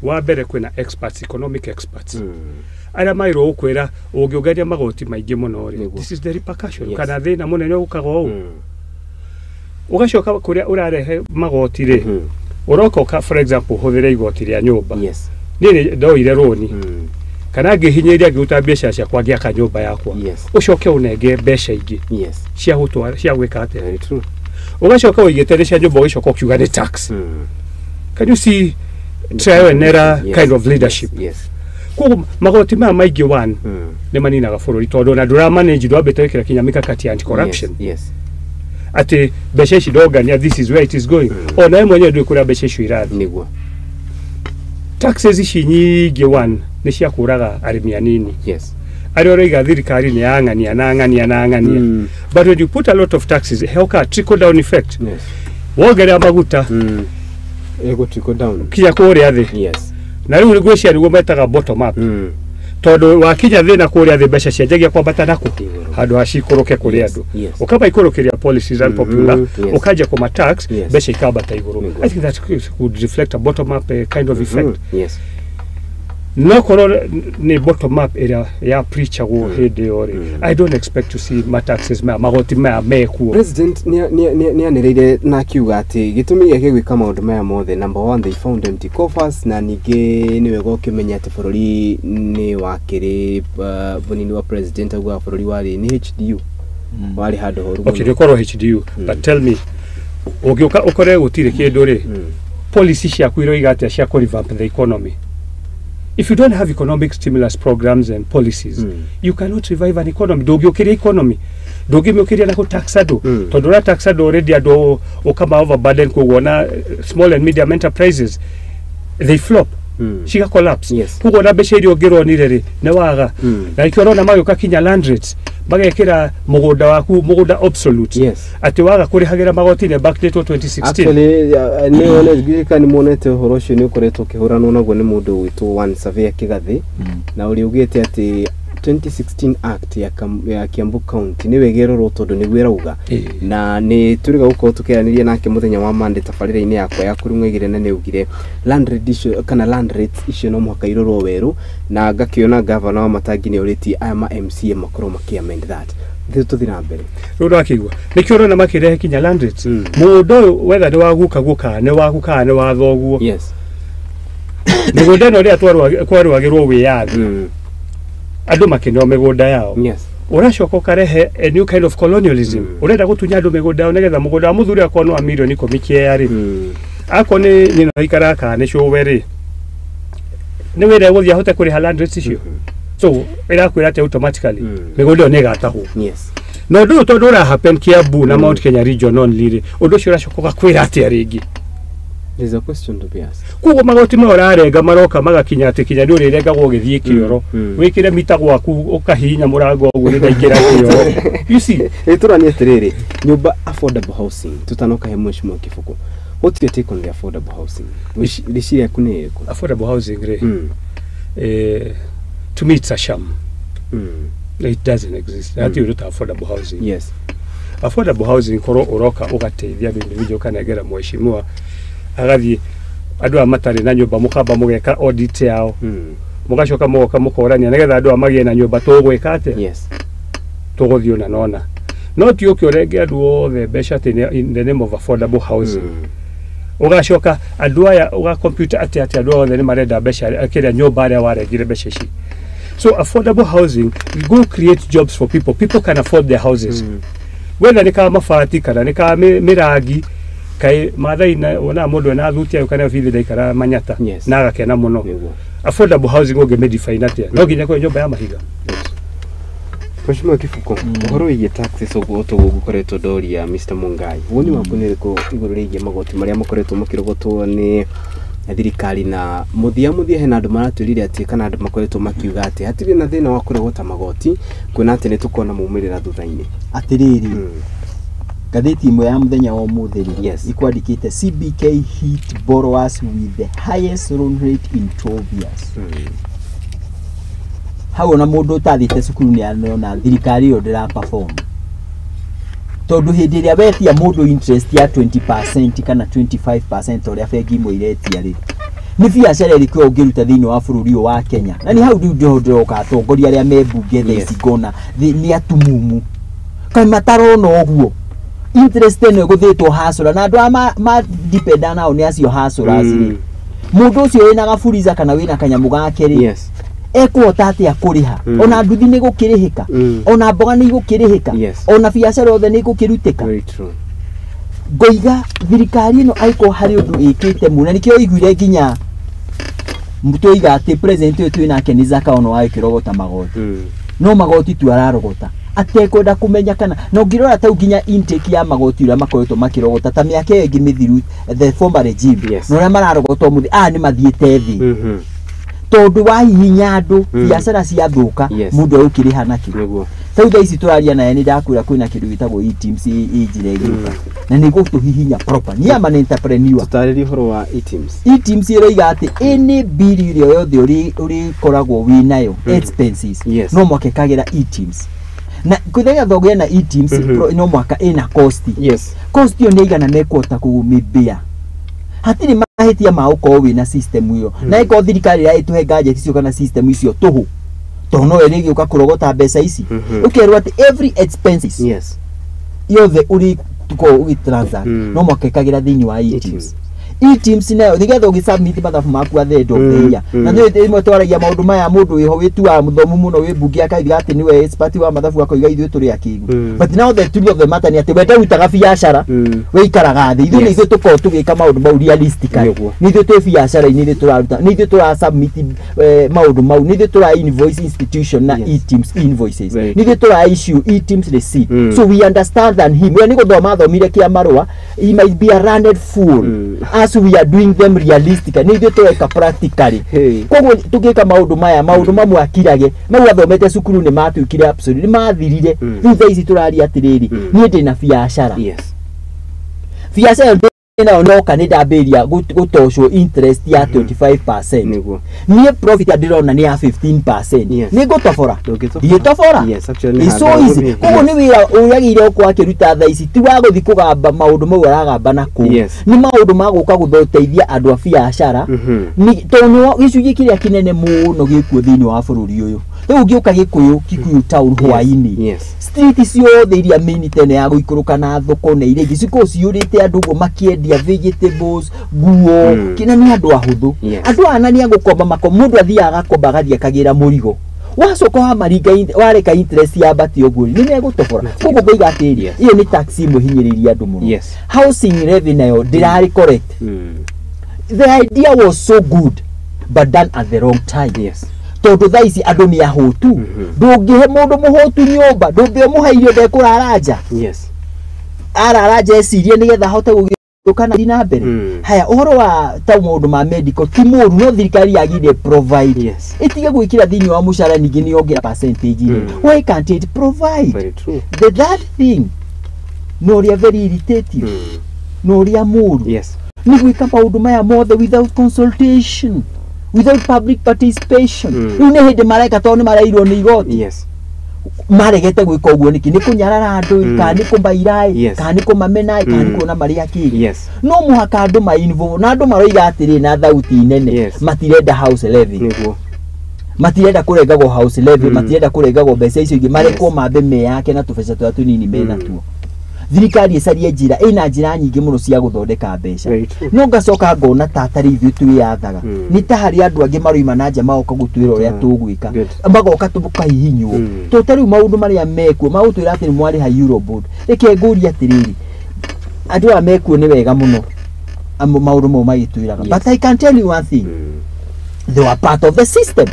wa mbere kwĩna experts, economic experts, arĩa magĩrĩirwo gũkwĩra ũngĩũngania magoti maingĩ mũno rĩ, this is the repercussion. Yes. Kana thĩna mũnene ũkaga ũũ. Ũgacoka kũrĩa ũrarehe magoti rĩ, ũroka ũka for example ũhũthĩre igoti rĩa nyũmba. Yes. Niĩ nĩ ndoire rũni kana ngĩhinyĩrĩria ngĩruta mbeca ciakwa ngĩaka nyũmba yakwa. Yes. Ũcoke ũnenge mbeca ingĩ. Yes. Cia gũtwara cia gwĩka atĩa. Very true. Ũgacoka ũigĩte nĩ cia nyũmba ũgĩcoka ũkiuga nĩ tax. Can you see trial and error Yes. kind of leadership? Yes. Koguo magoti maya maingĩ one nĩ maninaga bũrũri tondũ ona ndũra manage ndwambĩte gwĩkĩra kinya mikakati ya anti corruption. Yes. Yes. Atĩ mbeca ici ndongania, this is where it is going. Ona we mwenyewe ndũĩ kũrĩa mbeca icio irathiĩ. Nĩguo. Taxes ici nyingĩ one nĩ cia kũraga arĩmi anini. Yes. Arĩa ũroiga thirikari nĩ yang'ania na ng'ania na ng'ania. But when you put a lot of taxes, heuka trickle down effect. Yes. Wongerera maguta Ego trickle down. kinya kũrĩa thĩ. Yes. Na rĩu ngwĩciria nĩguo metaga bottom up. Tondũ wakinya thĩna kũrĩa thĩ mbeca cianjagia kwambata nakũ handũ ha cikũrũke kũrĩ andũ. Yes. Ũkamba ikũrũkĩria policies unpopular, Yes. ũkanjia kũma tax, Yes. mbeca ikambata igũrũ. I think that could reflect a bottom up kind of effect. Yes. No korwo nĩ bottom up ĩrĩa ya preachagwo hĩndĩ ĩyo rĩ, I don't expect to see ma taxes maya magoti maya mekuo. President nĩ anĩrĩire na akiuga atĩ gĩtũmi gĩake gwĩka maũndũ maya mothe, number one, they found empty coffers, na ningĩ nĩ wega ũkĩmenya atĩ bũrũri nĩ wakĩrĩ mũnini wa president augaga bũrũri warĩ nĩ HDU warĩ handũ horu. Okay, nĩ ũkorwo HDU, but tell me, ũngĩũka ũkore gũtirĩ kĩndũ rĩ, policy ciaku iroiga atĩa cia kũ revamp the economy? If you don't have economic stimulus programs and policies, you cannot revive an economy. Ndũngĩũkĩria economy, ndũngĩmĩũkĩria na gũtax andũ, tondũ ũratax andũ already andũ ũkama overburden, koguo na small and medium enterprises they flop, ciga collapse. Yes. Koguo na mbeca iria ũngĩronire rĩ nĩ waga. Na nĩkĩo ũrona magĩũka kinya land rates magekĩra mũgũnda waku mũgũnda obsolete. Yes. Atĩ waga kũrĩhagĩra magoti nĩ backdated 2016. Actually, nĩ one nĩ muonete ũhoro ũcio nĩ ũkoretwo ũkĩhũranwo naguo nĩ mũndũ ũgwĩtwo One Surveyor Kĩgathĩ, na ũrĩa ugĩte atĩ 2016 Act ya Kiambu County nĩ wega ĩrorwo tondũ nĩguo ĩrauga, na nĩ tũrĩga gũkorwo tũkĩaranĩria nake mũthenya wa Monday tabarĩra-inĩ yakwa ya kũrung'aigĩre, na nĩ augire land rate icio kana land rates icio no mũhaka irorwo werũ, na ngakĩona gavana wa Matangi nĩ orĩtie aya ma MCA makorwo makĩ amend that. Thĩ tũthiĩ na mbere. Rĩu ndwakĩigua nĩkĩo ũrona makĩrehe kinya land rates. Mũgũnda ũyũ wetha nĩ wa gukaguo kana nĩ waku kana nĩ wa thoguo. Yes. Mĩgũnda ĩno rĩrĩa kwarũagĩrwo wĩyathi, andũ makĩneo mĩgũnda yao. Yes. Ũracoka ũkarehe a new kind of colonialism. Ũrenda gũtunya andũ mĩgũnda yao nĩgetha mũgũnda wa mũthuri akorwo nĩ wa mirioni 10 kĩea rĩ, akorwo nĩ nyina aikaraga kana nĩ cũwe rĩ, nĩ wĩra egũthiĩ ahote kũrĩha land rates icio. So ĩrakwĩra atĩ automatically mĩgũnda ĩyo nĩ ĩgatahwo. Yes. Na ũndũ ũyũ tondũ ũra happen Kiambu na Mount Kenya region only rĩ, ũndũ ũcio ũracoka ũgakwĩra atĩa rĩngĩ? There's a question to be asked. Koguo magoti maya ũrarenga maroka magakinya atĩ kinya nĩ ũrĩrengagwo ũgĩthiĩ kĩoro, wĩkĩre mita gwaku ũkahihinya mũrango ũguo nĩ ndaingĩra kĩoro. You see? Ĩtũranie atĩrĩrĩ, nyũmba affordable housing tutanoka he mheshimiwa Kĩbũkũ, what's your take on the affordable housing? Rĩciria rĩaku nĩ rĩrĩkũ? Affordable housing rĩ, to me it's a sham. It doesn't exist. Hatirĩ ũndũ ta affordable housing. Yes. Affordable housing korwo ũroka ũgateithia andũ individual ũkanengera mheshimiwa agathiĩ andũ aya matarĩ na nyũmba mũkamba mũgeka audit yao, Mũgacoka mũgoka mũkorania nĩgetha andũ aya magĩe na nyũmba tũgwĩka atĩa? Tũgũthiĩ ũna na ũna. No ti ũke ũrenge andũ othe mbeca atĩ in the name of affordable housing. Ũgacoka andũ aya ũga computer atĩ andũ othe nĩ marenda mbeca kĩrĩa nyũmba arĩa warengire mbeca ici. So affordable housing, go create jobs for people. People can afford their houses. Whether nĩ ka mabati kana nĩ ka mĩrangi, kai Maathai wonaga mũndũ ena thuti ayo kana bithi ndaikara manyata na agakena mũno. Affordable housing ũngĩmĩdefine atĩa? No nginya kũrĩ nyũmba ya mahiga. Mheshimiwa Kibuko, ũhoro wĩgiĩ taxes ũguo toguo ngũkoretwo ndoria Mr. Mungai, woni waku nĩ ũrĩkũ igũrũ rĩgiĩ magoti marĩa makoretwo makĩrogotwo nĩ thirikari na mũthia hena andũ maratwĩrire atĩ kana andũ makoretwo makiuga atĩ hatirĩ na thĩna wa kũrogota magoti kuona atĩ nĩ tũkona maumĩrĩra thutha-inĩ. Atĩrĩrĩ, ngathĩti ĩmwe ya mũthenya wa ũmũthĩ rĩ ĩkwandĩkĩte CBK hit borrowers with the highest loan rate in 12 years. Hau ona mũndũ ũtathiĩte cukuru nĩ arona thirikari ĩyo ndĩra perform. Tondũ hĩndĩ ĩrĩa wetia mũndũ interest ya 20% kana 25% ũrĩa bengi imwe iretia rĩ, nĩ biacara ĩrĩkũ ũngĩruta thĩinĩ wa bũrũri ũyũ wa Kenya? Na nĩ hau rĩu ndĩho ndĩroka atongoria arĩa me mbunge thaa ici ngona nĩ atumumu kaĩ matarona ũguo. Interest ĩno ĩgũthĩtwo hasũra na andũ aya ma dependa nao nĩ acio hasũra rĩ. Mũndũ ũcio wĩna gaburiza kana wĩna kanyamũ gake rĩ, ekũhota atĩa kũrĩha? Ona nduthi nĩ gũkĩrĩhĩka, ona mboga nĩ igũkĩrĩhĩka, ona biacara othe nĩ igũkĩrutĩka. Ngoiga thirikari ĩno angĩkorwo harĩ ũndũ ĩkĩte mũno, na nĩkĩo iguire nginya twoiga atĩ president ũyũ twĩ nake nĩ Zakayo no agĩkĩrogota magoti, no magoti tu ararogota atekwenda kũmenya kana na ũngĩrora tau nginya intake ya magoti ũrĩa makoretwo makĩrogota ta mĩaka ĩyo ĩngĩ mĩthiru the former regime, na ũrĩa mararogota ũmũthĩ aya nĩ mathiĩte thĩ tondũ wahihinya andũ biacara ciathũka mũndũ egũkĩrĩha nakĩ. Tau thaa ici tũraria naye nĩ ndakwĩra kwĩna kĩndũ gĩtagwo e-teams ĩ njĩra ĩgĩũka na nĩ gũtũhihinya proper. Niĩ am an entrepreneur. Tũtarĩrie ũhoro wa e-teams. E-teams ĩroiga atĩ any bill ĩrĩa yothe ũrĩkoragwo wĩ nayo expenses no mwaka ĩkagĩra e-teams. Na nĩgetha ũgĩe na e-teams no mwaka ĩna cost. Cost ĩyo nĩ igana mekũhota kũmĩbĩa. Hatirĩ mahĩtia ma gũkorwo wĩna system ĩyo. Na ĩkorwo thirikari ĩratũhe gadget icio kana system icio tũhũ, tondũ no ĩrĩgĩũka kũrogota mbeca ici. Ũkerwo atĩ every expenses yothe ũrĩkorwo ũgĩtransact no mwaka ĩkagĩra thĩinĩ wa e-teams. E-teams nayo nĩgetha ũgĩsubmit mathabu maku at the end of the year. Na nĩ rĩmwe twaragia maũndũ maya mũndũ wĩho wĩtuaga mũthomu mũno wĩ mbunge akauga atĩ nĩwe expert wa mathabu akoiga ithuĩ tũrĩ akĩgu. But now the truth of the matter nĩ atĩ we ndarutaga biacara, wĩikaraga thĩ. Ithuĩ nĩ ithuĩ tũkoragwo tũgĩka maũndũ mau realistically. Nĩ ithuĩ twĩ biacara-inĩ nĩ tũraruta, nĩ ithuĩ tũra submit maũndũ mau, nĩ ithuĩ tũra invoice institution na e-teams invoices, nĩ ithuĩ tũra issue e-teams receipt. So we understand than him. We nĩ gũthoma athomire kĩa marũa, he might be a learned fool. As we are doing them realistically, nĩ ithuĩ tũreka practically. Koguo tũgĩka maũndũ maya, maũndũ mamwe akirage, mau athomete cukuru nĩ matuĩkire absolute, nĩ mathirire. Rĩu thaa ici tũraria atĩrĩrĩ, niĩ ndĩna biacara. Biacara nayo noka nĩ ndambĩrĩria gũtocwo interest ya 25%. Niĩ profit ndĩrona nĩ ya 15%. Nĩ ngũtobora. Ndiĩtobora. It's so easy. Koguo nĩ wĩra ũrĩa ũkorwo akĩruta thaa ici ti wa gũthiĩ kũgamba maũndũ mau aragamba na kũu. Nĩ maũndũ ma gũka gũteithia andũ a biacara. Tondũ gĩcunjĩ kĩrĩa kĩnene mũno gĩkuo thĩinĩ wa bũrũri ũyũ. Rĩu ũngĩũka Gĩkũyũ, Kikuyu town hwaĩ-inĩ, street ciothe iria main tene ya gũikũrũka na thoko na iria ingĩ cikoragwo ciyũrĩte andũ ũguo makĩendia vegetables, nguo, kĩna nĩ andũ ahũthũ. Andũ aya nĩ agũkomba mũndũ athiaga agakomba agathiĩ akagĩra mũrigo. Wacoka wamaringa wareka interest yambate ũguo nĩ megũtobora. Koguo ngoiga atĩrĩ, ĩyo nĩ tax ĩmwe hinyĩrĩirie andũ mũno. Housing levy nayo ndĩrarĩ correct. The idea was so good but done at the wrong time. Tondũ thaa ici andũ nĩ ahũtu. Ndũngĩhe mũndũ mũhũtu nyũmba, ndũngĩmũhe irio ndekũrara nja. Arara nja ecirie nĩgetha ahote gũgĩũka na na mbere. Haya, ũhoro wa ta maũndũ ma medical ti mũru, no thirikari yagĩrĩire provide. Ĩtige gwĩkĩra thĩinĩ wa mũcara ningĩ nĩ yongerera percentage. Why can't it provide? The third thing, no ũrĩa very irritative, no ũrĩa mũru, nĩ gwĩka maũndũ maya mothe without consultation, without public participation. Rĩu nĩ hĩndĩ mareka tondũ nĩ mareirwo nĩ igoti. Maregete gwĩka ũguo nĩkĩ? Nĩ kũnyarara andũ, kana nĩ kũmaira, kana nĩ kũmamena, kana nĩ kuona marĩ akĩgu. No mũhaka andũ ma involve, na andũ maroiga atĩrĩ na thauti nene, matirenda house levy. Matirenda kũrengagwo house levy, matirenda kũrengagwo mbeca icio ingĩ, marekwo mambe meyake na tũbeca tũrĩa tũnini menatuo. Thirikari ĩcarie njĩra, ĩna njĩra nyingĩ mũno cia gũthondeka mbeca. No ngacoka ngona ta tarĩ ithuĩ twĩyathaga, nĩ ta harĩ andũ angĩ maroima na nja magoka gũtwĩra ũrĩa tũgwĩka, magoka tũkahihinywo. To ta rĩu maũndũ marĩa mekuo magũtwĩra atĩ nĩ mwarĩha Eurobond. Reke ngũrie atĩrĩrĩ, andũ aya mekuo nĩ wega mũno maũndũ mau magĩtwĩraga, but I can tell you one thing, they were part of the system.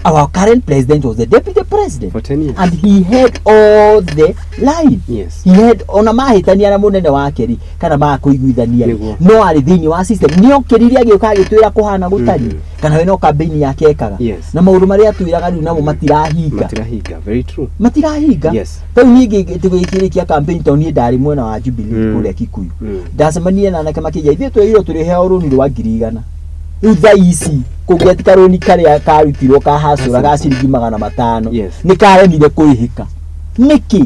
Our current president was the deputy president for 10 years, and he had all the line. Yes. He had ona mahĩtania na mũnene wake ri kana makũiguithania no arĩ thĩinĩ wa system. Nĩ okĩrire agĩũka agĩtwĩra kũhana gũtariĩ, kana we no campaign yake ekaga. Na maũndũ marĩa atwĩraga rĩu namo matirahinga. Matirahinga, very true. Matirahinga. Yes. Rĩu niĩ tũgĩkĩrĩkia campaign tondũ niĩ ndarĩ mwena wa Jubilee kũrĩa Kikuyu. Ndacemanirie na anake makĩnjĩra ithuĩ twerirwo tũrĩheo rũni rwa 100,000. Rĩu thaa ici kũngĩati karũni karĩa karutirwo ka hacũra ga ciringi 500 nĩ karemire kũrĩhĩka. Nĩkĩ?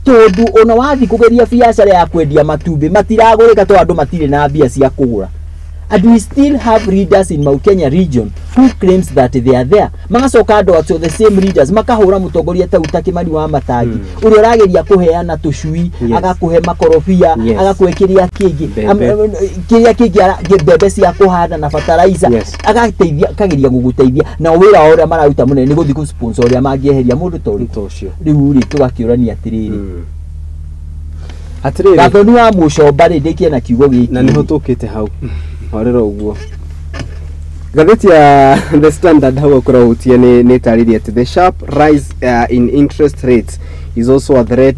Tondũ ona wathiĩ kũgeria biacara ya kwendia matumbĩ matiragũrĩka tondũ andũ matirĩ na mbia cia kũgũra. And we still have leaders in Mount Kenya region who claims that they are there. Magacoka andũ acio the same leaders makahũra mũtongoria ta Kimani wa Matangi ũrĩa ũrageria kũheana tũcui, agakũhe makorobia, agakũhe kĩrĩa kĩngĩ, kĩrĩa kĩngĩ, mbembe cia kũhanda na fertilizer, agateithia, akageria gũgũteithia. Na wĩra wao ũrĩa mararuta mũnene nĩ gũthiĩ gũ-sponsor ũrĩa mangĩeheria mũndũ ta ũcio. Rĩu rĩ tũgakĩũrania atĩrĩrĩ, atĩrĩrĩ Gathoni wa Mũcomba rĩ, ndĩkie na kiugo gĩkĩ na nĩho tũkĩte hau horera ũguo. Ngathĩti ya The Standard hau ũkũrahutia nĩ ĩtarĩria atĩ the sharp rise in interest rates is also a threat,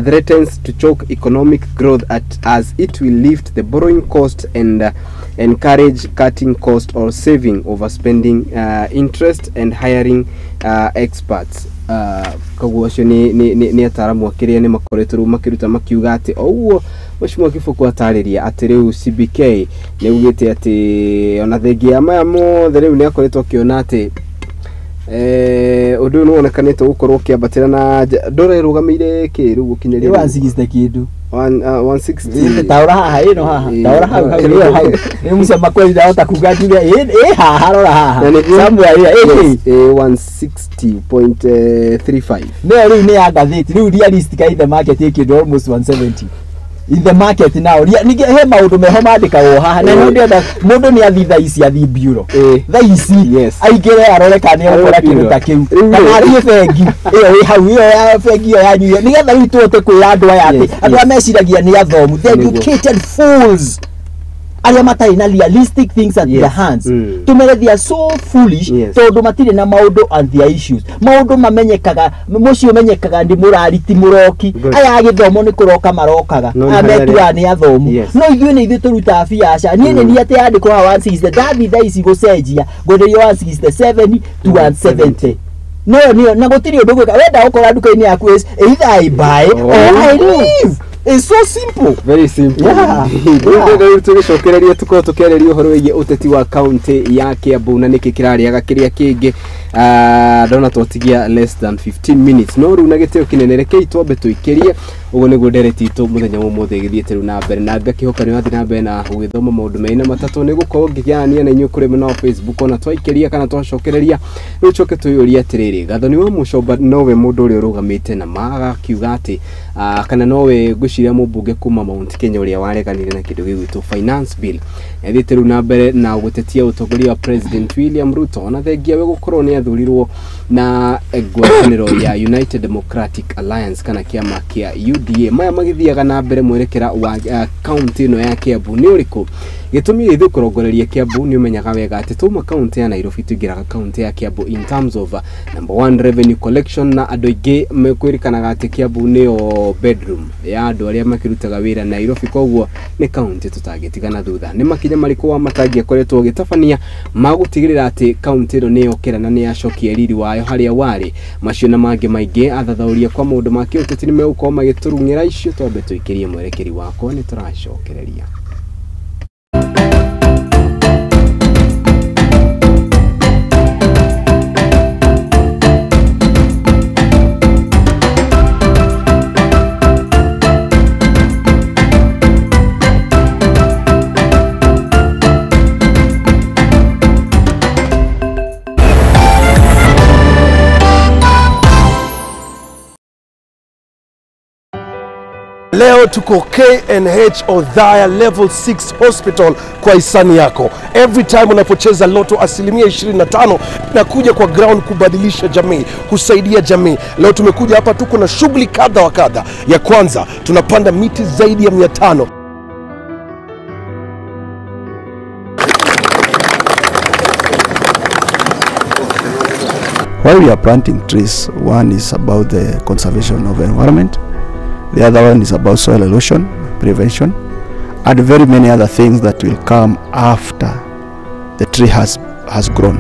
threatens to choke economic growth as it will lift the borrowing cost and encourage cutting cost or saving over spending interest and hiring experts. Koguo acio nĩ ataramu akĩrĩa nĩ makoretwo rĩu makĩruta makiuga atĩ o ũguo Mheshimiwa Kĩbũkũ atarĩria atĩ rĩu CBK nĩ ugĩte atĩ ona thengia ya maya mothe rĩu nĩ akoretwo akĩona atĩ ũndũ ũyũ nĩ wonekanĩte gũkorwo ũkĩambatĩra na ndora ĩrũgamĩire kĩ rĩu gũkinyĩria 160 kĩndũ 160 taũra haha ĩno haha taũra hau hau ĩyo hau nĩ mũcema kweli ndahota kuga njuge ĩ haha rora haha somewhere ĩ 160.35 nĩyo rĩu nĩ ya ngathĩti rĩu realistic in the market ĩ kĩndũ almost 170 in the market now. Ningĩ he maũndũ meho mandĩkagwo haha na nĩ ndĩrenda mũndũ nĩ athiĩ thaa ici athiĩ bureau thaa ici aingĩre arore kana nĩ egũkora kĩndũ ta kĩu kana athiĩ bengi ĩyo ĩ hau ĩyo ya bengi ĩyo yanyu nĩgetha rĩu tũhote kwĩra andũ aya atĩ andũ aya meciragia nĩ athomu, the educated fools arĩa matarĩ na realistic things at their hands. Tumere they are so foolish tondũ matirĩ na maũndũ and their issues. Maũndũ mamenyekaga mũciĩ ũmenyekaga nĩ mũrari ti mũroki. Aya agĩthomo nĩ kũroka marokaga, aya metuaga nĩ athomu. No ithuĩ nĩ ithuĩ tũrutaga biacara. Niĩ nĩ niĩ atĩ yandĩkwo haha 160 ndathiĩ thaa ici gũcenjia ngwenderio 167 to 170. No nĩyo na gũtirĩ ũndũ gwĩka. Wenda gũkora nduka-inĩ yaku is either I buy or I leave. It's so simple. Very simple. Yeah. Rĩu tũgĩcokereria tũkorwo tũkĩarĩria ũhoro wĩgiĩ ũteti wa kaunti ya Kiambu na nĩkĩ kĩrarĩaga kĩrĩa kĩngĩ. Ndona twatigia less than 15 minutes no rĩu na gĩtĩo kĩnene rekei twambe tũikĩrie ũguo nĩguo ndereti itũ mũthenya wa ũmũthĩ ĩgĩthiĩte rĩu na mbere na ngakĩhoka nĩ wathiĩ na mbere na gũgĩthoma maũndũ merĩ na matatũ nĩ gũkorwo ngĩgĩarania na inyuĩ kũrĩ mwena wa Facebook ona twaikĩria kana twacokereria rĩu coke twĩyũrie atĩrĩrĩ Gathoni wa Mũcomba nowe mũndũ ũrĩa ũrũgamĩte na magakiuga atĩ kana nowe ngwĩciria mũmbunge kuma Mount Kenya ũrĩa wareganire na kĩndũ gĩgwĩtwo finance bill ethiĩte rĩu na mbere na gũtetia ũtongoria wa President William Ruto ona thengia we gũkorwo nĩ athurirwo na ngwatanĩro ya United Democratic Alliance kana kĩama kĩa UDA maya magĩthiaga na mbere mwerekera wa kaunti ĩno ya Kiambu nĩ ũrĩkũ gĩtũmi gĩa ithuĩ kũrongoreria Kiambu nĩ ũmenyaga wega atĩ twauma kaunti ya Nairobi tũingĩraga kaunti ya Kiambu in terms of number one revenue collection na andũ aingĩ mekwĩrĩkanaga atĩ Kiambu nĩyo bedroom ya andũ arĩa makĩrutaga wĩra Nairobi koguo nĩ kaunti tũtangĩtigana thutha nĩ makinya marĩkũ wa Matangi akoretwo agĩtabania magũtigĩrĩra atĩ kaunti ĩno nĩyokĩra na nĩyacokia riri wayo harĩa warĩ macio na mangĩ maingĩ athathaũria kwa maũndũ ma kĩũteti nĩ megũkorwo magĩtũrung'ĩra icio twambe tũikĩrie mwerekeri wakwa nĩ tũracokereria. Leo tuko KNH Othaya Level 6 Hospital kwa hisani yako. Every time unapocheza Lotto 25% na kuja kwa ground kubadilisha jamii, kusaidia jamii. Leo tumekuja hapa, tuko na shughuli kadha wa kadha. Ya kwanza, tunapanda miti zaidi ya 500. While we are planting trees, one is about the conservation of environment, the other one is about soil erosion prevention, and very many other things that will come after the tree has grown.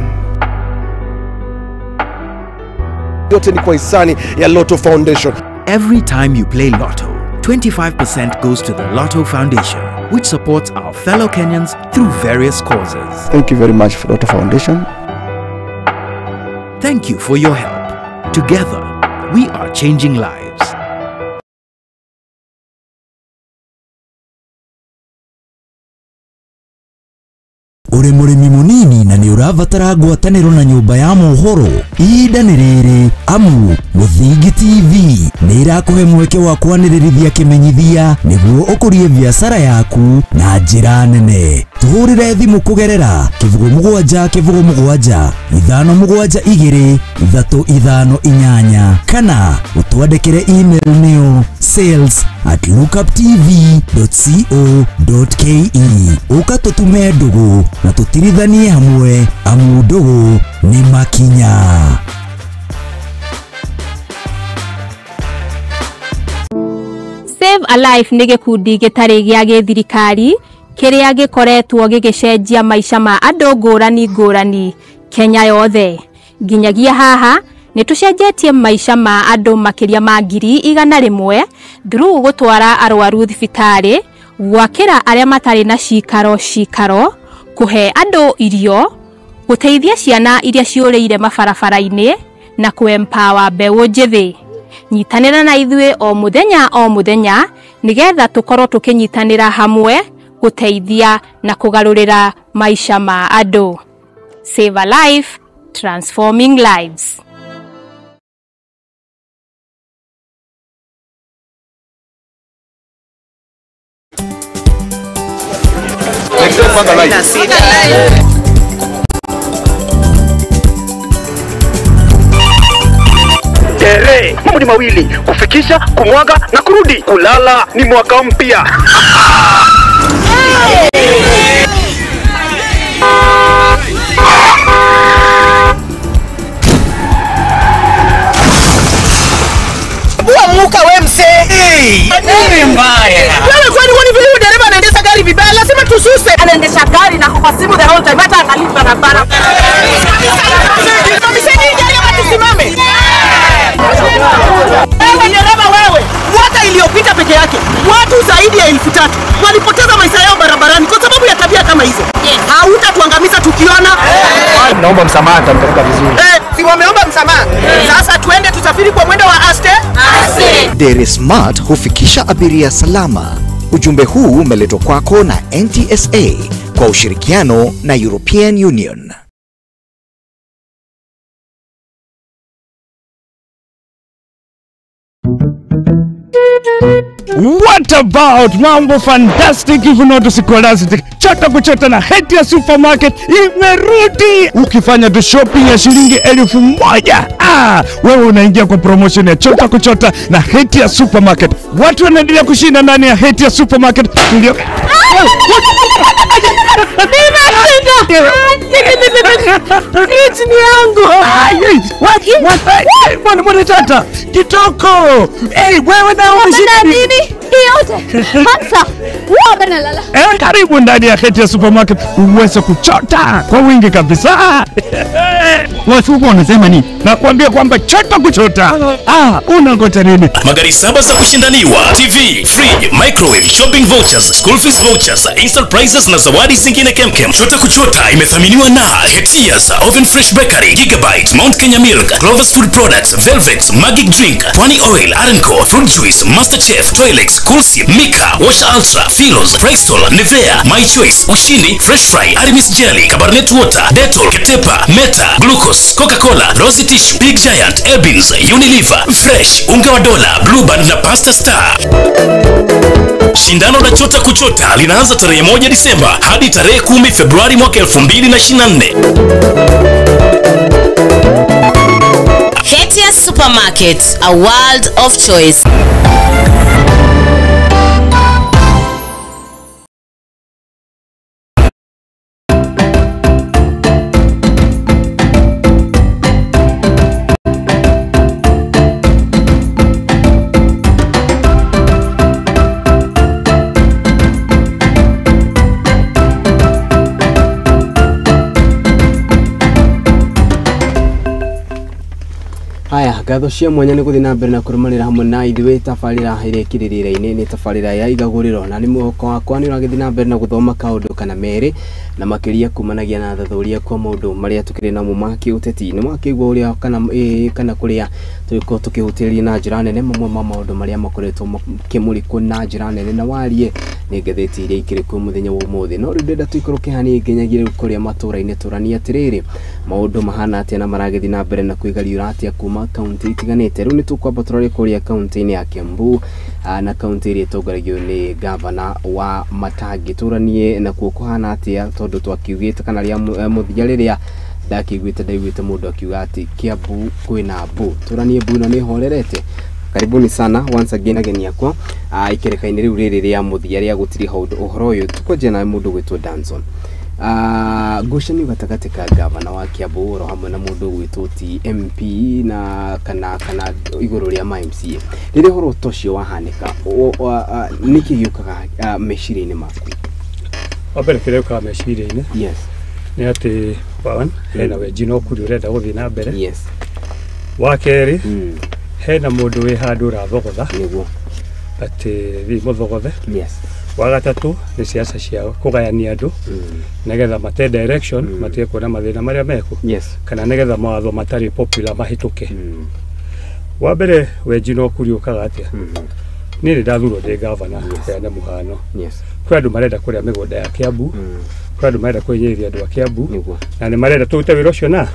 Yote ni kwa hisani ya Lotto Foundation. Every time you play Lotto, 25% goes to the Lotto Foundation, which supports our fellow Kenyans through various causes. Thank you very much, Lotto Foundation. Thank you for your help. Together, we are changing lives. Uri mũrĩmi mũnini na nĩ ũrabatara ngwatanĩro na nyũmba ya mohoro, ihinda nĩ rĩrĩ amu Mũthingi TV nĩ ĩrakũhe mweke wa kwanĩrĩrithia kĩmenyithia nĩguo ũkũrie biacara yaku na njĩra nene. Tũhũrĩre thimũ kũgerera 07 07 572 358 kana ũtwandĩkĩre email nĩyo sales@lookuptv.co.ke. Ũka tũtume ndũgũ na tũtirithanie hamwe amu ndũgũ nĩ makinya. Save a Life nĩ gĩkundi gĩtarĩ gĩa gĩthirikari kĩrĩa gĩkoretwo gĩgĩcenjia maica ma andũ ngũrani ngũrani Kenya yothe. Nginyagia haha nĩ tũcenjetie maica ma andũ makĩria ma 100,000 through gũtwara arwaru thibitarĩ, gwakĩra arĩa matarĩ na cikaro cikaro, kũhe andũ irio, gũteithia ciana iria ciũrĩire mabarabara-inĩ na kũ-empower mbeũ njĩthĩ. Nyitanĩra na ithuĩ o mũthenya o mũthenya nĩgetha tũkorwo tũkĩnyitanĩra hamwe gũteithia na kũgarũrĩra maica ma andũ. Save a Life, transforming lives. Tere, mambo ni mawili, kufikisha, kumwaga na kurudi. Kulala ni mwaka mpya. Muka we mse. Nini mbaya? Wewe kwani huoni vile dereva anaendesha gari vibaya? Lazima tususe. Anaendesha gari na kwa simu the whole time, hata angalii barabara. Simamisheni gari ama tusimame. Wewe dereva wewe, mwaka iliyopita peke yake watu zaidi ya 3000 walipoteza maisha yao barabarani kwa sababu ya tabia kama hizo. Hautatuangamiza tukiona. Naomba msamaha, nitampeleka vizuri. Si wameomba msamaha. Sasa tuende tusafiri kwa mwendo wa aste. Dere Smart hufikisha abiria salama. Ujumbe huu umeletwa kwako na NTSA kwa ushirikiano na European Union. What about mambo fantastic if not scholastic? Chota kuchota na Hetia Supermarket imerudi. Ukifanya tu shopping ya shilingi 1000, wewe unaingia kwa promotion ya chota kuchota na Hetia Supermarket. Watu wanaendelea kushinda ndani ya Hetia Supermarket. Ndio. Fridge ni yangu. What? Mbona tata? Kitoko. Eh, wewe na umeshinda nini? Yote. Hamsa. Wewe nalala. Karibu ndani ya Hetia Supermarket uweze kuchota kwa wingi kabisa. Watu wanasema nini? Nakwambia kwamba chota kuchota. Unangoja nini? Magari 7 za kushindaniwa, TV, fridge, microwave, shopping vouchers, school fees vouchers, instant prizes na zawadi zingine kemkem. Chota kuchota imethaminiwa na Hetias, Oven Fresh Bakery, Gigabyte, Mount Kenya Milk, Clovers Food Products, Velvet, Magic Drink, Pwani Oil, Arenco, Fruit Juice, Master Chef, Toilex, Coolsi, Mika, Wash Ultra, Philos, Bristol, Nivea, My Choice, Ushindi, Fresh Fry, Aramis Jelly, Cabernet Water, Dettol, Ketepa, Meta, Glucose, Mentos, Coca-Cola, Rosy Tissue, Big Giant, Ebins, Unilever, Fresh, unga wa dola, Blue Band na Pasta Star. Shindano la Chota Kuchota linaanza tarehe 1 Disemba hadi tarehe 10 Februari mwaka 2024. Hetia Supermarket, a world of choice. Haya, ngatho cia mwanya nĩ gũthiĩ na mbere na kũrũmanĩra hamwe na ithuĩ tabarĩra ĩrĩa ĩkĩrĩrĩra-inĩ nĩ tabarĩra ya igagũrĩro na nĩ mwĩhoko wakwa nĩ ũragĩthiĩ na mbere na gũthoma kaũndũ kana merĩ na makĩria kumanagia na thathũria kwa maũndũ marĩa tũkĩrĩ namo ma kĩũteti. Nĩ mwakĩigua ũrĩa kana kũrĩa tũgĩkorwo tũkĩhutĩrĩria na njĩra nene mamwe ma maũndũ marĩa makoretwo makĩmũrĩkwo na njĩra nene na warie nĩ ngathĩti iria ikĩrĩ kuo mũthenya wa ũmũthĩ. No rĩu ndĩrenda tũikũrũke hanini nginyagia rĩu kũrĩa matũũra-inĩ tũranie atĩrĩrĩ maũndũ mahana atĩa na maragĩthiĩ na mbere na kwĩgariũra atĩa kuma kaunti itiganĩte. Rĩu nĩ tũkwamba tũrore kũrĩa kaunti-inĩ ya Kiambu na kaunti ĩrĩa ĩtongoragio nĩ gavana wa Matangi. Tũranie nakuo kũhana atĩa tondũ twakiugĩte kana rĩa mũthia rĩrĩa ndakĩiguĩte ndaiguĩte mũndũ akiuga atĩ Kiambu kwĩna mbu. Tũranie mbu ĩno nĩ ĩhorerete. Karibuni sana once again ageni akwa ikereka-inĩ rĩu rĩrĩ rĩa mũthia rĩa gũtiriha ũhoro ũyũ. Tũkwanjia na mũndũ gwĩtwo Danson. Ngucanio gatagatĩ ka gavana wa Kiambu oro hamwe na mũndũ gwĩtwo TMP na kana igũrũ rĩa ma MCA. Rĩrĩa ũhoro ta ũcio wahanĩka nĩkĩ gĩũkaga meciria-inĩ maku? Wa mbere kĩrĩa gĩũkaga meciria-inĩ yes nĩ atĩ one hena wenji na ũkuri ũrenda gũthiĩ na mbere. Yes. Wa kerĩ hena mũndũ wĩ handũ ũrathogotha nĩguo atĩ thiĩ mũthogothe. Yes. Wa gatatũ nĩ siasa cia kũgayania andũ nĩgetha mate direction matige kuona mathĩna marĩa meko. Yes. Kana nĩgetha mawatho matarĩ popular mahĩtũke. Wa mbere wenji na ũkuri ũkaga atĩa? Niĩ nĩ ndathurwo ndĩ gavana heane mũhano. Yes. Kwĩ andũ marenda kũrĩa mĩgũnda ya Kiambu, kwĩ andũ marenda kwĩnyihĩria andũ a Kiambu na nĩ marenda tũrute wĩra ũcio na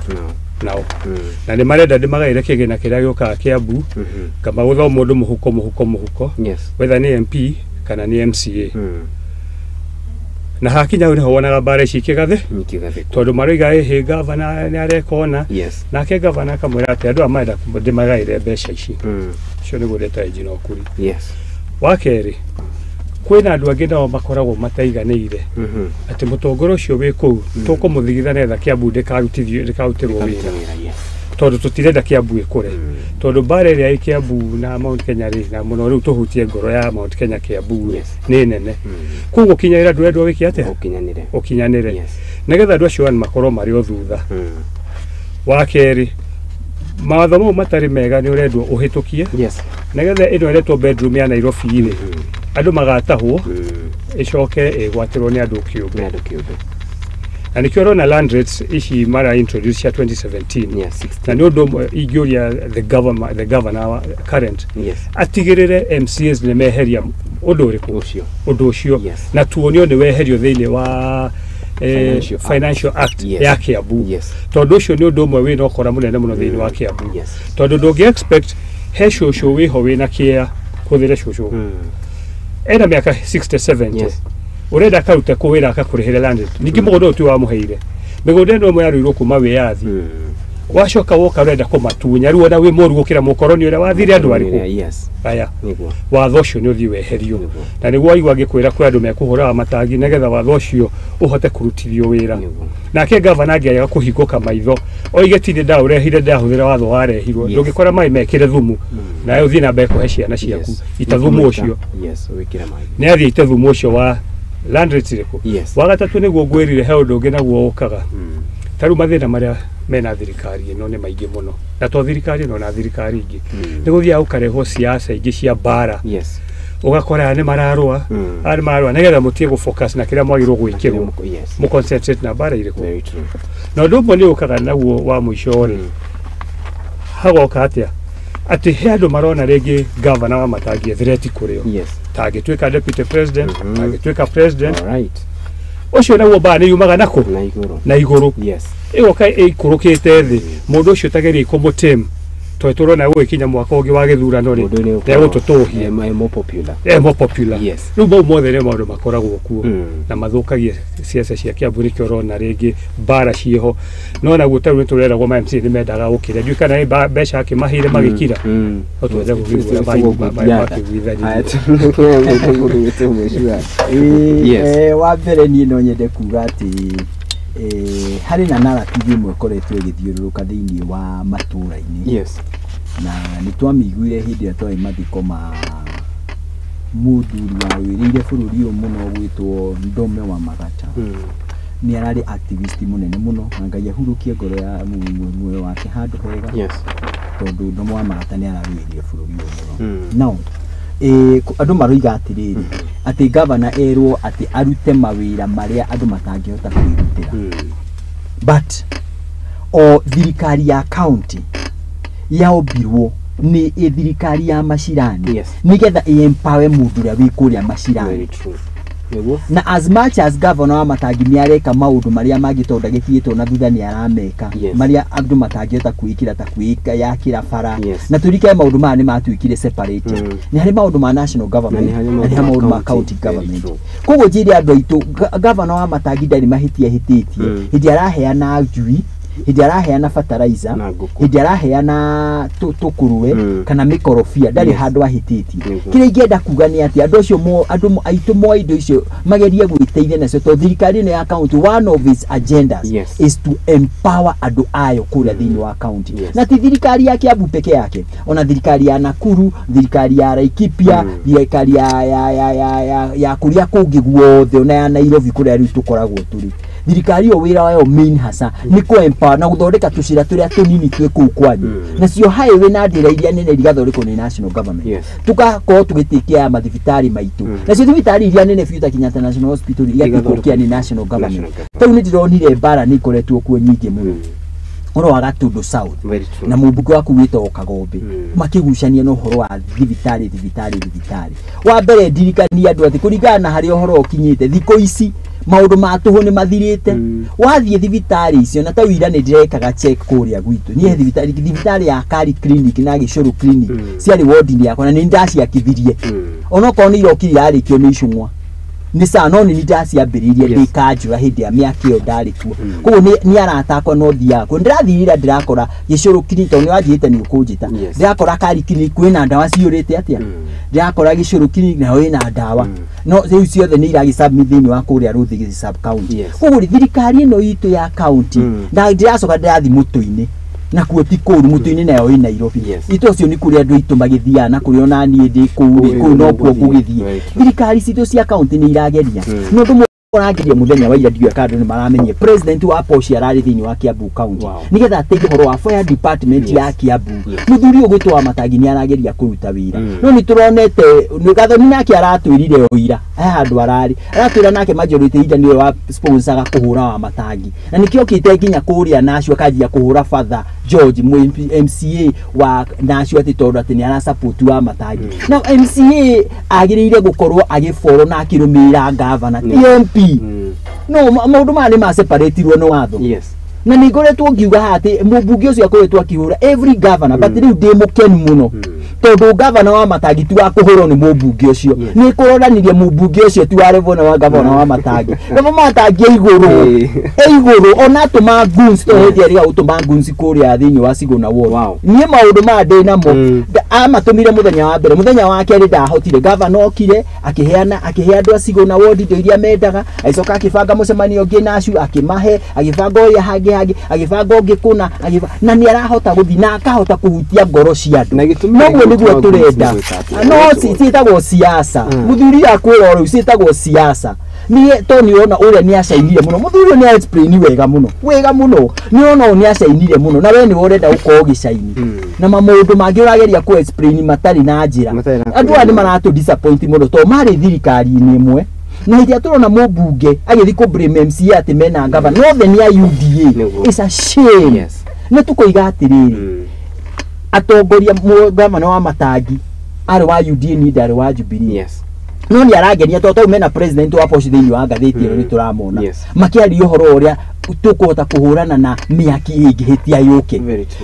nao na nĩ marenda ndĩmagaĩre kĩgĩna kĩrĩa gĩũkaga Kiambu ngamagũtha o mũndũ mũhuko mũhuko mũhuko. Yes. Whether nĩ MP kana nĩ MCA. Na hakinya hau nĩho wonaga mbara ici ikĩgathĩ tondũ maroiga ĩhĩ gavana nĩ areka ũna. Yes. Nake gavana akamwĩra atĩ andũ aya marenda ndĩmagaĩre mbeca ici. Ũcio nĩguo ndeta enji na ũkuri. Yes. Wa kerĩ kwĩna andũ angĩ nao makoragwo mataiganĩire atĩ mũtongoria ũcio wĩ kũu tũkũmũthigitha nĩgetha Kiambu ndĩkarutĩrwo wĩra tondũ tũtirenda Kiambu ĩkũre tondũ mbara ĩrĩa ĩ Kiambu na Mount Kenya rĩ na mũno rĩu tũhutie ngoro ya Mount Kenya Kiambu rĩ nĩ nene. Koguo kinyĩra ndũrendwo wĩke atĩa? Ũkinyanĩre nĩgetha andũ acio makorwo marĩ o thutha. Wa kerĩ mawatho mau matarĩ mega nĩ ũrendwo ũhĩtũkie nĩgetha ĩno ĩretwo bedroom ya Nairobi rĩ andũ magatahwo ĩcoke ĩgwatĩrwo nĩ andũ kĩũmbe. Na nĩkĩo ũrona land rates ici mara introduce cia 2017. Yes, na nĩ ũndũ ũmwe ingĩũria the governor current. Yes. Atigĩrĩre MCAs nĩ meheria ũndũ ũrĩkũ ũndũ ũcio na tuonio nĩ weherio thĩinĩ wa Financial Act ya Kiambu. Tondũ ũcio nĩ ũndũ ũmwe wĩna ũkora mũnene mũno thĩinĩ wa Kiambu. Tondũ ndũngĩ expect he cũcũ wĩho wĩna kĩa hũthĩre cũcũ ena mĩaka 60 70 urenda akarute kũ wĩra akakũrĩhĩre land rate. Ningĩ mũgũnda ũyũ ti wamũheire mĩgũnda ĩno ĩmwe yarũirwo kuma wĩyathi wacoka woka ũrenda kũmatunya rĩu ona wĩ mũru gũkĩra mũkoroni ũrĩa wathire andũ arĩkũ. Aya watho ũcio nĩ ũthiĩ weherio na nĩguo waigua ngĩkwĩra kwĩ andũ mekũhũraga matangi nĩgetha watho ũcio ũhote kũrutithio wĩra. Nake gavana angĩaga kũhingũka maitho oige ti nĩ ndaũrehire ndahũthĩra watho warehirwo ndũngĩkora maĩ mekĩre thumu nawe ũthiĩ na mbere kũhe ciana ciaku ita thumu ũcio. Nĩ athiĩ ite thumu ũcio wa land rates ĩrĩkũ. Wa gatatũ nĩguo ngwĩrire he ũndũ ũngĩ naguo ũkaga ta rĩu mathĩna marĩa mena thirikari ĩno nĩ maingĩ mũno na to thirikari ĩno na thirikari ingĩ nĩ gũthiaga gũkarehwo siasa ingĩ cia mbara. Ũgakora aya nĩ mararũa aya nĩ mararũa nĩgetha mũtige gũ focus na kĩrĩa mwagĩrĩirwo gwĩkĩrwo mũ concentrate na mbara irĩkũ. Na ũndũ ũmwe nĩ ũkaga naguo wa mũico rĩ hagoka atĩa atĩ he andũ marona rĩngĩ gavana wa Matangi threat kũrĩ o ta angĩtuĩka deputy president angĩtuĩka president. Ũcio naguo mbara nĩ yumaga nakũ? Na igũrũ. Yes. Ĩgoka ĩikũrũkĩte thĩ. Mũndũ ũcio tageria kũmũtame tondũ tũrona gũgĩkinya mwaka ũngĩ wa gĩthurano rĩ, ndegũtũtũhia. More popular. More popular. Yes. Rĩu mau mothe nĩ maũndũ makoragwo kuo na mathũkagia ciaca cia Kiambu, nĩkĩo ũrona rĩngĩ mbara ciĩho. No naguo tarĩu nĩtũreragwo ma MCA nĩ mendaga gũkira, ndiũĩ kana nĩ mbeca akĩmaheire magĩkira, no twende gũkĩigua makĩiguithania. Wa mbere niĩ no nyende kuga atĩ harĩ na narrative ĩmwe ĩkoretwo ĩgĩthiũrũrũka thĩinĩ wa matũũra-inĩ. Yes. Na nĩ twamĩiguire hĩndĩ ĩrĩa twarĩ mathiko ma mũthuri warũĩrĩire bũrũri ũyũ mũno gwĩtwo Ndome wa Magata. Nĩ ararĩ activist mũnene mũno na Ngai ahurũkie ngoro ya muoyo wake handũ hega. Yes. Tondũ Ndome wa Magata nĩ ararũĩrĩire bũrũri ũyũ mũno. Now andũ maroiga atĩrĩrĩ atĩ gavana erwo atĩ arute mawĩra marĩa andũ matangĩhota kwĩrutĩra. But o thirikari ya county yaombirwo nĩ thirikari ya macirani. Yes. Nĩgetha ĩ-empower mũndũ ũrĩa wĩ kũrĩa macirani. Na as much as governor wa Matangi nĩ areka maũndũ marĩa mangĩ tondũ ndagĩtigĩtwo na thutha nĩ arameka. Yes. Marĩa andũ matangĩhota kwĩĩkĩra ta kwĩĩka yakĩra bara. Yes. Na tũririkane maũndũ maya nĩ matuĩkire separated. Nĩ harĩ maũndũ ma national government na na nĩ harĩ maũndũ ma county government. Koguo njĩre andũ aitũ governor wa Matangi ndarĩ mahĩtia ahĩtĩtie. Hĩndĩ araheana njui, hĩndĩ araheana fertilizer, hĩndĩ araheana tũkũrwe kana mĩkorobia, ndarĩ handũ ahĩtĩtie. Kĩrĩa ingĩenda kuga nĩ atĩ andũ acio andũ aitũ moe indo icio magerie gwĩteithia nacio tondũ thirikari ĩno ya county, one of its agendas is to empower andũ ayo kũrĩa thĩinĩ wa county. Na ti thirikari ya Kiambu peke yake, ona thirikari ya Nakuru, thirikari ya Laikipia, thirikari ya kũrĩa kũngĩ guothe, ona ya Nairobi kũrĩa rĩu tũkoragwo tũrĩ. Thirikari ĩyo wĩra wayo main hasa nĩ kũ empower na gũthondeka tũcĩra tũrĩa tũnini twĩ kũu kwanyu. Nacio highway na ndĩra iria nene igathondekwo nĩ national government. Tũgakorwo tũgĩtĩkia mathibitarĩ maitũ. Nacio thibitarĩ iria nene biũ ta Kenyatta National Hospital igatĩkwo nĩ national government. Tau nĩ ndĩronire mbara nĩ ikoretwo kuo nyingĩ mũno. Ũhoro wa Gatundu South na mũmbunge waku wĩtagwo Kagombe makĩgucania na ũhoro wa thibitarĩ. Wa mbere ndirikania andũ atĩ kũringana na harĩa ũhoro ũkinyĩte thikũ ici maũndũ ma tũhũ nĩ mathirĩte. Wathiĩ thibitarĩ icio na tau ira nĩ ndĩrekaga check kũrĩa gwitũ, niĩ thibitarĩ ya Kari Clinic na Gĩcũrũ Clinic ciarĩ ward-inĩ yakwa na nĩ ndaciakithirie. Onokorwo nĩ irokire yarĩkio nĩ icung'wa nĩ sawa, no nĩ ndaciambĩrĩirie ndĩ kanjũra hĩndĩ ya mĩaka ĩyo ndarĩ kuo. Koguo nĩ arata akwa no thiaga kuo. Ndĩrathiĩ ira ndĩrakora Gĩcũrũ Clinic tondũ nĩ wanjĩrĩte nĩ ũkũnjĩta. Ndĩrakora Kari Clinic kwĩna ndawa ciyũrĩte atĩa, ndĩrakora Gĩcũrũ Clinic nayo ĩna ndawa, no rĩu ciothe nĩ iragĩsubmit thĩinĩ wa kũrĩa Rũthigi sub county. Koguo thirikari ĩno itũ ya county na ndĩracoka ndĩrathiĩ mũtũ-inĩ na kuo ti kũru, mũtũ-inĩ nayo ĩ Nairobi. Itũ ũcio nĩ kũrĩa andũ aitũ magĩthiaga na kũrĩa ona niĩ ndĩ kũu rĩ, kũu nokuo ngũgĩthiĩ. Thirikari citũ cia county nĩ irageria. No ũndũ ũrageria mũthenya wa ira ndiũĩ kana andũ nĩ maramenyire president wa Posh ararĩ thĩinĩ wa Kiambu county nĩgetha ateithie ũhoro wa fire department ya Kiambu. Mũthuri ũyũ gwĩtwo wa Matangi nĩ arageria kũruta wĩra, no nĩ tũronete Gathoni nake aratwĩrire o ira he handũ ararĩ aratwĩra nake majority leader nĩwe wa sponsoraga kũhũra wa Matangi, na nĩkĩo okĩte nginya kũrĩa Nacio akanjia kũhũra Father George MCA wa Nacio atĩ tondũ atĩ nĩ arasupport wa Matangi. Now MCA agĩrĩire gũkorwo agĩfollow na akĩrũmĩrĩra gavana ti MP. No maũndũ maya nĩ maseparatirwo nĩ watho. Na nĩ ngoretwo ngiuga atĩ mũmbunge ũcio akoretwo akĩhũra every governor, but rĩu ndĩ mũkenu mũno tondũ gavana wa Matangi ti wa kũhũrwo nĩ mũmbunge ũcio. Nĩ kũronanirie mũmbunge ũcio ti wa level na wa gavana wa Matangi. Gavana wa Matangi e igũrũ ona atũma goons to hĩndĩ ĩrĩa gũtũma goons kũrĩa thĩinĩ wa Sigona Ward. Niĩ maũndũ maya ndĩ namo amatũmire mũthenya wa mbere, mũthenya wa kerĩ ndahotire. Gavana okire akĩheana akĩhe andũ a Sigona Ward indo iria mendaga, agĩcoka akĩbanga mũcemanio ũngĩ nacio akĩmahe, agĩbanga ũrĩa hangĩ agĩbanga ũngĩ kũna, na nĩ arahota gũthiĩ na akahota kũhutia ngoro cia andũ. Noguo nĩguo tũrenda. No ciĩtagwo siasa. Mũthuri akwĩra o rĩu ciĩtagwo siasa. Niĩ to nĩ ũrona ũrĩa nĩ acainire mũno. Mũthuri ũyũ nĩ explain wega mũno. Wega mũno. Nĩ ũrona ũyũ nĩ acainire mũno na we nĩwe ũrenda gũkorwo ũgĩcaini. Na maũndũ mangĩ ũrageria kũ explain matarĩ na njĩra. Andũ aya nĩ maratũ disappoint mũno tondũ marĩ thirikari-inĩ ĩmwe. Na hĩndĩ ĩrĩa tũrona mũmbunge agĩthiĩ kũ blame MCA atĩ mena gavana othe nĩ a UDA. It's a shame. Nĩ tũkoiga atĩrĩrĩ, atongoria gavana wa Matangi arĩ wa UDA ni ndarĩ wa Jubilee. No nĩ arangenia tondũ mena president wa Posh thĩinĩ wa ngathĩti ĩno nĩ tũramona makĩaria ũhoro ũrĩa tũkũhota kũhũrana na mĩaki ĩngĩhĩtia yũke.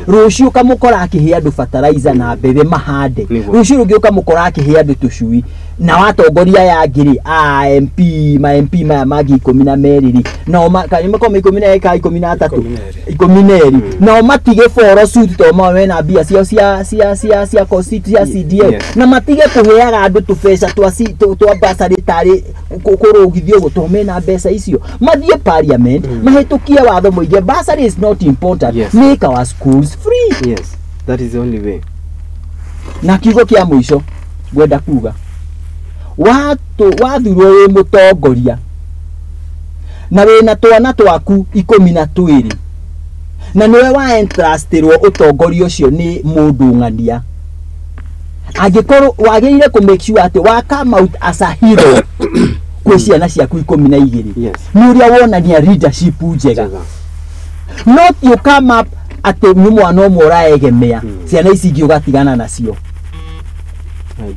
Rũciũ ũkamũkora akĩhe andũ fertilizer na mbembe mahande. Rũciũ rũngĩ ũkamũkora akĩhe andũ tũcui. Na watongoria aya angĩ rĩ, a MP, ma MP maya mangĩ 12 rĩ, nao makorwo 12 ka 13 12, nao matige follow suit tondũ mao mena mbia ciao cia cia cia cia cia CDF, na matige kũheaga andũ tũbeca twa bursary tarĩ kũrũgithio ũguo tondũ mena mbeca icio. Mathiĩ parliament mahĩtũkie watho mũingĩ, bursary is not important, make our schools free. Yes, that is the only way. Na kiugo kĩa mũico ngwenda kuga, wathurwo wĩ mũtongoria na wĩna twana twaku 12 na nĩwe wa entrustirwo ũtongoria ũcio nĩ mũndũ ng'ania, angĩkorwo wagĩrĩire kũ make sure atĩ wa come out as a hero kwĩ ciana ciaku 12, nĩ ũrĩa wonania leadership njega. Not you come up atĩ nĩ mwana ũmwe ũraegemea, ciana ici ingĩ ũgatigana nacio.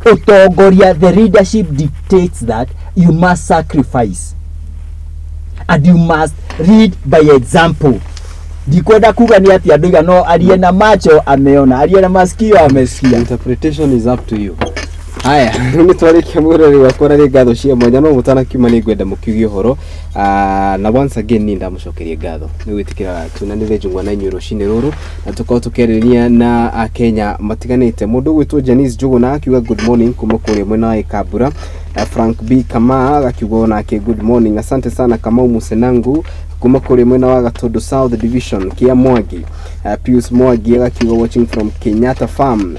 Ũtongoria, the leadership dictates that you must sacrifice and you must lead by example. Ndikwenda kuga ni ati andũ no aliye na macho ameona, aliye na masikio amesikia. Interpretation is up to you. Haya, nĩ twarĩkia mũrori wakwa na nĩ ngatho cia mwanya no mũtanakiuma nĩ ngwenda mũkiuge ũhoro na once again nĩ ndamũcokeria ngatho nĩ gwĩtĩkĩra tunanĩre njungwa na inyuĩ rũcinĩ rũrũ na tũkorwo tũkĩarĩrĩria na Akenya matiganĩte. Mũndũ ũgwĩtwo Janice Njuguna akiuga good morning kuma kũrĩa mwena wa Ikambura. Frank B Kama akiuga onake good morning, asante sana Kamau Musenangu kuma kũrĩa mwena wa Gatundu South Division kia Mwangi. Pius Mwangi agakiuga watching from Kenyatta Farm,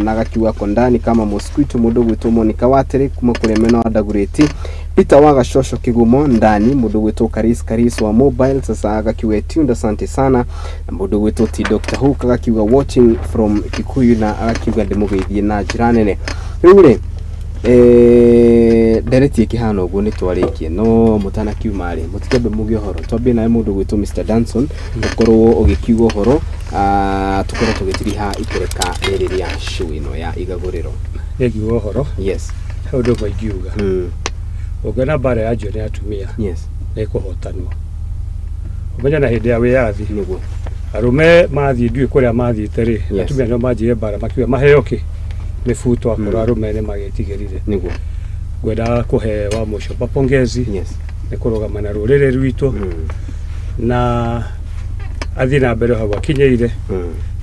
na agakiuga kondani kama mosquito. Mũndũ ũgwĩtwo Monica Watere kuma kũrĩa mwena wa Dagoretti. Peter wa Gashosho Kigumo ndani. Mũndũ ũgwĩtwo Karis Karis wa mobile sasa agakiuga tuned, asante sana. Na mũndũ ũgwĩtwo T Dr Hook agakiuga watching from Kikuyu na agakiuga ndĩmũgeithie na njĩra nene. Rĩu rĩ ndereti ĩkĩhana ũguo nĩ twarĩkie no mũtanakiuma rĩ mũtikembe muge ũhoro twambie nawe mũndũ ũgwĩtwo Mr Danson ũkorwo ũgĩkiuga ũhoro tũkorwo tũgĩtiriha ikereka rĩrĩ rĩa show ĩno ya igagũrĩro. Nĩngiuga ũhoro? Yes. He ũndũ ũmwe ingiuga. Ũngĩona mbara ya njio nĩ atumia, yes, nĩ ĩkũhotanwo. Ũmenye na hĩndĩ ya wĩyathi nĩguo arũme mathiĩ ndiũĩ kũrĩa mathiĩte rĩ, atumia nĩo manjirie mbara makiuga maheo kĩ mĩbuto akorwo arũme nĩ magĩtigĩrire. Nĩguo ngwenda kũhe wa mũico pongezi, yes, nĩ kũrũgama na rũrĩrĩ rwitũ na athiĩ na mbere hau akinyĩire,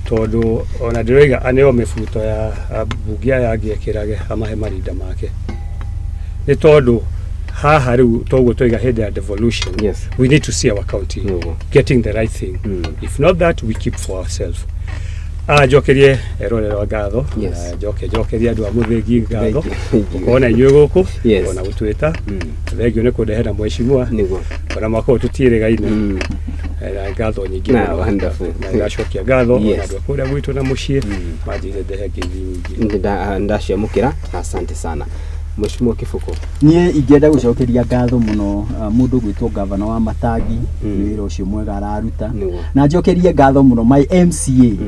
tondũ ona ndĩroiga aneo mĩbuto ya ambunge aya angĩ ekĩrage amahe marinda make, nĩ tondũ haha rĩu toguo toiga hĩndĩ ya devolution, yes, we need to see our county getting the right thing. If not that, we keep for ourselves. Njokerie erorerwa ngatho, njokerie andũ a Mũthĩgi ngatho gũkorwo inyuĩ gũkũ ona gũtwĩta. Thengio nĩ kũndehera mheshimiwa ona mwaka ũyũ tũtiĩrĩgaine, na ngatho nyingĩ mũno, na ndacokia ngatho ona andũ a kũrĩa gwitũ na mũciĩ manjĩrire ndehe ngeithi nyingĩ. Ndaciamũkĩra, asante sana Mheshimiwa Kĩbũkũ. Niĩ ingĩenda gũcokeria ngatho mũno mũndũ gwĩtwo gavana wa Matangi nĩ wĩra ũcio mwega araruta, na njokerie ngatho mũno my MCA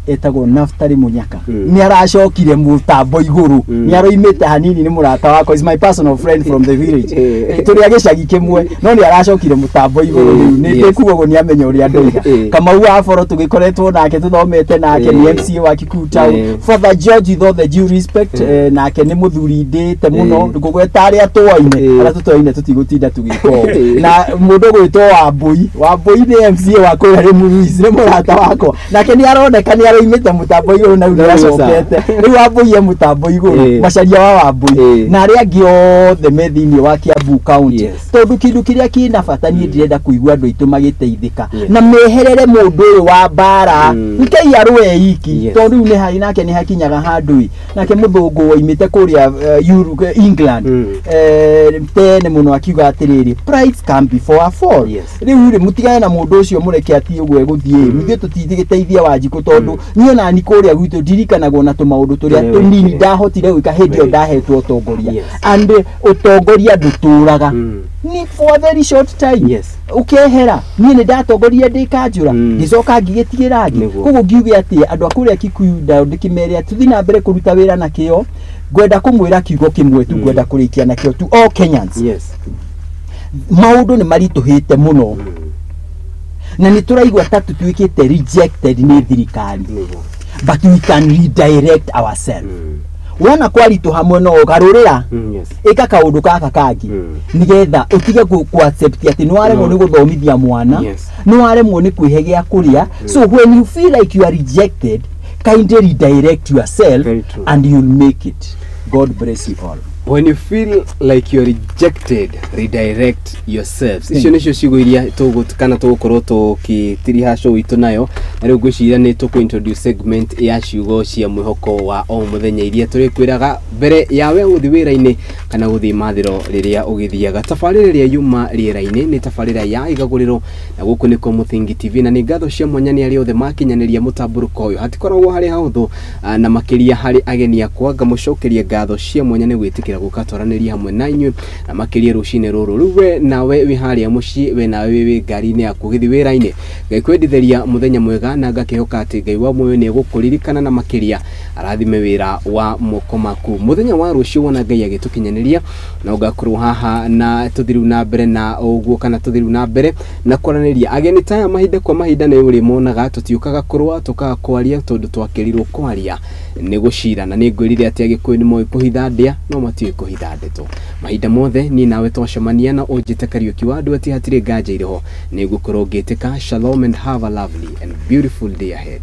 etagwo Naftali Munyaka, nĩ aracokire mũtambo igũrũ, nĩ aroimĩte hanini, nĩ mũrata wakwa, is my personal friend from the village, tũrĩ a gĩcagi kĩmwe, no nĩ aracokire mũtambo igũrũ rĩu nĩ ndĩkuga ũguo nĩ amenya ũrĩa ndoiga. Kamau wa Boro tũgĩkoretwo nake tũthomete nake, nĩ MCA wa Kikuyu Town. Father George with all the due respect, nake nĩ mũthuri ndĩte mũno, ngũgweta arĩa tũaine, arĩa tũtoaine tũtigũtinda tũgĩka ũũ. Na mũndũ ũgwĩtwo Wambui, Wambui nĩ MCA wa kũrĩa Rĩmũruici, nĩ mũrata wakwa, nake nĩ aroneka nĩ aroimĩte mũtambo igũrũ na rĩu nĩ acokete, rĩu Wambui e mũtambo igũrũ, Macharia wa Wambui na arĩa angĩ othe me thĩinĩ wa Kiambu County, tondũ kĩndũ kĩrĩa kĩna bata niĩ ndĩrenda kũigua andũ aitũ magĩteithĩka na meherere mũndũ ũyũ wa mbara, Ngai arũe iki, tondũ rĩu nĩ harĩ nake nĩ hakinyaga handũ ĩ, nake mũthũngũ woimĩte kũrĩa England tene mũno akiuga atĩrĩrĩ, pride come before a fall. Rĩu rĩ mũtigane na mũndũ ũcio mũreke athiĩ ũguo egũthiĩ, ithuĩ tũtingĩteithia Wanjikũ tondũ Niĩ nani kũrĩa gwitũ ndirikanagwo na tũmaũndũ tũrĩa tũnini ndahotire gwĩka hĩndĩ ĩyo ndahetwo ũtongoria. And ũtongoria ndũtũraga, ni for a very short time. Ũkehera. Niĩ nĩ ndatongoria ndĩ kanjũra, ngĩcoka ngĩgĩtigĩra angĩ. Koguo ngiuge atĩ andũ a kũrĩa Kikuyu nao ndĩkĩmere atĩ tũthiĩ na mbere kũruta wĩra na kĩo. Ngwenda kũmwĩra kiugo kĩmwe tu, ngwenda kũrĩkia nakĩo tu, all Kenyans. Maũndũ nĩ maritũhĩte mũno na nĩ tũraigua ta tũtuĩkĩte rejected nĩ thirikari, but we can redirect ourselves. Wona kwaritũha mwena ũgarũrĩra, ĩka kaũndũ gaka kangĩ nĩgetha ũtige ku accept atĩ nĩ waremwo nĩ gũthomithia mwana, nĩ waremwo nĩ kwĩhe gĩa kũrĩa. So when you feel like you are rejected, kindly redirect yourself and you'll make it. God bless you all. When you feel like you're rejected, redirect yourselves. Icio nĩcio ciugo iria kana tũgũkorwo tũgĩtiriha show itũ nayo. Na rĩu ngwĩciria nĩ tũkũ introduce segment ya ciugo cia mwĩhoko wa o mũthenya iria tũrĩkwĩraga mbere ya we gũthiĩ wĩra-inĩ kana gũthiĩ mathĩro rĩrĩa ũgĩthiaga. Tabarĩra ĩrĩa yuma rĩera-inĩ nĩ tabarĩra ya Igagũrĩro, na gũkũ nĩkuo Mũthingi TV, na nĩ ngatho cia mwanya nĩ arĩa othe makinyanĩria mũtambũrũko ũyũ. Hatikoragwo harĩ hahũthũ, na makĩria harĩ ageni akwa, ngamũcokeria ngatho cia mwanya nĩ gwĩtĩkĩra gũka twaranĩria hamwe na inyuĩ, na makĩria rũcinĩ rũrũ. Rĩu we nawe wĩ harĩa mũciĩ, we nawe wĩ ngari-inĩ yaku ũgĩthiĩ wĩra-inĩ, Ngai kwendithĩria mũthenya mwega, na ngakĩhoka atĩ Ngai wa muoyo nĩ egũkũririkana na makĩria arathime wĩra wa moko maku. Mũthenya wa rũciũ wona Ngai agĩtũkinyanĩria, no ngakorwo haha na tũthiĩ rĩu na mbere na ũguo, kana tũthiĩ rĩu na mbere na kwaranĩria ageni taya mahinda kwa mahinda. Nĩ ũrĩmonaga tũtiũkaga kũrũa, tũkaga kwaria tondũ twakĩrirwo kwaria nĩ gũcira, na nĩ ngwĩrire atĩ Agĩkũyũ nĩ moĩ kũhitha ndĩa no matiũĩ kũhitha ndeto. Mahinda mothe niĩ nawe twacemania na ũnjĩte Kariũki wa andũ atĩ hatirĩ nganja irĩho, nĩ ngũkorwo ngĩtĩka. Shalom and have a lovely and beautiful day ahead.